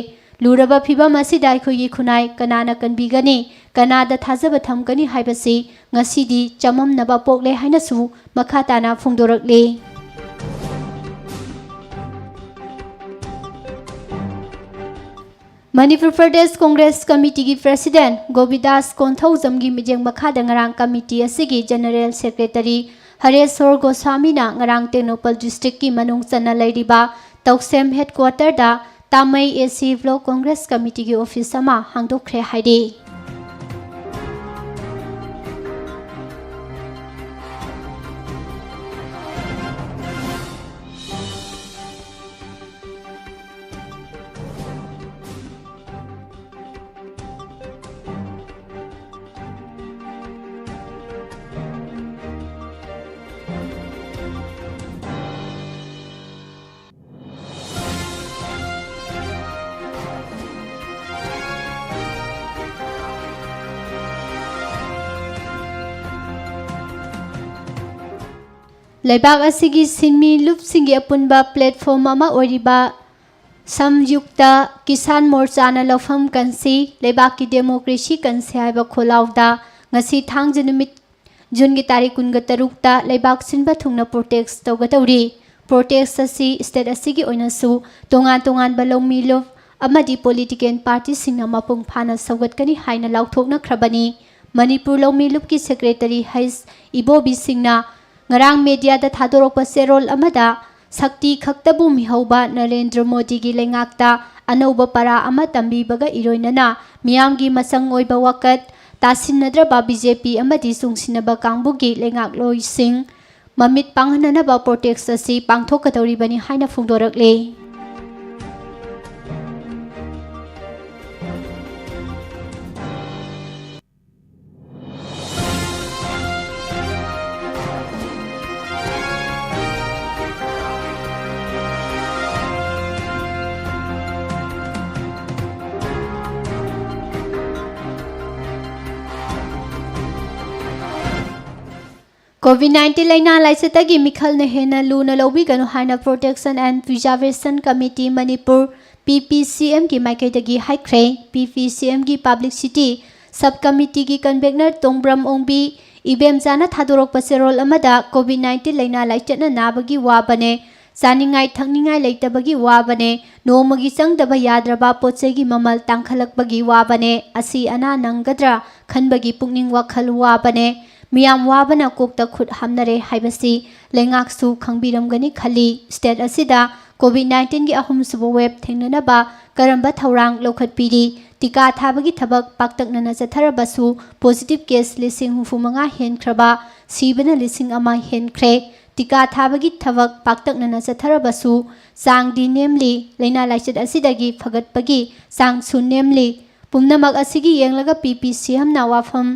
ꯂꯨꯔꯕ ꯐꯤꯚꯝ ꯑꯁꯤꯗ ꯑꯩꯈꯣꯏꯒꯤ ꯈꯨꯟꯅꯥꯏ ꯀꯅꯥꯅ ꯀꯟꯕꯤꯒꯅꯤ? ꯀꯅꯥꯗ ꯊꯥꯖꯕ ꯊꯝꯒꯅꯤ ꯍꯥꯏꯕꯁꯤ ꯉꯁꯤꯗꯤ ꯆꯃꯝꯅꯕ ꯄꯣꯛꯂꯦ ꯍꯥꯏꯅꯁꯨ ꯃꯈꯥ ꯇꯥꯅ ꯐꯣꯡꯗꯣꯔꯛꯂꯤ꯫ ꯃꯅꯤꯄꯨꯔ ꯄ꯭ꯔꯗꯦꯁ ꯀꯣꯡꯒ꯭ꯔꯦꯁ ꯀꯃꯤꯇꯤꯒꯤ ꯄ꯭ꯔꯁꯤꯗꯦꯟ ꯒꯣꯕꯤꯗꯥꯁ ꯀꯣꯟꯊꯧꯖꯝꯒꯤ ꯃꯤꯠꯌꯦꯡ ꯃꯈꯥꯗ ꯉꯔꯥꯡ ꯀꯃꯤꯇꯤ ꯑꯁꯤꯒꯤ ꯖꯦꯅꯔꯦꯜ ꯁꯦꯀ꯭ꯔꯦꯇꯔꯤ ꯍꯔꯦꯁꯣꯔ ꯒꯣꯁ꯭ꯋꯥꯃꯤꯅ ꯉꯔꯥꯡ ꯇꯦꯡꯅꯧꯄꯜ ꯗꯤꯁꯇ꯭ꯔꯤꯛꯀꯤ ꯃꯅꯨꯡ ꯆꯟꯅ ꯂꯩꯔꯤꯕ ꯇꯧꯁꯦꯝ ꯍꯦꯗꯀ꯭ꯋꯥꯇꯔꯗ ꯇꯥꯃꯩ ꯑꯦ ꯁꯤ ꯕ꯭ꯂꯣꯛ ꯀꯣꯡꯒ꯭ꯔꯦꯁ ꯀꯃꯤꯇꯤꯒꯤ ꯑꯣꯐꯤꯁ ꯑꯃ ꯍꯥꯡꯗꯣꯛꯈ꯭ꯔꯦ ꯍꯥꯏꯔꯤ꯫ ꯂꯩꯕꯥꯛ ꯑꯁꯤꯒꯤ ꯁꯤꯟꯃꯤ ꯂꯨꯞꯁꯤꯡꯒꯤ ꯑꯄꯨꯟꯕ ꯄ꯭ꯂꯦꯠꯐꯣꯝ ꯑꯃ ꯑꯣꯏꯔꯤꯕ ꯁꯝꯌꯨꯛꯇ ꯀꯤꯁꯥꯟ ꯃꯣꯔꯆꯥꯅ ꯂꯧꯐꯝ ꯀꯟꯁꯤ, ꯂꯩꯕꯥꯛꯀꯤ ꯗꯦꯃꯣꯀ꯭ꯔꯦꯁꯤ ꯀꯟꯁꯤ ꯍꯥꯏꯕ ꯈꯣꯜꯂꯥꯎꯗ ꯉꯁꯤ ꯊꯥꯡꯖ ꯅꯨꯃꯤꯠ ꯖꯨꯟꯒꯤ ꯇꯥꯔꯤꯛ ꯀꯨꯟꯒ ꯇꯔꯨꯛꯇ ꯂꯩꯕꯥꯛ ꯁꯤꯟꯕ ꯊꯨꯡꯅ ꯄ꯭ꯔꯣꯇꯦꯁ ꯇꯧꯒꯗꯧꯔꯤ꯫ ꯄ꯭ꯔꯣꯇꯦꯁ ꯑꯁꯤ ꯁ꯭ꯇꯦꯠ ꯑꯁꯤꯒꯤ ꯑꯣꯏꯅꯁꯨ ꯇꯣꯉꯥꯟ ꯇꯣꯉꯥꯟꯕ ꯂꯧꯃꯤ ꯂꯨꯞ ꯑꯃꯗꯤ ꯄꯣꯂꯤꯇꯤꯀꯦꯜ ꯄꯥꯔꯇꯤꯁꯤꯡꯅ ꯃꯄꯨꯡ ꯐꯥꯅ ꯁꯧꯒꯠꯀꯅꯤ ꯍꯥꯏꯅ ꯂꯥꯎꯊꯣꯛꯅꯈ꯭ꯔꯕꯅꯤ꯫ ꯃꯅꯤꯄꯨꯔ ꯂꯧꯃꯤ ꯂꯨꯞꯀꯤ ꯁꯦꯀ꯭ꯔꯦꯇꯔꯤ ꯍꯩꯁ ꯏꯕꯣꯕꯤ ꯁꯤꯡꯅ ꯉꯔꯥꯡ ꯃꯦꯗꯤꯌꯥꯗ ꯊꯥꯗꯣꯔꯛꯄ ꯆꯦꯔꯣꯜ ꯑꯃꯗ ꯁꯛꯇꯤ ꯈꯛꯇꯕꯨ ꯃꯤꯍꯧꯕ ꯅꯔꯦꯟꯗ꯭ꯔ ꯃꯣꯗꯤꯒꯤ ꯂꯩꯉꯥꯛꯇ ꯑꯅꯧꯕ ꯄꯔꯥ ꯑꯃ ꯇꯝꯕꯤꯕꯒ ꯏꯔꯣꯏꯅꯅ ꯃꯤꯌꯥꯝꯒꯤ ꯃꯆꯪ ꯑꯣꯏꯕ ꯋꯥꯀꯠ ꯇꯥꯁꯤꯟꯅꯗ꯭ꯔꯕ ꯕꯤ ꯖꯦ ꯄꯤ ꯑꯃꯗꯤ ꯆꯨꯡꯁꯤꯟꯅꯕ ꯀꯥꯡꯕꯨꯒꯤ ꯂꯩꯉꯥꯛꯂꯣꯏꯁꯤꯡ ꯃꯃꯤꯠ ꯄꯥꯡꯍꯟꯅꯅꯕ ꯄ꯭ꯔꯣꯇꯦꯁ ꯑꯁꯤ ꯄꯥꯡꯊꯣꯛꯀꯗꯧꯔꯤꯕꯅꯤ ꯍꯥꯏꯅ ꯐꯣꯡꯗꯣꯔꯛꯂꯤ꯫ ꯀꯣꯚꯤꯗ ꯅꯥꯏꯟꯇꯤꯟ ꯂꯥꯏꯅꯥ ꯂꯥꯏꯆꯠꯇꯒꯤ ꯃꯤꯈꯜꯅ ꯍꯦꯟꯅ ꯂꯨꯅ ꯂꯧꯕꯤꯒꯅꯨ ꯍꯥꯏꯅ Protection and Preservation Committee Manipur, ꯄꯤ ꯄꯤ ꯁꯤ ꯑꯦꯝꯒꯤ ꯃꯥꯏꯀꯩꯗꯒꯤ ꯍꯥꯏꯈ꯭ꯔꯦ꯫ ꯄꯤ ꯄꯤ ꯁꯤ ꯑꯦꯝꯒꯤ ꯄꯕ꯭ꯂꯤꯁꯤꯇꯤ ꯁꯕ ꯀꯃꯤꯇꯤꯒꯤ ꯀꯟꯚꯦꯅꯔ ꯇꯣꯡꯕ꯭ꯔꯝ ꯑꯣꯡꯕꯤ ꯏꯕꯦꯝꯆꯥꯅ ꯊꯥꯗꯣꯔꯛꯄ ꯆꯦꯔꯣꯜ ꯑꯃꯗ ꯀꯣꯚꯤꯗ ꯅꯥꯏꯟꯇꯤꯟ ꯂꯥꯏꯅꯥ ꯂꯥꯏꯆꯠꯅ ꯅꯥꯕꯒꯤ ꯋꯥꯕꯅꯦ꯫ ꯆꯥꯅꯤꯡꯉꯥꯏ ꯊꯛꯅꯤꯡꯉꯥꯏ ꯂꯩꯇꯕꯒꯤ ꯋꯥꯕꯅꯦ, ꯅꯣꯡꯃꯒꯤ ꯆꯪꯗꯕ ꯌꯥꯗ꯭ꯔꯕ ꯄꯣꯠ ꯆꯩꯒꯤ ꯃꯃꯜ ꯇꯥꯡꯈꯠꯂꯛꯄꯒꯤ ꯋꯥꯕꯅꯦ, ꯑꯁꯤ ꯑꯅꯥ ꯅꯪꯒꯗ꯭ꯔꯥ ꯈꯟꯕꯒꯤ ꯄꯨꯛꯅꯤꯡ ꯋꯥꯈꯜ ꯋꯥꯕꯅꯦ꯫ ꯃꯤꯌꯥꯝ ꯋꯥꯕꯅ ꯀꯣꯛꯇ ꯈꯨꯠ ꯍꯥꯝꯅꯔꯦ ꯍꯥꯏꯕꯁꯤ ꯂꯩꯉꯥꯛꯁꯨ ꯈꯪꯕꯤꯔꯝꯒꯅꯤ ꯈꯜꯂꯤ꯫ State ꯑꯁꯤꯗ COVID nineteenꯒꯤ ꯑꯍꯨꯝꯁꯨꯕ wave ꯊꯦꯡꯅꯅꯕ ꯀꯔꯝꯕ ꯊꯧꯔꯥꯡ ꯂꯧꯈꯠꯄꯤꯔꯤ? ꯇꯤꯀꯥ ꯊꯥꯕꯒꯤ ꯊꯕꯛ ꯄꯥꯛꯇꯛꯅꯅ ꯆꯠꯊꯔꯕꯁꯨ positive case ꯂꯤꯁꯤꯡ ꯍꯨꯝꯐꯨ ꯃꯉꯥ ꯍꯦꯟꯈ꯭ꯔꯕ, ꯁꯤꯕꯅ ꯂꯤꯁꯤꯡ ꯑꯃ ꯍꯦꯟꯈ꯭ꯔꯦ꯫ ꯇꯤꯀꯥ ꯊꯥꯕꯒꯤ ꯊꯕꯛ ꯄꯥꯛꯇꯛꯅꯅ ꯆꯠꯊꯔꯕꯁꯨ ꯆꯥꯡꯗꯤ ꯅꯦꯝꯂꯤ꯫ ꯂꯥꯏꯅꯥ ꯂꯥꯏꯆꯠ ꯑꯁꯤꯗꯒꯤ ꯐꯒꯠꯄꯒꯤ ꯆꯥꯡꯁꯨ ꯅꯦꯝꯂꯤ꯫ ꯄꯨꯝꯅꯃꯛ ꯑꯁꯤꯒꯤ ꯌꯦꯡꯂꯒ ꯄꯤ ꯄꯤ ꯁꯤꯑꯦꯝꯅ ꯋꯥꯐꯝ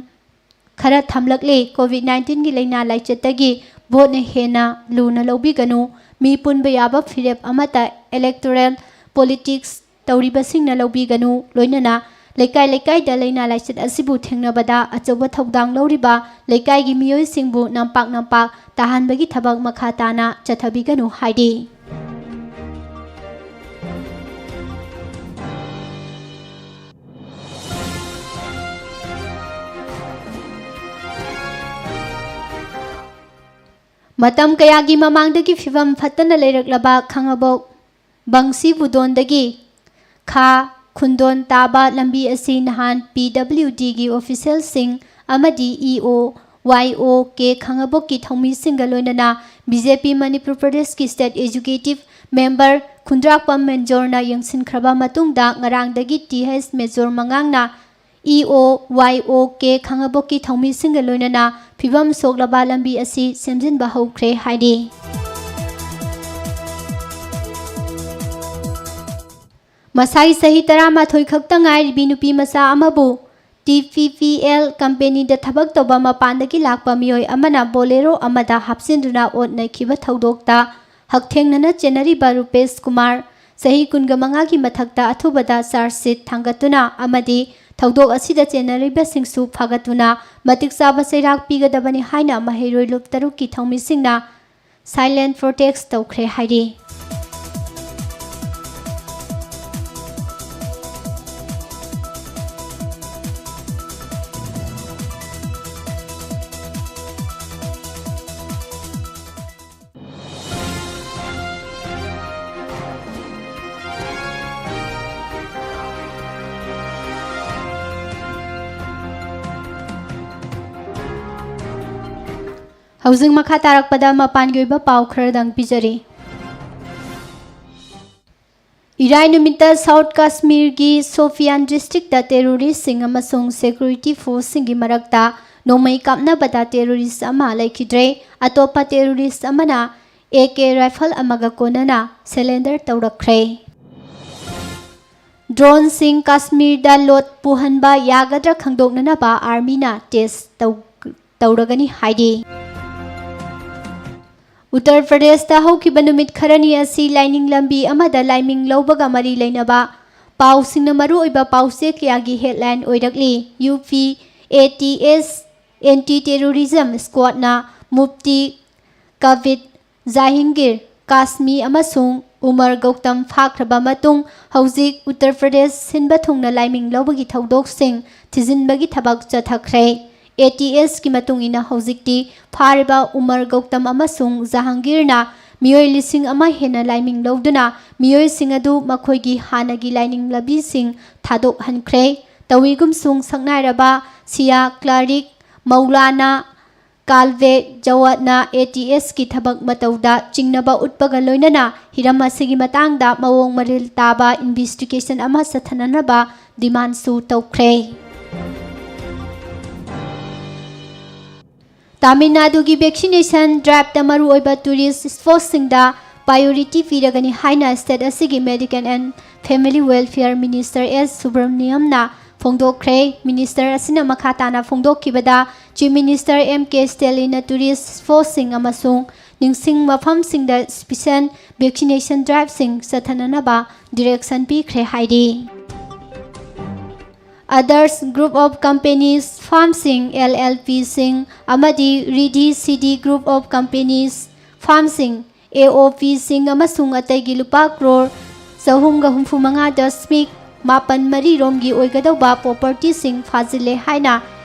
ꯈꯔ ꯊꯝꯂꯛꯂꯤ꯫ COVID nineteenꯒꯤ ꯂꯥꯏꯅꯥ ꯂꯥꯏꯆꯠꯇꯒꯤ ꯚꯣꯠꯅ ꯍꯦꯟꯅ ꯂꯨꯅ ꯂꯧꯕꯤꯒꯅꯨ꯫ ꯃꯤ ꯄꯨꯟꯕ ꯌꯥꯕ ꯐꯤꯔꯦꯞ ꯑꯃꯠꯇ electoral politics ꯇꯧꯔꯤꯕꯁꯤꯡꯅ ꯂꯧꯕꯤꯒꯅꯨ꯫ ꯂꯣꯏꯅꯅ ꯂꯩꯀꯥꯏ ꯂꯩꯀꯥꯏꯗ ꯂꯥꯏꯅꯥ ꯂꯥꯏꯆꯠ ꯑꯁꯤꯕꯨ ꯊꯦꯡꯅꯕꯗ ꯑꯆꯧꯕ ꯊꯧꯗꯥꯡ ꯂꯧꯔꯤꯕ ꯂꯩꯀꯥꯏꯒꯤ ꯃꯤꯑꯣꯏꯁꯤꯡꯕꯨ ꯅꯝꯄꯥꯛ ꯅꯝꯄꯥꯛ ꯇꯥꯍꯟꯕꯒꯤ ꯊꯕꯛ ꯃꯈꯥ ꯇꯥꯅ ꯆꯠꯊꯕꯤꯒꯅꯨ ꯍꯥꯏꯔꯤ꯫ ꯃꯇꯝ ꯀꯌꯥꯒꯤ ꯃꯃꯥꯡꯗꯒꯤ ꯐꯤꯕꯝ ꯐꯠꯇꯅ ꯂꯩꯔꯛꯂꯕ ꯈꯥꯉꯕꯣꯛ ꯕꯪꯁꯤꯕꯨꯗꯣꯟꯗꯒꯤ ꯈꯥ ꯈꯨꯟꯗꯣꯟ ꯇꯥꯕ ꯂꯝꯕꯤ ꯑꯁꯤ ꯅꯍꯥꯟ ꯄꯤ ꯗꯕ꯭ꯂꯤꯎ ꯗꯤꯒꯤ ꯑꯣꯐꯤꯁꯤꯌꯦꯜꯁꯤꯡ ꯑꯃꯗꯤ ꯏ ꯑꯣ ꯋꯥꯏ ꯑꯣ ꯀꯦ ꯈꯥꯉꯕꯣꯛꯀꯤ ꯊꯧꯃꯤꯁꯤꯡꯒ ꯂꯣꯏꯅꯅ ꯕꯤ ꯖꯦ ꯄꯤ ꯃꯅꯤꯄꯨꯔ ꯄ꯭ꯔꯗꯦꯁꯀꯤ ꯁ꯭ꯇꯦꯠ ꯑꯦꯛꯖꯤꯀ꯭ꯌꯨꯇꯤꯚ ꯃꯦꯝꯕꯔ ꯈꯨꯟꯗ꯭ꯔꯥꯛꯄꯝ ꯃꯦꯟꯖꯣꯔꯅ ꯌꯦꯡꯁꯤꯟꯈ꯭ꯔꯕ ꯃꯇꯨꯡꯗ ꯉꯔꯥꯡꯗꯒꯤ ꯇꯤ ꯍꯩꯆ ꯃꯦꯖꯣꯔ ꯃꯉꯥꯡꯅ ꯏ ꯑꯣ ꯋꯥꯏ ꯑꯣ ꯀꯦ ꯈꯥꯉꯕꯣꯛꯀꯤ ꯊꯧꯃꯤꯁꯤꯡꯒ ꯂꯣꯏꯅꯅ ꯐꯤꯕꯝ ꯁꯣꯛꯂꯕ ꯂꯝꯕꯤ ꯑꯁꯤ ꯁꯦꯝꯖꯤꯟꯕ ꯍꯧꯈ꯭ꯔꯦ ꯍꯥꯏꯔꯤ꯫ ꯃꯁꯥꯒꯤ ꯆꯍꯤ ꯇꯔꯥꯃꯥꯊꯣꯏ ꯈꯛꯇ ꯉꯥꯏꯔꯤꯕꯤ ꯅꯨꯄꯤ ꯃꯆꯥ ꯑꯃꯕꯨ ꯇꯤ ꯄꯤ ꯄꯤ ꯑꯦꯜ ꯀꯝꯄꯦꯅꯤꯗ ꯊꯕꯛ ꯇꯧꯕ ꯃꯄꯥꯟꯗꯒꯤ ꯂꯥꯛꯄ ꯃꯤꯑꯣꯏ ꯑꯃꯅ ꯕꯣꯂꯦꯔꯣ ꯑꯃꯗ ꯍꯥꯞꯆꯤꯟꯗꯨꯅ ꯑꯣꯠ ꯅꯩꯈꯤꯕ ꯊꯧꯗꯣꯛꯇ ꯍꯛꯊꯦꯡꯅꯅ ꯆꯦꯟꯅꯔꯤꯕ ꯔꯨꯄꯦꯁ ꯀꯨꯃꯥꯔ, ꯆꯍꯤ ꯀꯨꯟꯒ ꯃꯉꯥꯒꯤ ꯃꯊꯛꯇ, ꯑꯊꯨꯕꯗ ꯆꯥꯔꯖ ꯁꯤꯠ ꯊꯥꯡꯒꯠꯇꯨꯅ ꯑꯃꯗꯤ ꯊꯧꯗꯣꯛ ꯑꯁꯤꯗ ꯆꯦꯟꯅꯔꯤꯕꯁꯤꯡꯁꯨ ꯐꯥꯒꯠꯇꯨꯅ ꯃꯇꯤꯛ ꯆꯥꯕ ꯆꯩꯔꯥꯛ ꯄꯤꯒꯗꯕꯅꯤ ꯍꯥꯏꯅ ꯃꯍꯩꯔꯣꯏ ꯂꯨꯞ ꯇꯔꯨꯛꯀꯤ ꯊꯧꯃꯤꯁꯤꯡꯅ ꯁꯥꯏꯂꯦꯟ ꯄ꯭ꯔꯣꯇꯦꯁ ꯇꯧꯈ꯭ꯔꯦ ꯍꯥꯏꯔꯤ꯫ ꯍꯧꯖꯤꯛ ꯃꯈꯥ ꯇꯥꯔꯛꯄꯗ ꯃꯄꯥꯟꯒꯤ ꯑꯣꯏꯕ ꯄꯥꯎ ꯈꯔꯗꯪ ꯄꯤꯖꯔꯤ꯫ ꯏꯔꯥꯏ ꯅꯨꯃꯤꯠꯇ ꯁꯥꯎꯠ ꯀꯥꯁꯃꯤꯔꯒꯤ ꯁꯣꯐꯤꯌꯥꯟ ꯗꯤꯁꯇ꯭ꯔꯤꯛꯇ ꯇꯦꯔꯣꯔꯤꯁꯁꯤꯡ ꯑꯃꯁꯨꯡ ꯁꯦꯀ꯭ꯌꯨꯔꯤꯇꯤ ꯐꯣꯔꯁꯁꯤꯡꯒꯤ ꯃꯔꯛꯇ ꯅꯣꯡꯃꯩ ꯀꯥꯞꯅꯕꯗ ꯇꯦꯔꯣꯔꯤꯁ ꯑꯃ ꯂꯩꯈꯤꯗ꯭ꯔꯦ꯫ ꯑꯇꯣꯞꯄ ꯇꯦꯔꯣꯔꯤꯁ ꯑꯃꯅ ꯑꯦ ꯀꯦ ꯔꯥꯏꯐꯜ ꯑꯃꯒ ꯀꯣꯟꯅꯅ ꯁꯦꯂꯦꯟꯗꯔ ꯇꯧꯔꯛꯈ꯭ꯔꯦ꯫ ꯗ꯭ꯔꯣꯟꯁꯤꯡ ꯀꯥꯁꯃꯤꯔꯗ ꯂꯣꯠ ꯄꯨꯍꯟꯕ ꯌꯥꯒꯗ꯭ꯔꯥ ꯈꯪꯗꯣꯛꯅꯅꯕ ꯑꯥꯔꯃꯤꯅ ꯇꯦꯁ ꯇꯧ-, ꯇꯧꯔꯒꯅꯤ ꯍꯥꯏꯔꯤ꯫ ꯎꯠꯇꯔ ꯄ꯭ꯔꯗꯦꯁꯇ ꯍꯧꯈꯤꯕ ꯅꯨꯃꯤꯠ ꯈꯔꯅꯤ ꯑꯁꯤ ꯂꯥꯏꯅꯤꯡ ꯂꯝꯕꯤ ꯑꯃꯗ ꯂꯥꯏꯃꯤꯡ ꯂꯧꯕꯒ ꯃꯔꯤ ꯂꯩꯅꯕ ꯄꯥꯎꯁꯤꯡꯅ ꯃꯔꯨꯑꯣꯏꯕ ꯄꯥꯎꯆꯦ ꯀꯌꯥꯒꯤ ꯍꯦꯗꯂꯥꯏꯟ ꯑꯣꯏꯔꯛꯂꯤ꯫ U P A T S anti terrorism ꯁ꯭ꯀ꯭ꯋꯥꯗꯅ ꯃꯨꯐꯇꯤ ꯀꯥꯕꯤꯗ ꯖꯥꯍꯤꯡꯒꯤꯔ ꯀꯥꯁꯃꯤ ꯑꯃꯁꯨꯡ ꯎꯃꯔ ꯒꯧꯇꯝ ꯐꯥꯈ꯭ꯔꯕ ꯃꯇꯨꯡ, ꯍꯧꯖꯤꯛ ꯎꯠꯇꯔ ꯄ꯭ꯔꯗꯦꯁ ꯁꯤꯟꯕ ꯊꯨꯡꯅ ꯂꯥꯏꯃꯤꯡ ꯂꯧꯕꯒꯤ ꯊꯧꯗꯣꯛꯁꯤꯡ ꯊꯤꯖꯤꯟꯕꯒꯤ ꯊꯕꯛ ꯆꯠꯊꯈ꯭ꯔꯦ꯫ ꯑꯦ ꯇꯤ ꯑꯦꯁꯀꯤ ꯃꯇꯨꯡ ꯏꯟꯅ, ꯍꯧꯖꯤꯛꯇꯤ ꯐꯥꯔꯤꯕ ꯎꯃꯔ ꯒꯧꯇꯝ ꯑꯃꯁꯨꯡ ꯖꯍꯥꯡꯒꯤꯔꯅ ꯃꯤꯑꯣꯏ ꯂꯤꯁꯤꯡ ꯑꯃ ꯍꯦꯟꯅ ꯂꯥꯏꯃꯤꯡ ꯂꯧꯗꯨꯅ, ꯃꯤꯑꯣꯏꯁꯤꯡ ꯑꯗꯨ ꯃꯈꯣꯏꯒꯤ ꯍꯥꯟꯅꯒꯤ ꯂꯥꯏꯅꯤꯡ ꯂꯝꯕꯤꯁꯤꯡ ꯊꯥꯗꯣꯛꯍꯟꯈ꯭ꯔꯦ꯫ ꯇꯧꯏꯒꯨꯝꯁꯨꯡ, ꯁꯛꯅꯥꯏꯔꯕ ꯁꯤꯌꯥ ꯀ꯭ꯂꯥꯔꯤꯛ ꯃꯧꯂꯥꯅꯥ ꯀꯥꯜꯚꯦ ꯖꯋꯥꯗꯅ ꯑꯦ ꯇꯤ ꯑꯦꯁꯀꯤ ꯊꯕꯛ ꯃꯇꯧꯗ ꯆꯤꯡꯅꯕ ꯎꯠꯄꯒ ꯂꯣꯏꯅꯅ ꯍꯤꯔꯝ ꯑꯁꯤꯒꯤ ꯃꯇꯥꯡꯗ ꯃꯑꯣꯡ ꯃꯔꯤꯜ ꯇꯥꯕ ꯏꯟꯚꯦꯁꯇꯤꯒꯦꯁꯟ ꯑꯃ ꯆꯠꯊꯅꯅꯕ ꯗꯤꯃꯥꯟꯁꯨ ꯇꯧꯈ꯭ꯔꯦ꯫ ꯇꯥꯃꯤꯜ ꯅꯥꯗꯨꯒꯤ ꯚꯦꯛꯁꯤꯅꯦꯁꯟ ꯗ꯭ꯔꯥꯏꯚꯇ ꯃꯔꯨꯑꯣꯏꯕ ꯇꯨꯔꯤꯁ ꯁ꯭ꯄꯣꯠꯁꯤꯡꯗ ꯄ꯭ꯔꯥꯏꯌꯣꯔꯤꯇꯤ ꯄꯤꯔꯒꯅꯤ ꯍꯥꯏꯅ ꯁ꯭ꯇꯦꯠ ꯑꯁꯤꯒꯤ medical and family welfare minister S ꯁꯨꯕ꯭ꯔꯃꯅꯤꯌꯝꯅ ꯐꯣꯡꯗꯣꯛꯈ꯭ꯔꯦ꯫ ꯃꯤꯅꯤꯁꯇꯔ ꯑꯁꯤꯅ ꯃꯈꯥ ꯇꯥꯅ ꯐꯣꯡꯗꯣꯛꯈꯤꯕꯗ, ꯆꯤꯐ ꯃꯤꯅꯤꯁꯇꯔ ꯑꯦꯝ ꯀꯦ ꯁ꯭ꯇꯦꯂꯤꯟꯅ ꯇꯨꯔꯤꯁ ꯁ꯭ꯄꯣꯠꯁꯤꯡ ꯑꯃꯁꯨꯡ ꯅꯤꯡꯁꯤꯡ ꯃꯐꯝꯁꯤꯡꯗ ꯁ꯭ꯄꯤꯁꯦꯜ ꯚꯦꯛꯁꯤꯅꯦꯁꯟ ꯗ꯭ꯔꯥꯏꯚꯁꯤꯡ ꯆꯠꯊꯅꯅꯕ ꯗꯤꯔꯦꯛꯁꯟ ꯄꯤꯈ꯭ꯔꯦ ꯍꯥꯏꯔꯤ꯫ ꯑꯗꯔꯁ ꯒ꯭ꯔꯨꯞ ꯑꯣꯐ ꯀꯝꯄꯦꯅꯤꯁ ꯐꯥꯔꯝꯁꯤꯡ, ꯑꯦꯜ ꯑꯦꯜ ꯄꯤꯁꯤꯡ, ꯑꯃꯗꯤ Riddhi Siddhi group of companies ꯐꯥꯔꯝꯁꯤꯡ, ꯑꯦ ꯑꯣ ꯄꯤꯁꯤꯡ ꯑꯃꯁꯨꯡ ꯑꯇꯩꯒꯤ ꯂꯨꯄꯥ ꯀ꯭ꯔꯣꯔ ꯆꯍꯨꯝꯒ ꯍꯨꯝꯐꯨ ꯃꯉꯥ ꯗꯁꯃꯤꯛ ꯃꯥꯄꯟ ꯃꯔꯤ ꯔꯣꯝꯒꯤ ꯑꯣꯏꯒꯗꯧꯕ ꯄ꯭ꯔꯣꯄꯔꯇꯤꯁꯤꯡ ꯐꯥꯖꯤꯜꯂꯦ ꯍꯥꯏꯅ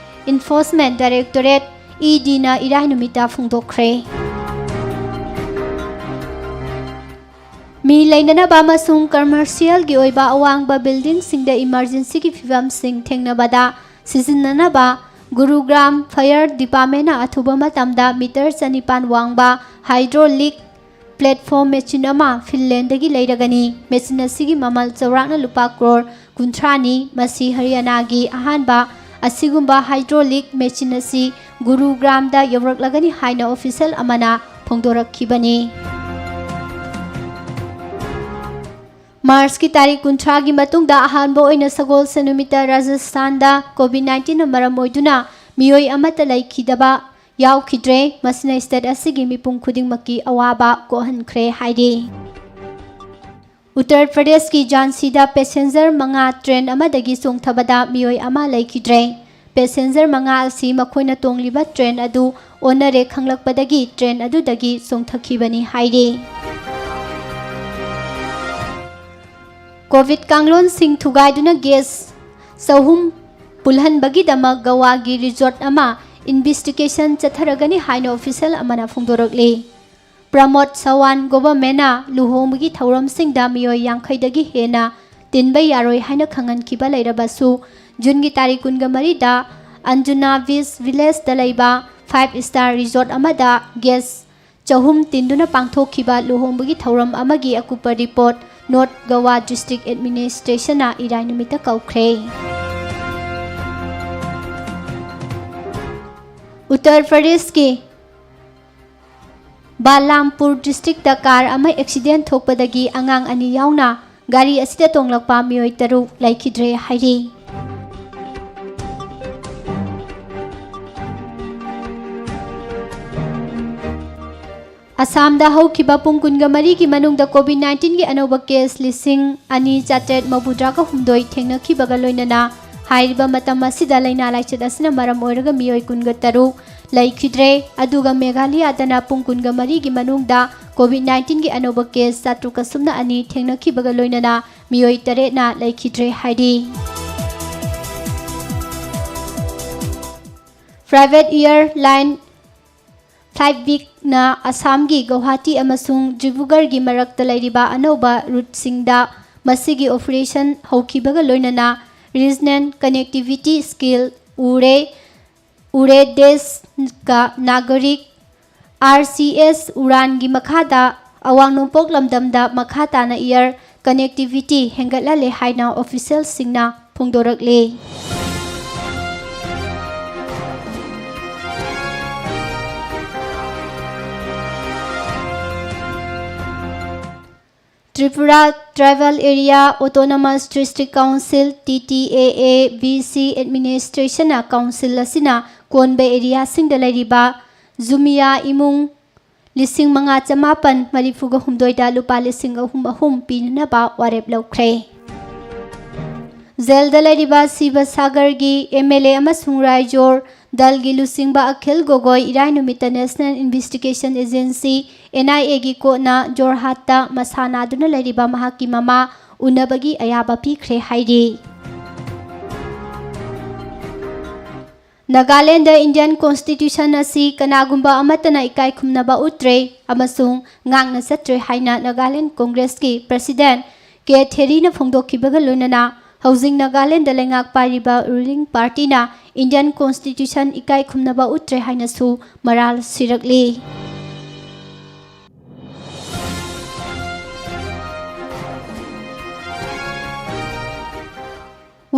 ꯏꯟꯐꯣꯔꯁꯃꯦꯟ ꯗꯥꯏꯔꯦꯛꯇꯣꯔꯦꯠ, ꯏ ꯗꯤꯅ ꯏꯔꯥꯏ ꯅꯨꯃꯤꯠꯇ ꯐꯣꯡꯗꯣꯛꯈ꯭ꯔꯦ꯫ ꯃꯤ ꯂꯩꯅꯅꯕ ꯑꯃꯁꯨꯡ ꯀꯃꯔꯁꯤꯌꯦꯜꯒꯤ ꯑꯣꯏꯕ ꯑꯋꯥꯡꯕ ꯕꯤꯜꯗꯤꯡꯁꯤꯡꯗ ꯏꯃꯔꯖꯦꯟꯁꯤꯒꯤ ꯐꯤꯚꯝꯁꯤꯡ ꯊꯦꯡꯅꯕꯗ ꯁꯤꯖꯤꯟꯅꯅꯕ ꯒꯨꯔꯨꯒ꯭ꯔꯥꯝ ꯐꯥꯌꯔ ꯗꯤꯄꯥꯔꯠꯃꯦꯟꯅ ꯑꯊꯨꯕ ꯃꯇꯝꯗ ꯃꯤꯇꯔ ꯆꯅꯤꯄꯥꯟ ꯋꯥꯡꯕ ꯍꯥꯏꯗ꯭ꯔꯣꯂꯤꯛ ꯄ꯭ꯂꯦꯠꯐꯣꯝ ꯃꯦꯆꯤꯟ ꯑꯃ ꯐꯤꯟꯂꯦꯟꯗꯒꯤ ꯂꯩꯔꯒꯅꯤ꯫ ꯃꯦꯆꯤꯟ ꯑꯁꯤꯒꯤ ꯃꯃꯜ ꯆꯥꯎꯔꯥꯛꯅ ꯂꯨꯄꯥ ꯀ꯭ꯔꯣꯔ ꯀꯨꯟꯊ꯭ꯔꯥꯅꯤ꯫ ꯃꯁꯤ ꯍꯔꯤꯌꯥꯅꯥꯒꯤ ꯑꯍꯥꯟꯕ ꯑꯁꯤꯒꯨꯝꯕ ꯍꯥꯏꯗ꯭ꯔꯣꯂꯤꯛ ꯃꯦꯆꯤꯟ ꯑꯁꯤ ꯒꯨꯔꯨꯒ꯭ꯔꯥꯝꯗ ꯌꯧꯔꯛꯂꯒꯅꯤ ꯍꯥꯏꯅ ꯑꯣꯐꯤꯁꯤꯌꯦꯜ ꯑꯃꯅ ꯐꯣꯡꯗꯣꯔꯛꯈꯤꯕꯅꯤ꯫ ꯃꯥꯔꯆꯀꯤ ꯇꯥꯔꯤꯛ ꯀꯨꯟꯊ꯭ꯔꯥꯒꯤ ꯃꯇꯨꯡꯗ ꯑꯍꯥꯟꯕ ꯑꯣꯏꯅ ꯁꯒꯣꯜꯁꯦꯟ ꯅꯨꯃꯤꯠꯇ ꯔꯥꯖꯁꯊꯥꯟꯗ ꯀꯣꯚꯤꯗ ꯅꯥꯏꯟꯇꯤꯟꯅ ꯃꯔꯝ ꯑꯣꯏꯗꯨꯅ ꯃꯤꯑꯣꯏ ꯑꯃꯠꯇ ꯂꯩꯈꯤꯗꯕ ꯌꯥꯎꯈꯤꯗ꯭ꯔꯦ꯫ ꯃꯁꯤꯅ ꯁ꯭ꯇꯦꯠ ꯑꯁꯤꯒꯤ ꯃꯤꯄꯨꯝ ꯈꯨꯗꯤꯡꯃꯛꯀꯤ ꯑꯋꯥꯕ ꯀꯣꯛꯍꯟꯈ꯭ꯔꯦ ꯍꯥꯏꯔꯤ꯫ ꯎꯠꯇꯔ ꯄ꯭ꯔꯗꯦꯁꯀꯤ ꯖꯥꯟꯁꯤꯗ ꯄꯦꯁꯦꯟꯖꯔ ꯃꯉꯥ ꯇ꯭ꯔꯦꯟ ꯑꯃꯗꯒꯤ ꯆꯣꯡꯊꯕꯗ ꯃꯤꯑꯣꯏ ꯑꯃ ꯂꯩꯈꯤꯗ꯭ꯔꯦ꯫ ꯄꯦꯁꯦꯟꯖꯔ ꯃꯉꯥ ꯑꯁꯤ ꯃꯈꯣꯏꯅ ꯇꯣꯡꯂꯤꯕ ꯇ꯭ꯔꯦꯟ ꯑꯗꯨ ꯑꯣꯟꯅꯔꯦ ꯈꯪꯂꯛꯄꯗꯒꯤ ꯇ꯭ꯔꯦꯟ ꯑꯗꯨꯗꯒꯤ ꯆꯣꯡꯊꯈꯤꯕꯅꯤ ꯍꯥꯏꯔꯤ꯫ ꯀꯣꯚꯤꯗ ꯀꯥꯡꯂꯣꯟꯁꯤꯡ ꯊꯨꯒꯥꯏꯗꯨꯅ ꯒꯦꯁ ꯆꯍꯨꯝ ꯄꯨꯜꯍꯟꯕꯒꯤꯗꯃꯛ ꯒꯋꯥꯒꯤ ꯔꯤꯖꯣꯔꯠ ꯑꯃ ꯏꯟꯚꯦꯁꯇꯤꯒꯦꯁꯟ ꯆꯠꯊꯔꯒꯅꯤ ꯍꯥꯏꯅ ꯑꯣꯐꯤꯁꯤꯌꯦꯜ ꯑꯃꯅ ꯐꯣꯡꯗꯣꯔꯛꯂꯤ꯫ ꯄ꯭ꯔꯃꯣꯗ ꯁꯋꯥꯟ ꯒꯣꯚꯔꯃꯦꯟꯅ ꯂꯨꯍꯣꯡꯕꯒꯤ ꯊꯧꯔꯝꯁꯤꯡꯗ ꯃꯤꯑꯣꯏ ꯌꯥꯡꯈꯩꯗꯒꯤ ꯍꯦꯟꯅ ꯇꯤꯟꯕ ꯌꯥꯔꯣꯏ ꯍꯥꯏꯅ ꯈꯪꯍꯟꯈꯤꯕ ꯂꯩꯔꯕꯁꯨ, ꯖꯨꯟꯒꯤ ꯇꯥꯔꯤꯛ ꯀꯨꯟꯒ ꯃꯔꯤꯗ ꯑꯟꯖꯨꯅꯥ ꯕꯤꯆ ꯚꯤꯂꯦꯖꯇ ꯂꯩꯕ ꯐꯥꯏꯚ ꯁ꯭ꯇꯥꯔ ꯔꯤꯖꯣꯔꯠ ꯑꯃꯗ ꯒꯦꯁ ꯆꯍꯨꯝ ꯇꯤꯟꯗꯨꯅ ꯄꯥꯡꯊꯣꯛꯈꯤꯕ ꯂꯨꯍꯣꯡꯕꯒꯤ ꯊꯧꯔꯝ ꯑꯃꯒꯤ ꯑꯀꯨꯞꯄ ꯔꯤꯄꯣꯔꯠ ꯅꯣꯔꯠ ꯒꯋꯥ ꯗꯤꯁꯇ꯭ꯔꯤꯛ ꯑꯦꯗꯃꯤꯅꯤꯁꯇ꯭ꯔꯦꯁꯟꯅ ꯏꯔꯥꯏ ꯅꯨꯃꯤꯠꯇ ꯀꯧꯈ꯭ꯔꯦ꯫ ꯎꯠꯇꯔ ꯄ꯭ꯔꯗꯦꯁꯀꯤ ꯕꯥꯂꯥꯝꯄꯨꯔ ꯗꯤꯁꯇ꯭ꯔꯤꯛꯇ ꯀꯥꯔ ꯑꯃ ꯑꯦꯛꯁꯤꯗꯦꯟ ꯊꯣꯛꯄꯗꯒꯤ ꯑꯉꯥꯡ ꯑꯅꯤ ꯌꯥꯎꯅ ꯒꯥꯔꯤ ꯑꯁꯤꯗ ꯇꯣꯡꯂꯛꯄ ꯃꯤꯑꯣꯏ ꯇꯔꯨꯛ ꯂꯩꯈꯤꯗ꯭ꯔꯦ ꯍꯥꯏꯔꯤ꯫ ꯑꯁꯥꯝꯗ ꯍꯧꯈꯤꯕ ꯄꯨꯡ ꯀꯨꯟꯒ ꯃꯔꯤꯒꯤ ꯃꯅꯨꯡꯗ ꯀꯣꯚꯤꯗ ꯅꯥꯏꯟꯇꯤꯟꯒꯤ ꯑꯅꯧꯕ ꯀꯦꯁ ꯂꯤꯁꯤꯡ ꯑꯅꯤ ꯆꯥꯇ꯭ꯔꯦꯠ ꯃꯧꯗ꯭ꯔꯥꯒ ꯍꯨꯝꯗꯣꯏ ꯊꯦꯡꯅꯈꯤꯕꯒ ꯂꯣꯏꯅꯅ ꯍꯥꯏꯔꯤꯕ ꯃꯇꯝ ꯑꯁꯤꯗ ꯂꯥꯏꯅꯥ ꯂꯥꯏꯆꯠ ꯑꯁꯤꯅ ꯃꯔꯝ ꯑꯣꯏꯔꯒ ꯃꯤꯑꯣꯏ ꯀꯨꯟꯒ ꯇꯔꯨꯛ ꯂꯩꯈꯤꯗ꯭ꯔꯦ꯫ ꯑꯗꯨꯒ ꯃꯦꯘꯥꯂꯌꯥꯗꯅ ꯄꯨꯡ ꯀꯨꯟꯒ ꯃꯔꯤꯒꯤ ꯃꯅꯨꯡꯗ ꯀꯣꯚꯤꯗ ꯅꯥꯏꯟꯇꯤꯟꯒꯤ ꯑꯅꯧꯕ ꯀꯦꯁ ꯆꯥꯇ꯭ꯔꯨꯛ ꯑꯁꯨꯝꯅ ꯑꯅꯤ ꯊꯦꯡꯅꯈꯤꯕꯒ ꯂꯣꯏꯅꯅ ꯃꯤꯑꯣꯏ ꯇꯔꯦꯠꯅ ꯂꯩꯈꯤꯗ꯭ꯔꯦ ꯍꯥꯏꯔꯤ꯫ ꯄ꯭ꯔꯥꯏꯚꯦꯠ ꯏꯌꯔꯂꯥꯏꯟ ꯐ꯭ꯂꯥꯏꯠ ꯕꯤꯛꯅ ꯑꯁꯥꯝꯒꯤ ꯒꯧꯍꯥꯇꯤ ꯑꯃꯁꯨꯡ ꯗꯤꯕ꯭ꯔꯨꯒꯔꯒꯤ ꯃꯔꯛꯇ ꯂꯩꯔꯤꯕ ꯑꯅꯧꯕ ꯔꯨꯠꯁꯤꯡꯗ ꯃꯁꯤꯒꯤ ꯑꯣꯄꯔꯦꯁꯟ ꯍꯧꯈꯤꯕꯒ ꯂꯣꯏꯅꯅ ꯔꯤꯖꯅꯦꯜ ꯀꯅꯦꯛꯇꯤꯚꯤꯇꯤ ꯁ꯭ꯀꯦꯜ ꯎꯔꯦ꯫ ꯄꯨꯔꯦ ꯗꯦꯁ ꯀ ꯅꯥꯒꯔꯤꯛ, ꯑꯥꯔ ꯁꯤ ꯑꯦꯁ ꯎꯔꯥꯟꯒꯤ ꯃꯈꯥꯗ ꯑꯋꯥꯡ ꯅꯣꯡꯄꯣꯛ ꯂꯝꯗꯝꯗ ꯃꯈꯥ ꯇꯥꯅ air connectivity ꯍꯦꯟꯒꯠꯍꯜꯂꯦ ꯍꯥꯏꯅ officialꯁꯤꯡꯅ ꯐꯣꯡꯗꯣꯔꯛꯂꯤ꯫ Tripura Tribal Area Autonomous District Council, T T A A B C administrationꯅ council ꯑꯁꯤꯅ ꯀꯣꯟꯕ areaꯁꯤꯡꯗ ꯂꯩꯔꯤꯕ ꯖꯨꯃꯤꯌꯥ ꯏꯃꯨꯡ ꯂꯤꯁꯤꯡ ꯃꯉꯥ ꯆꯃꯥꯄꯟ ꯃꯔꯤꯐꯨꯒ ꯍꯨꯝꯗꯣꯏꯗ ꯂꯨꯄꯥ ꯂꯤꯁꯤꯡ ꯑꯍꯨꯝ ꯑꯍꯨꯝ ꯄꯤꯅꯅꯕ ꯋꯥꯔꯦꯞ ꯂꯧꯈ꯭ꯔꯦ꯫ ꯖꯦꯜꯗ ꯂꯩꯔꯤꯕ ꯁꯤꯕ ꯁꯥꯒꯔꯒꯤ M L A ꯑꯃꯁꯨꯡ ꯔꯥꯏꯖꯣꯔ ꯗꯜꯒꯤ ꯂꯨꯆꯤꯡꯕ ꯑꯈꯤꯜ ꯒꯣꯒꯣꯏ ꯏꯔꯥꯏ ꯅꯨꯃꯤꯠꯇ National Investigation Agency, N I Aꯒꯤ ꯀꯣꯔꯠꯅ ꯖꯣꯔꯍꯥꯠꯇ ꯃꯁꯥ ꯅꯥꯗꯨꯅ ꯂꯩꯔꯤꯕ ꯃꯍꯥꯛꯀꯤ ꯃꯃꯥ ꯎꯅꯕꯒꯤ ꯑꯌꯥꯕ ꯄꯤꯈ꯭ꯔꯦ ꯍꯥꯏꯔꯤ꯫ ꯅꯥꯒꯥꯂꯦꯟꯗ Indian Constitution ꯑꯁꯤ ꯀꯅꯥꯒꯨꯝꯕ ꯑꯃꯠꯇꯅ ꯏꯀꯥꯏ ꯈꯨꯝꯅꯕ ꯎꯠꯇ꯭ꯔꯦ ꯑꯃꯁꯨꯡ ꯉꯥꯛꯅ ꯆꯠꯇ꯭ꯔꯦ ꯍꯥꯏꯅ ꯅꯥꯒꯥꯂꯦꯟ ꯀꯣꯡꯒ꯭ꯔꯦꯁꯀꯤ president ꯀꯦ ꯊꯦꯔꯤꯅ ꯐꯣꯡꯗꯣꯛꯈꯤꯕꯒ ꯂꯣꯏꯅꯅ ꯍꯧꯖꯤꯛ ꯅꯥꯒꯥꯂꯦꯟꯗ ꯂꯩꯉꯥꯛ ꯄꯥꯏꯔꯤꯕ ruling partyꯅ Indian Constitution ꯏꯀꯥꯏ ꯈꯨꯝꯅꯕ ꯎꯠꯇ꯭ꯔꯦ ꯍꯥꯏꯅꯁꯨ ꯃꯔꯥꯜ ꯁꯤꯔꯛꯂꯤ꯫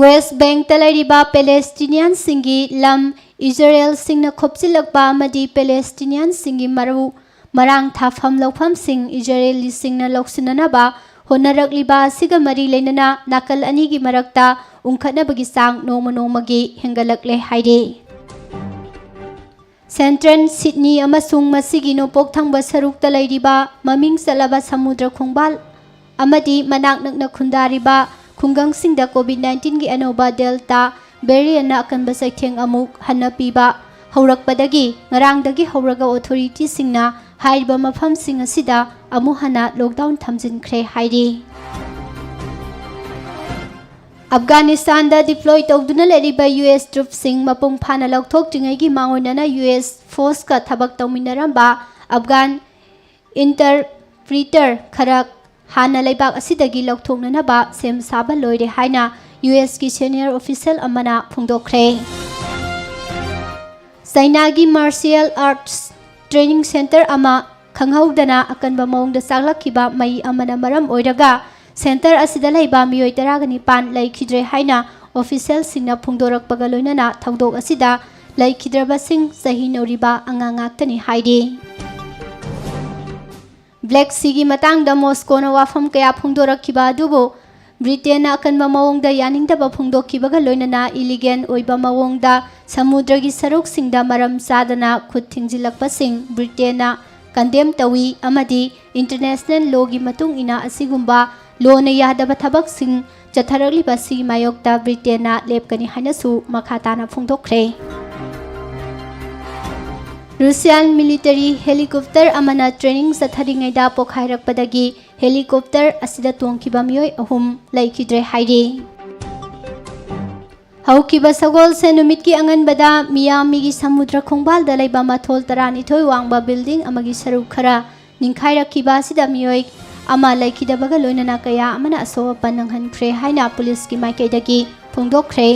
West Bankꯇ ꯂꯩꯔꯤꯕ Palestinianꯁꯤꯡꯒꯤ ꯂꯝ ꯏꯖꯔꯦꯜꯁꯤꯡꯅ ꯈꯣꯞꯆꯤꯜꯂꯛꯄ ꯑꯃꯗꯤ Palestinianꯁꯤꯡꯒꯤ ꯃꯔꯨ ꯃꯔꯥꯡ ꯊꯥꯐꯝ ꯂꯧꯐꯝꯁꯤꯡ ꯏꯖꯔꯦꯂꯤꯁꯤꯡꯅ ꯂꯧꯁꯤꯟꯅꯅꯕ ꯍꯣꯠꯅꯔꯛꯂꯤꯕ ꯑꯁꯤꯒ ꯃꯔꯤ ꯂꯩꯅꯅ ꯅꯥꯀꯜ ꯑꯅꯤꯒꯤ ꯃꯔꯛꯇ ꯎꯪꯈꯠꯅꯕꯒꯤ ꯆꯥꯡ ꯅꯣꯡꯃ ꯅꯣꯡꯃꯒꯤ ꯍꯦꯟꯒꯠꯂꯛꯂꯦ ꯍꯥꯏꯔꯤ꯫ Central Sydney ꯑꯃꯁꯨꯡ ꯃꯁꯤꯒꯤ ꯅꯣꯡꯄꯣꯛ ꯊꯪꯕ ꯁꯔꯨꯛꯇ ꯂꯩꯔꯤꯕ ꯃꯃꯤꯡ ꯆꯠꯂꯕ ꯁꯃꯨꯗ꯭ꯔ ꯈꯣꯡꯕꯥꯜ ꯑꯃꯗꯤ ꯃꯅꯥꯛ ꯅꯛꯅ ꯈꯨꯟꯗꯥꯔꯤꯕ ꯈꯨꯡꯒꯪꯁꯤꯡꯗ COVID nineteenꯒꯤ ꯑꯅꯧꯕ Delta variantꯅ ꯑꯀꯟꯕ ꯆꯩꯊꯦꯡ ꯑꯃꯨꯛ ꯍꯟꯅ ꯄꯤꯕ ꯍꯧꯔꯛꯄꯗꯒꯤ ꯉꯔꯥꯡꯗꯒꯤ ꯍꯧꯔꯒ authorityꯁꯤꯡꯅ ꯍꯥꯏꯔꯤꯕ ꯃꯐꯝꯁꯤꯡ ꯑꯁꯤꯗ ꯑꯃꯨꯛ ꯍꯟꯅ lockdown ꯊꯝꯖꯤꯟꯈ꯭ꯔꯦ ꯍꯥꯏꯔꯤ꯫ ꯑꯐꯒꯥꯅꯤꯁꯇꯥꯟꯗ deploy ꯇꯧꯗꯨꯅ ꯂꯩꯔꯤꯕ U S troopꯁꯤꯡ ꯃꯄꯨꯡ ꯐꯥꯅ ꯂꯧꯊꯣꯛꯇ꯭ꯔꯤꯉꯩꯒꯤ ꯃꯥꯡꯑꯣꯏꯅꯅ U S forceꯀ ꯊꯕꯛ ꯇꯧꯃꯤꯟꯅꯔꯝꯕ ꯑꯐꯒꯥꯟ interpreter ꯈꯔ ꯍꯥꯟꯅ ꯂꯩꯕꯥꯛ ꯑꯁꯤꯗꯒꯤ ꯂꯧꯊꯣꯛꯅꯅꯕ ꯁꯦꯝ ꯁꯥꯕ ꯂꯣꯏꯔꯦ ꯍꯥꯏꯅ U Sꯀꯤ senior official ꯑꯃꯅ ꯐꯣꯡꯗꯣꯛꯈ꯭ꯔꯦ꯫ ꯆꯩꯅꯥꯒꯤ martial arts training centre ꯑꯃ ꯈꯪꯍꯧꯗꯅ ꯑꯀꯟꯕ ꯃꯑꯣꯡꯗ ꯆꯥꯛꯂꯛꯈꯤꯕ ꯃꯩ ꯑꯃꯅ ꯃꯔꯝ ꯑꯣꯏꯔꯒ centre ꯑꯁꯤꯗ ꯂꯩꯕ ꯃꯤꯑꯣꯏ ꯇꯔꯥꯒ ꯅꯤꯄꯥꯟ ꯂꯩꯈꯤꯗ꯭ꯔꯦ ꯍꯥꯏꯅ officialꯁꯤꯡꯅ ꯐꯣꯡꯗꯣꯔꯛꯄꯒ ꯂꯣꯏꯅꯅ ꯊꯧꯗꯣꯛ ꯑꯁꯤꯗ ꯂꯩꯈꯤꯗ꯭ꯔꯕꯁꯤꯡ ꯆꯍꯤ ꯅꯧꯔꯤꯕ ꯑꯉꯥꯡ ꯉꯥꯛꯇꯅꯤ ꯍꯥꯏꯔꯤ꯫ Black Seaꯒꯤ ꯃꯇꯥꯡꯗ ꯃꯣꯁꯀꯣꯅ ꯋꯥꯐꯝ ꯀꯌꯥ ꯐꯣꯡꯗꯣꯔꯛꯈꯤꯕ ꯑꯗꯨꯕꯨ ꯕ꯭ꯔꯤꯇꯦꯟꯅ ꯑꯀꯟꯕ ꯃꯑꯣꯡꯗ ꯌꯥꯅꯤꯡꯗꯕ ꯐꯣꯡꯗꯣꯛꯈꯤꯕꯒ ꯂꯣꯏꯅꯅ illegal ꯑꯣꯏꯕ ꯃꯑꯣꯡꯗ ꯁꯃꯨꯗ꯭ꯔꯒꯤ ꯁꯔꯨꯛꯁꯤꯡꯗ ꯃꯔꯝ ꯆꯥꯗꯅ ꯈꯨꯠ ꯊꯤꯡꯖꯤꯜꯂꯛꯄꯁꯤꯡ ꯕ꯭ꯔꯤꯇꯦꯟꯅ condemn ꯇꯧꯏ ꯑꯃꯗꯤ international lawꯒꯤ ꯃꯇꯨꯡ ꯏꯟꯅ ꯑꯁꯤꯒꯨꯝꯕ ꯂꯣꯅ ꯌꯥꯗꯕ ꯊꯕꯛꯁꯤꯡ ꯆꯠꯊꯔꯛꯂꯤꯕ ꯑꯁꯤꯒꯤ ꯃꯥꯌꯣꯛꯇ ꯕ꯭ꯔꯤꯇꯦꯟꯅ ꯂꯦꯞꯀꯅꯤ ꯍꯥꯏꯅꯁꯨ ꯃꯈꯥ ꯇꯥꯅ ꯐꯣꯡꯗꯣꯛꯈ꯭ꯔꯦ꯫ Russian military helicopter ꯑꯃꯅ training ꯆꯠꯊꯔꯤꯉꯩꯗ ꯄꯣꯈꯥꯏꯔꯛꯄꯗꯒꯤ helicopter ꯑꯁꯤꯗ ꯇꯣꯡꯈꯤꯕ ꯃꯤꯑꯣꯏ ꯑꯍꯨꯝ ꯂꯩꯈꯤꯗ꯭ꯔꯦ ꯍꯥꯏꯔꯤ꯫ ꯍꯧꯈꯤꯕ ꯁꯒꯣꯜꯁꯦꯟ ꯅꯨꯃꯤꯠꯀꯤ ꯑꯉꯟꯕꯗ ꯃꯤꯌꯥꯃꯤꯒꯤ ꯁꯃꯨꯗ꯭ꯔ ꯈꯣꯡꯕꯥꯜꯗ ꯂꯩꯕ ꯃꯊꯣꯜ ꯇꯔꯥꯅꯤꯊꯣꯏ ꯋꯥꯡꯕ building ꯑꯃꯒꯤ ꯁꯔꯨꯛ ꯈꯔ ꯅꯤꯡꯈꯥꯏꯔꯛꯈꯤꯕ ꯑꯁꯤꯗ ꯃꯤꯑꯣꯏ ꯑꯃ ꯂꯩꯈꯤꯗꯕꯒ ꯂꯣꯏꯅꯅ ꯀꯌꯥ ꯑꯃꯅ ꯑꯁꯣꯛ ꯑꯄꯟ ꯅꯪꯍꯟꯈ꯭ꯔꯦ ꯍꯥꯏꯅ ꯄꯨꯂꯤꯁꯀꯤ ꯃꯥꯏꯀꯩꯗꯒꯤ ꯐꯣꯡꯗꯣꯛꯈ꯭ꯔꯦ꯫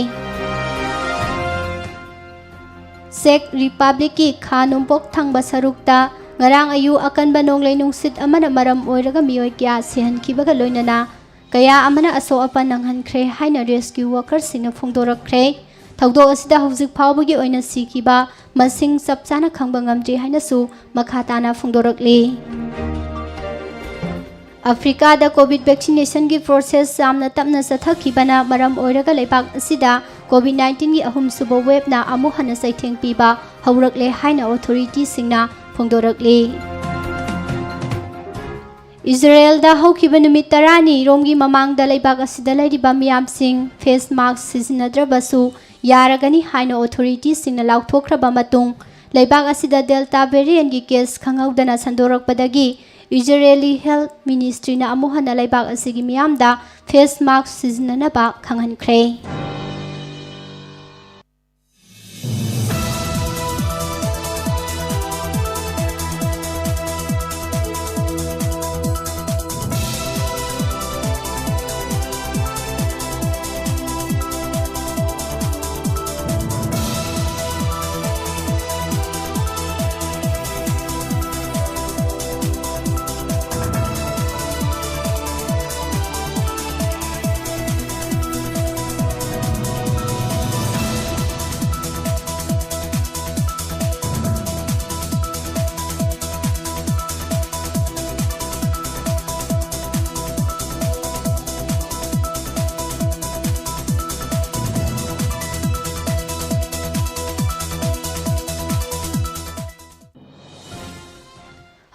Czech Republicꯀꯤ ꯈꯥ ꯅꯣꯡꯄꯣꯛ ꯊꯪꯕ ꯁꯔꯨꯛꯇ ꯉꯔꯥꯡ ꯑꯌꯨꯛ ꯑꯀꯟꯕ ꯅꯣꯡꯂꯩ ꯅꯨꯡꯁꯤꯠ ꯑꯃꯅ ꯃꯔꯝ ꯑꯣꯏꯔꯒ ꯃꯤꯑꯣꯏ ꯀꯌꯥ ꯁꯤꯍꯟꯈꯤꯕꯒ ꯂꯣꯏꯅꯅ ꯀꯌꯥ ꯑꯃꯅ ꯑꯁꯣꯛ ꯑꯄꯟ ꯅꯪꯍꯟꯈ꯭ꯔꯦ ꯍꯥꯏꯅ rescue workerꯁꯤꯡꯅ ꯐꯣꯡꯗꯣꯔꯛꯈ꯭ꯔꯦ꯫ ꯊꯧꯗꯣꯛ ꯑꯁꯤꯗ ꯍꯧꯖꯤꯛ ꯐꯥꯎꯕꯒꯤ ꯑꯣꯏꯅ ꯁꯤꯈꯤꯕ ꯃꯁꯤꯡ ꯆꯞ ꯆꯥꯅ ꯈꯪꯕ ꯉꯝꯗ꯭ꯔꯤ ꯍꯥꯏꯅꯁꯨ ꯃꯈꯥ ꯇꯥꯅ ꯐꯣꯡꯗꯣꯔꯛꯂꯤ꯫ ꯑꯐ꯭ꯔꯤꯀꯥꯗ COVID vaccinationꯒꯤ process ꯌꯥꯝꯅ ꯇꯞꯅ ꯆꯠꯊꯈꯤꯕꯅ ꯃꯔꯝ ꯑꯣꯏꯔꯒ ꯂꯩꯕꯥꯛ ꯑꯁꯤꯗ COVID nineteenꯒꯤ ꯑꯍꯨꯝꯁꯨꯕ waveꯅ ꯑꯃꯨꯛ ꯍꯟꯅ ꯆꯩꯊꯦꯡ ꯄꯤꯕ ꯍꯧꯔꯛꯂꯦ ꯍꯥꯏꯅ authorityꯁꯤꯡꯅ ꯐꯣꯡꯗꯣꯔꯛꯂꯤ꯫ ꯏꯖꯔꯦꯜꯗ ꯍꯧꯈꯤꯕ ꯅꯨꯃꯤꯠ ꯇꯔꯥꯅꯤ ꯔꯣꯝꯒꯤ ꯃꯃꯥꯡꯗ ꯂꯩꯕꯥꯛ ꯑꯁꯤꯗ ꯂꯩꯔꯤꯕ ꯃꯤꯌꯥꯝꯁꯤꯡ face mask ꯁꯤꯖꯤꯟꯅꯗ꯭ꯔꯕꯁꯨ ꯌꯥꯔꯒꯅꯤ ꯍꯥꯏꯅ authorityꯁꯤꯡꯅ ꯂꯥꯎꯊꯣꯛꯈ꯭ꯔꯕ ꯃꯇꯨꯡ, ꯂꯩꯕꯥꯛ ꯑꯁꯤꯗ Delta variantꯀꯤ case ꯈꯪꯍꯧꯗꯅ ꯁꯟꯗꯣꯔꯛꯄꯗꯒꯤ Israeli Health Ministryꯅ ꯑꯃꯨꯛ ꯍꯟꯅ ꯂꯩꯕꯥꯛ ꯑꯁꯤꯒꯤ ꯃꯤꯌꯥꯝꯗ face mask ꯁꯤꯖꯤꯟꯅꯅꯕ ꯈꯪꯍꯟꯈ꯭ꯔꯦ꯫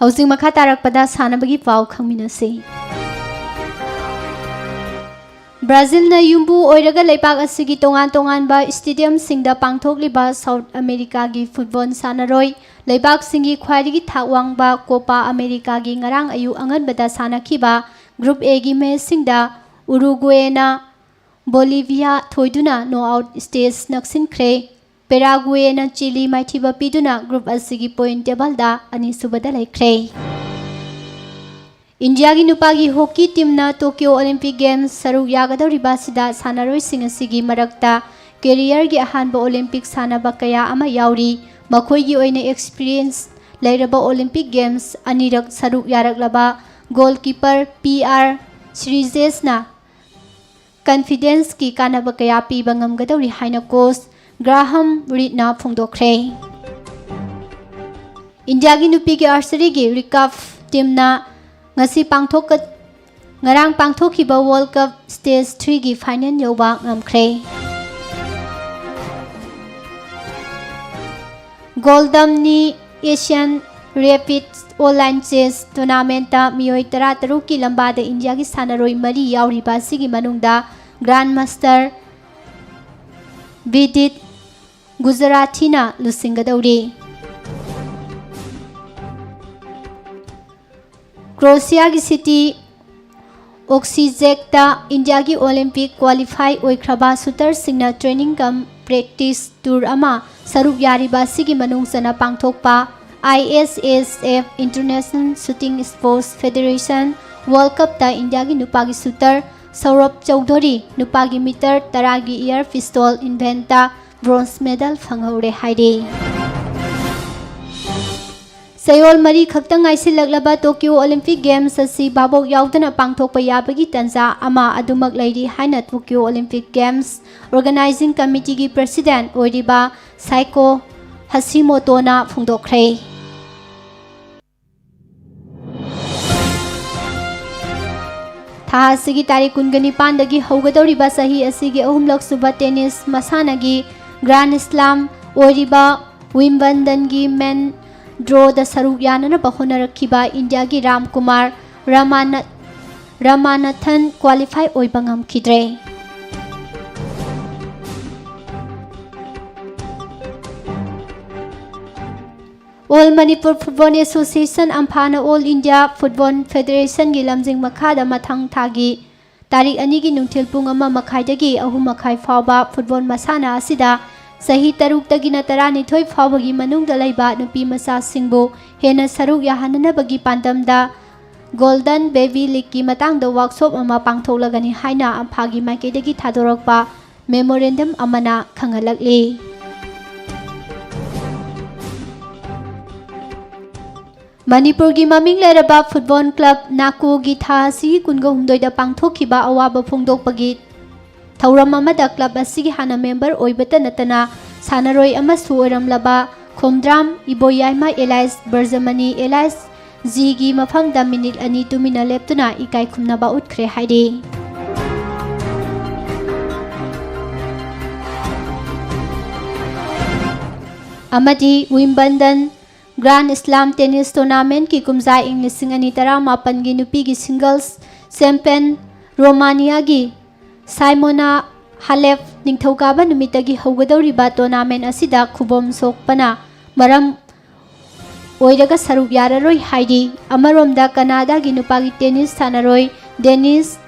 ꯍꯧꯖꯤꯛ ꯃꯈꯥ ꯇꯥꯔꯛꯄꯗ ꯁꯥꯟꯅꯕꯒꯤ ꯄꯥꯎ ꯈꯪꯃꯤꯟꯅꯁꯤ꯫ ꯕ꯭ꯔꯥꯖꯤꯜꯅ ꯌꯨꯝꯕꯨ ꯑꯣꯏꯔꯒ ꯂꯩꯕꯥꯛ ꯑꯁꯤꯒꯤ ꯇꯣꯉꯥꯟ ꯇꯣꯉꯥꯟꯕ ꯁ꯭ꯇꯦꯗꯤꯌꯝꯁꯤꯡꯗ ꯄꯥꯡꯊꯣꯛꯂꯤꯕ ꯁꯥꯎꯠ ꯑꯃꯦꯔꯤꯀꯥꯒꯤ ꯐꯨꯠꯕꯣꯜ ꯁꯥꯟꯅꯔꯣꯏ ꯂꯩꯕꯥꯛꯁꯤꯡꯒꯤ ꯈ꯭ꯋꯥꯏꯗꯒꯤ ꯊꯥꯛ ꯋꯥꯡꯕ ꯀꯣꯄꯥ ꯑꯃꯦꯔꯤꯀꯥꯒꯤ ꯉꯔꯥꯡ ꯑꯌꯨꯛ ꯑꯉꯟꯕꯗ ꯁꯥꯟꯅꯈꯤꯕ ꯒ꯭ꯔꯨꯞ ꯑꯦꯒꯤ ꯃꯦꯆꯁꯤꯡꯗ ꯎꯔꯨꯒ꯭ꯋꯦꯅ ꯕꯣꯂꯤꯚꯤꯌꯥ ꯊꯣꯏꯗꯨꯅ ꯅꯣꯛꯑꯥꯎꯠ ꯁ꯭ꯇꯦꯖ ꯅꯛꯁꯤꯟꯈ꯭ꯔꯦ꯫ ꯄꯦꯔꯥꯒ꯭ꯋꯦꯅ ꯆꯤꯂꯤ ꯃꯥꯏꯊꯤꯕ ꯄꯤꯗꯨꯅ ꯒ꯭ꯔꯨꯞ ꯑꯁꯤꯒꯤ ꯄꯣꯏꯟꯠ ꯇꯦꯕꯜꯗ ꯑꯅꯤꯁꯨꯕꯗ ꯂꯩꯈ꯭ꯔꯦ꯫ ꯏꯟꯗꯤꯌꯥꯒꯤ ꯅꯨꯄꯥꯒꯤ ꯍꯣꯀꯤ ꯇꯤꯝꯅ ꯇꯣꯀꯤꯌꯣ ꯑꯣꯂꯤꯝꯄꯤꯛ ꯒꯦꯝꯁ ꯁꯔꯨꯛ ꯌꯥꯒꯗꯧꯔꯤꯕ ꯑꯁꯤꯗ ꯁꯥꯟꯅꯔꯣꯏꯁꯤꯡ ꯑꯁꯤꯒꯤ ꯃꯔꯛꯇ ꯀꯦꯔꯤꯌꯔꯒꯤ ꯑꯍꯥꯟꯕ ꯑꯣꯂꯤꯝꯄꯤꯛ ꯁꯥꯟꯅꯕ ꯀꯌꯥ ꯑꯃ ꯌꯥꯎꯔꯤ꯫ ꯃꯈꯣꯏꯒꯤ ꯑꯣꯏꯅ ꯑꯦꯛꯁꯄꯤꯔꯤꯌꯦꯟꯁ ꯂꯩꯔꯕ ꯑꯣꯂꯤꯝꯄꯤꯛ ꯒꯦꯝꯁ ꯑꯅꯤꯔꯛ ꯁꯔꯨꯛ ꯌꯥꯔꯛꯂꯕ ꯒꯣꯜꯀꯤꯄꯔ ꯄꯤ ꯑꯥꯔ ꯁ꯭ꯔꯤꯖꯦꯁꯅ ꯀꯟꯐꯤꯗꯦꯟꯁꯀꯤ ꯀꯥꯟꯅꯕ ꯀꯌꯥ ꯄꯤꯕ ꯉꯝꯒꯗꯧꯔꯤ ꯍꯥꯏꯅ ꯀꯣꯆ ꯒ꯭ꯔꯥꯍꯝ ꯔꯤꯗꯅ ꯐꯣꯡꯗꯣꯛꯈ꯭ꯔꯦ꯫ ꯏꯟꯗꯤꯌꯥꯒꯤ ꯅꯨꯄꯤꯒꯤ ꯑꯥꯔꯆꯔꯤꯒꯤ ꯔꯤꯀꯥꯞ ꯇꯤꯝꯅ ꯉꯁꯤ ꯄꯥꯡꯊꯣꯛꯀ-, ꯉꯔꯥꯡ ꯄꯥꯡꯊꯣꯛꯈꯤꯕ ꯋꯥꯔꯜ ꯀꯞ ꯁ꯭ꯇꯦꯖ ꯊ꯭ꯔꯤꯒꯤ ꯐꯥꯏꯅꯦꯜ ꯌꯧꯕ ꯉꯝꯈ꯭ꯔꯦ꯫ ꯒꯣꯜꯗꯝꯅꯤ ꯑꯦꯁꯤꯌꯥꯟ ꯔꯦꯄꯤꯗ ꯑꯣꯟꯂꯥꯏꯟ ꯆꯦꯁ ꯇꯣꯔꯅꯥꯃꯦꯟꯠꯇ ꯃꯤꯑꯣꯏ ꯇꯔꯥꯇꯔꯨꯛꯀꯤ ꯂꯝꯕꯥꯗ ꯏꯟꯗꯤꯌꯥꯒꯤ ꯁꯥꯟꯅꯔꯣꯏ ꯃꯔꯤ ꯌꯥꯎꯔꯤꯕ ꯑꯁꯤꯒꯤ ꯃꯅꯨꯡꯗ ꯒ꯭ꯔꯥꯟ ꯃꯥꯁꯇꯔ ꯕꯤꯗꯤꯠ ꯒꯨꯖꯔꯥꯊꯤꯅ ꯂꯨꯆꯤꯡꯒꯗꯧꯔꯤ꯫ ꯀ꯭ꯔꯣꯁꯤꯌꯥꯒꯤ ꯁꯤꯇꯤ ꯑꯣꯛꯁꯤꯖꯦꯛꯇ ꯏꯟꯗꯤꯌꯥꯒꯤ ꯑꯣꯂꯤꯝꯄꯤꯛ ꯀ꯭ꯋꯥꯂꯤꯐꯥꯏ ꯑꯣꯏꯈ꯭ꯔꯕ ꯁꯨꯇꯔꯁꯤꯡꯅ ꯇ꯭ꯔꯦꯅꯤꯡ ꯀꯝ ꯄ꯭ꯔꯦꯛꯇꯤꯁ ꯇꯨꯔ ꯑꯃ ꯁꯔꯨꯛ ꯌꯥꯔꯤꯕ ꯑꯁꯤꯒꯤ ꯃꯅꯨꯡ ꯆꯟꯅ ꯄꯥꯡꯊꯣꯛꯄ I S S F international shooting sports federation world ꯀꯞꯇ ꯏꯟꯗꯤꯌꯥꯒꯤ ꯅꯨꯄꯥꯒꯤ ꯁꯨꯇꯔ ꯁꯧꯔꯚ ꯆꯧꯙꯨꯔꯤ ꯅꯨꯄꯥꯒꯤ ꯃꯤꯇꯔ ꯇꯔꯥꯒꯤ ꯏꯌꯥꯔ ꯄꯤꯁꯇꯣꯜ ꯏꯚꯦꯟꯠꯇ ꯕ꯭ꯔꯣꯟꯖ ꯃꯦꯗꯜ ꯐꯪꯍꯧꯔꯦ ꯍꯥꯏꯔꯤ꯫ ꯆꯌꯣꯜ ꯃꯔꯤ ꯈꯛꯇ ꯉꯥꯏꯁꯤꯜꯂꯛꯂꯕ ꯇꯣꯀꯤꯌꯣ ꯑꯣꯂꯤꯝꯄꯤꯛ ꯒꯦꯝꯁ ꯑꯁꯤ ꯚꯥꯕꯣꯛ ꯌꯥꯎꯗꯅ ꯄꯥꯡꯊꯣꯛꯄ ꯌꯥꯕꯒꯤ ꯇꯥꯟꯖꯥ ꯑꯃ ꯑꯗꯨꯃꯛ ꯂꯩꯔꯤ ꯍꯥꯏꯅ ꯇꯣꯀꯤꯌꯣ ꯑꯣꯂꯤꯝꯄꯤꯛ ꯒꯦꯝꯁ ꯑꯣꯔꯒꯅꯥꯏꯖꯤꯡ ꯀꯃꯤꯇꯤꯒꯤ ꯄ꯭ꯔꯦꯁꯤꯗꯦꯟꯠ ꯑꯣꯏꯔꯤꯕ ꯁꯥꯏꯀꯣ ꯍꯁꯤꯃꯣꯇꯣꯅ ꯐꯣꯡꯗꯣꯛꯈ꯭ꯔꯦ꯫ ꯊꯥ ꯑꯁꯤꯒꯤ ꯇꯥꯔꯤꯛ ꯀꯨꯟꯒ ꯅꯤꯄꯥꯟꯗꯒꯤ ꯍꯧꯒꯗꯧꯔꯤꯕ ꯆꯍꯤ ꯑꯁꯤꯒꯤ ꯑꯍꯨꯝꯂꯛ ꯁꯨꯕ ꯇꯦꯅꯤꯁ ꯃꯁꯥꯟꯅꯒꯤ ꯒ꯭ꯔꯥꯟ ꯁ꯭ꯂꯥꯝ ꯑꯣꯏꯔꯤꯕ ꯋꯤꯝꯕꯜꯗꯟꯒꯤ ꯃꯦꯟ ꯗ꯭ꯔꯣꯗ ꯁꯔꯨꯛ ꯌꯥꯅꯅꯕ ꯍꯣꯠꯅꯔꯛꯈꯤꯕ ꯏꯟꯗꯤꯌꯥꯒꯤ ꯔꯥꯝ ꯀꯨꯃꯥꯔ ꯔꯃꯥꯅ-, ꯔꯃꯥꯅꯥꯊꯟ ꯀ꯭ꯋꯥꯂꯤꯐꯥꯏ ꯑꯣꯏꯕ ꯉꯝꯈꯤꯗ꯭ꯔꯦ꯫ All Manipur Football Association, ꯑꯝꯐꯥꯅ All India Football Federationꯒꯤ ꯂꯝꯖꯤꯡ ꯃꯈꯥꯗ ꯃꯊꯪ ꯊꯥꯒꯤ ꯇꯥꯔꯤꯛ ꯑꯅꯤꯒꯤ ꯅꯨꯡꯊꯤꯜ ꯄꯨꯡ ꯑꯃ ꯃꯈꯥꯏꯗꯒꯤ ꯑꯍꯨꯝ ꯃꯈꯥꯏ ꯐꯥꯎꯕ ꯐꯨꯠꯕꯣꯜ ꯃꯁꯥꯟꯅ ꯑꯁꯤꯗ ꯆꯍꯤ ꯇꯔꯨꯛꯇꯒꯤꯅ ꯇꯔꯥꯅꯤꯊꯣꯏ ꯐꯥꯎꯕꯒꯤ ꯃꯅꯨꯡꯗ ꯂꯩꯕ ꯅꯨꯄꯤ ꯃꯆꯥꯁꯤꯡꯕꯨ ꯍꯦꯟꯅ ꯁꯔꯨꯛ ꯌꯥꯍꯟꯅꯅꯕꯒꯤ ꯄꯥꯟꯗꯝꯗ Golden Baby Leagueꯀꯤ ꯃꯇꯥꯡꯗ workshop ꯑꯃ ꯄꯥꯡꯊꯣꯛꯂꯒꯅꯤ ꯍꯥꯏꯅ ꯑꯝꯐꯥꯒꯤ ꯃꯥꯏꯀꯩꯗꯒꯤ ꯊꯥꯗꯣꯔꯛꯄ memorandum ꯑꯃꯅ ꯈꯪꯍꯜꯂꯛꯂꯤ꯫ ꯃꯅꯤꯄꯨꯔꯒꯤ ꯃꯃꯤꯡ ꯂꯩꯔꯕ ꯐꯨꯠꯕꯣꯜ ꯀ꯭ꯂꯕ ꯅꯥꯀꯣꯒꯤ ꯊꯥ ꯑꯁꯤꯒꯤ ꯀꯨꯟꯒ ꯍꯨꯝꯗꯣꯏꯗ ꯄꯥꯡꯊꯣꯛꯈꯤꯕ ꯑꯋꯥꯕ ꯐꯣꯡꯗꯣꯛꯄꯒꯤ ꯊꯧꯔꯝ ꯑꯃꯗ ꯀ꯭ꯂꯕ ꯑꯁꯤꯒꯤ ꯍꯥꯟꯅ ꯃꯦꯝꯕꯔ ꯑꯣꯏꯕꯇ ꯅꯠꯇꯅ ꯁꯥꯟꯅꯔꯣꯏ ꯑꯃꯁꯨ ꯑꯣꯏꯔꯝꯂꯕ ꯈꯣꯝꯗ꯭ꯔꯥꯝ ꯏꯕꯣꯌꯥꯏꯃ alias ꯕꯔꯖꯃꯅꯤ alias ꯖꯤꯒꯤ ꯃꯐꯝꯗ ꯃꯤꯅꯤꯠ ꯑꯅꯤ ꯇꯨꯃꯤꯟꯅ ꯂꯦꯞꯇꯨꯅ ꯏꯀꯥꯏ ꯈꯨꯝꯅꯕ ꯎꯠꯈ꯭ꯔꯦ ꯍꯥꯏꯔꯤ꯫ ꯑꯃꯗꯤ Wimbledon Grand Slam Tennis Tournamentꯀꯤ ꯀꯨꯝꯖꯥ ꯏꯪ ꯂꯤꯁꯤꯡ ꯑꯅꯤ ꯇꯔꯥꯃꯥꯄꯟꯒꯤ ꯅꯨꯄꯤꯒꯤ singles champion ꯔꯣꯃꯥꯅꯤꯌꯥꯒꯤ ꯁꯥꯏꯃꯣꯅꯥ ꯍꯥꯂꯦꯞ ꯅꯤꯡꯊꯧꯀꯥꯕ ꯅꯨꯃꯤꯠꯇꯒꯤ ꯍꯧꯒꯗꯧꯔꯤꯕ tournament ꯑꯁꯤꯗ ꯈꯨꯕꯣꯝ ꯁꯣꯛꯄꯅ ꯃꯔꯝ ꯑꯣꯏꯔꯒ ꯁꯔꯨꯛ ꯌꯥꯔꯔꯣꯏ ꯍꯥꯏꯔꯤ꯫ ꯑꯃꯔꯣꯝꯗ ꯀꯅꯥꯗꯥꯒꯤ ꯅꯨꯄꯥꯒꯤ tennis ꯁꯥꯟꯅꯔꯣꯏ ꯗꯦꯅꯤꯁ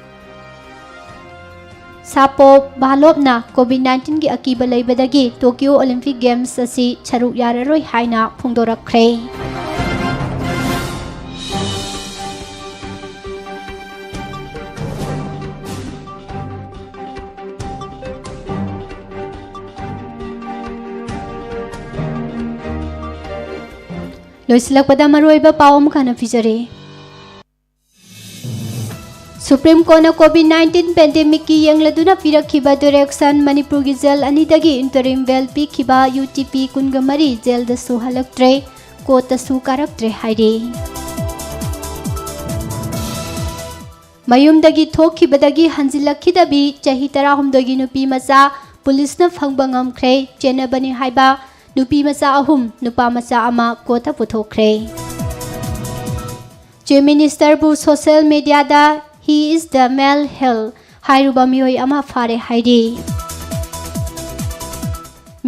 ꯁꯥꯄꯣꯚꯥꯂꯣꯚꯅ COVID nineteenꯒꯤ ꯑꯀꯤꯕ ꯂꯩꯕꯗꯒꯤ Tokyo Olympic Games ꯑꯁꯤ ꯁꯔꯨꯛ ꯌꯥꯔꯔꯣꯏ ꯍꯥꯏꯅ ꯐꯣꯡꯗꯣꯔꯛꯈ꯭ꯔꯦ꯫ ꯂꯣꯏꯁꯤꯜꯂꯛꯄꯗ ꯃꯔꯨꯑꯣꯏꯕ ꯄꯥꯎ ꯑꯃꯨꯛ ꯍꯟꯅ ꯄꯤꯖꯔꯤ꯫ Supreme Courtꯅ COVID nineteen pandemicꯀꯤ ꯌꯦꯡꯂꯗꯨꯅ ꯄꯤꯔꯛꯈꯤꯕ direction, ꯃꯅꯤꯄꯨꯔꯒꯤ jail ꯑꯅꯤꯗꯒꯤ interim bail ꯄꯤꯈꯤꯕ UTP ꯀꯨꯟꯒ ꯃꯔꯤ jailꯗꯁꯨ ꯍꯜꯂꯛꯇ꯭ꯔꯦ, courtꯇꯁꯨ ꯀꯥꯔꯛꯇ꯭ꯔꯦ ꯍꯥꯏꯔꯤ꯫ ꯃꯌꯨꯝꯗꯒꯤ ꯊꯣꯛꯈꯤꯕꯗꯒꯤ ꯍꯟꯖꯤꯜꯂꯛꯈꯤꯗꯕꯤ ꯆꯍꯤ ꯇꯔꯥꯍꯨꯝꯗꯣꯏꯒꯤ ꯅꯨꯄꯤ ꯃꯆꯥ ꯄꯨꯂꯤꯁꯅ ꯐꯪꯕ ꯉꯝꯈ꯭ꯔꯦ꯫ ꯆꯦꯟꯅꯕꯅꯤ ꯍꯥꯏꯕ ꯅꯨꯄꯤ ꯃꯆꯥ ꯑꯍꯨꯝ, ꯅꯨꯄꯥ ꯃꯆꯥ ꯑꯃ ꯀꯣꯔꯠꯇ ꯄꯨꯊꯣꯛꯈ꯭ꯔꯦ꯫ ꯆꯤꯐ ꯃꯤꯅꯤꯁꯇꯔꯕꯨ ꯁꯣꯁꯤꯌꯦꯜ ꯃꯤꯗꯤꯌꯥꯗ "He is the male health" ꯍꯥꯏꯔꯨꯕ ꯃꯤꯑꯣꯏ ꯑꯃ ꯐꯥꯔꯦ ꯍꯥꯏꯔꯤ꯫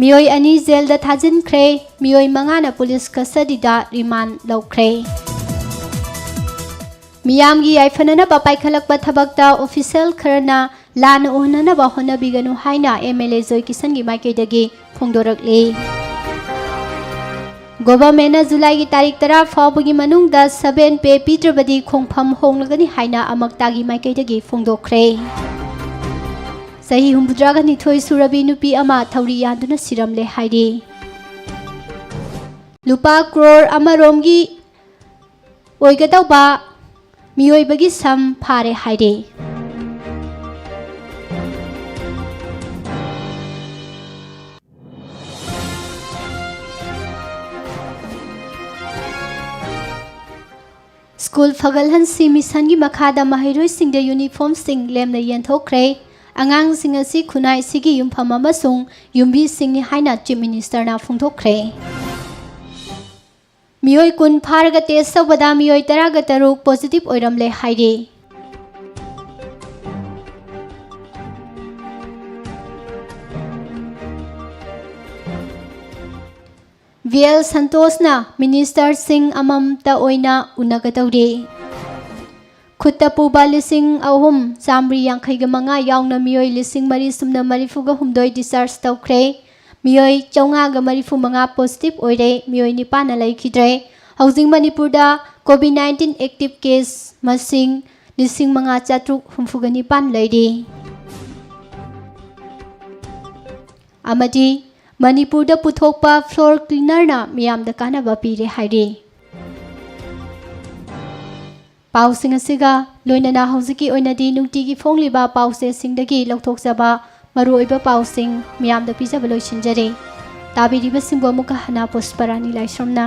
ꯃꯤꯑꯣꯏ ꯑꯅꯤ ꯖꯦꯜꯗ ꯊꯥꯖꯤꯟꯈ꯭ꯔꯦ꯫ ꯃꯤꯑꯣꯏ ꯃꯉꯥꯅ ꯄꯨꯂꯤꯁ ꯀꯁꯇꯗꯤꯗ ꯔꯤꯃꯥꯟ ꯂꯧꯈ꯭ꯔꯦ꯫ ꯃꯤꯌꯥꯝꯒꯤ ꯌꯥꯏꯐꯅꯅꯕ ꯄꯥꯏꯈꯠꯂꯛꯄ ꯊꯕꯛꯇ ꯑꯣꯐꯤꯁꯤꯌꯦꯜ ꯈꯔꯅ ꯂꯥꯟꯅ ꯎꯍꯟꯅꯅꯕ ꯍꯣꯠꯅꯕꯤꯒꯅꯨ ꯍꯥꯏꯅ ꯑꯦꯝ ꯑꯦꯜ ꯑꯦ ꯖꯣꯏ ꯀꯤꯁꯟꯒꯤ ꯃꯥꯏꯀꯩꯗꯒꯤ ꯐꯣꯡꯗꯣꯔꯛꯂꯤ꯫ ꯒꯣꯚꯔꯟꯃꯦꯟꯠꯅ ꯖꯨꯂꯥꯏꯒꯤ ꯇꯥꯔꯤꯛ ꯇꯔꯥ ꯐꯥꯎꯕꯒꯤ ꯃꯅꯨꯡꯗ ꯁꯚꯦꯟ ꯄꯦ ꯄꯤꯗ꯭ꯔꯕꯗꯤ ꯈꯣꯡꯐꯝ ꯍꯣꯡꯂꯒꯅꯤ ꯍꯥꯏꯅ ꯑꯃꯛꯇꯥꯒꯤ ꯃꯥꯏꯀꯩꯗꯒꯤ ꯐꯣꯡꯗꯣꯛꯈ꯭ꯔꯦ꯫ ꯆꯍꯤ ꯍꯨꯝꯐꯨꯇꯔꯥꯒ ꯅꯤꯊꯣꯏ ꯁꯨꯔꯕꯤ ꯅꯨꯄꯤ ꯑꯃ ꯊꯧꯔꯤ ꯌꯥꯟꯗꯨꯅ ꯁꯤꯔꯝꯂꯦ ꯍꯥꯏꯔꯤ꯫ ꯂꯨꯄꯥ ꯀ꯭ꯔꯣꯔ ꯑꯃꯔꯣꯝꯒꯤ ꯑꯣꯏꯒꯗꯧꯕ ꯃꯤꯑꯣꯏꯕꯒꯤ ꯁꯝ ꯐꯥꯔꯦ ꯍꯥꯏꯔꯦ꯫ ꯁ꯭ꯀꯨꯜ ꯐꯒꯠꯍꯟꯁꯤ ꯃꯤꯁꯟꯒꯤ ꯃꯈꯥꯗ ꯃꯍꯩꯔꯣꯏꯁꯤꯡꯗ ꯌꯨꯅꯤꯐꯣꯔꯝꯁꯤꯡ ꯂꯦꯝꯅ ꯌꯦꯟꯊꯣꯛꯈ꯭ꯔꯦ꯫ ꯑꯉꯥꯡꯁꯤꯡ ꯑꯁꯤ ꯈꯨꯟꯅꯥꯏꯁꯤꯒꯤ ꯌꯨꯝꯐꯝ ꯑꯃꯁꯨꯡ ꯌꯨꯝꯕꯤꯁꯤꯡꯅꯤ ꯍꯥꯏꯅ ꯆꯤꯐ ꯃꯤꯅꯤꯁꯇꯔꯅ ꯐꯣꯡꯗꯣꯛꯈ꯭ꯔꯦ꯫ ꯃꯤꯑꯣꯏ ꯀꯨꯟ ꯐꯥꯔꯒ ꯇꯦꯁ ꯇꯧꯕꯗ ꯃꯤꯑꯣꯏ ꯇꯔꯥꯒ ꯇꯔꯨꯛ ꯄꯣꯖꯤꯇꯤꯚ ꯑꯣꯏꯔꯝꯂꯦ ꯍꯥꯏꯔꯤ꯫ ꯚꯤ ꯑꯦꯜ ꯁꯟꯇꯣꯁꯅ ꯃꯤꯅꯤꯁꯇꯔꯁꯤꯡ ꯑꯃꯃꯝꯇ ꯑꯣꯏꯅ ꯎꯅꯒꯗꯧꯔꯤ꯫ ꯈꯨꯠꯇ ꯄꯨꯕ ꯂꯤꯁꯤꯡ ꯑꯍꯨꯝ ꯆꯥꯃꯔꯤ ꯌꯥꯡꯈꯩꯒ ꯃꯉꯥ ꯌꯥꯎꯅ ꯃꯤꯑꯣꯏ ꯂꯤꯁꯤꯡ ꯃꯔꯤ ꯁꯨꯞꯅ ꯃꯔꯤꯐꯨꯒ ꯍꯨꯝꯗꯣꯏ discharge ꯇꯧꯈ꯭ꯔꯦ꯫ ꯃꯤꯑꯣꯏ ꯆꯥꯝꯃꯉꯥꯒ ꯃꯔꯤꯐꯨ ꯃꯉꯥ positive ꯑꯣꯏꯔꯦ꯫ ꯃꯤꯑꯣꯏ ꯅꯤꯄꯥꯟꯅ ꯂꯩꯈꯤꯗ꯭ꯔꯦ꯫ ꯍꯧꯖꯤꯛ ꯃꯅꯤꯄꯨꯔꯗ COVID nineteen active case ꯃꯁꯤꯡ ꯂꯤꯁꯤꯡ ꯃꯉꯥ ꯆꯥꯇ꯭ꯔꯨꯛ ꯍꯨꯝꯐꯨꯒ ꯅꯤꯄꯥꯟ ꯂꯩꯔꯤ꯫ ꯑꯃꯗꯤ ꯃꯅꯤꯄꯨꯔꯗ ꯄꯨꯊꯣꯛꯄ floor cleanerꯅ ꯃꯤꯌꯥꯝꯗ ꯀꯥꯟꯅꯕ ꯄꯤꯔꯦ ꯍꯥꯏꯔꯤ꯫ ꯄꯥꯎꯁꯤꯡ ꯑꯁꯤꯒ ꯂꯣꯏꯅꯅ ꯍꯧꯖꯤꯛꯀꯤ ꯑꯣꯏꯅꯗꯤ ꯅꯨꯡꯇꯤꯒꯤ ꯐꯣꯡꯂꯤꯕ ꯄꯥꯎꯆꯦꯁꯤꯡꯗꯒꯤ ꯂꯧꯊꯣꯛꯆꯕ ꯃꯔꯨꯑꯣꯏꯕ ꯄꯥꯎꯁꯤꯡ ꯃꯤꯌꯥꯝꯗ ꯄꯤꯖꯕ ꯂꯣꯏꯁꯤꯟꯖꯔꯦ꯫ ꯇꯥꯕꯤꯔꯤꯕꯁꯤꯡꯕꯨ ꯑꯃꯨꯛꯀ ꯍꯟꯅ ꯄꯨꯁꯄꯔꯥꯅꯤ ꯂꯥꯏꯁ꯭ꯔꯝꯅ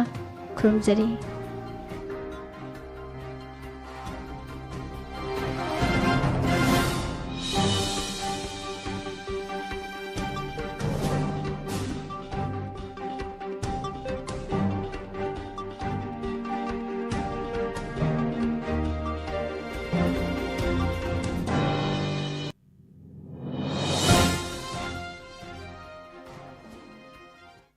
ꯈꯨꯔꯨꯝꯖꯔꯤ꯫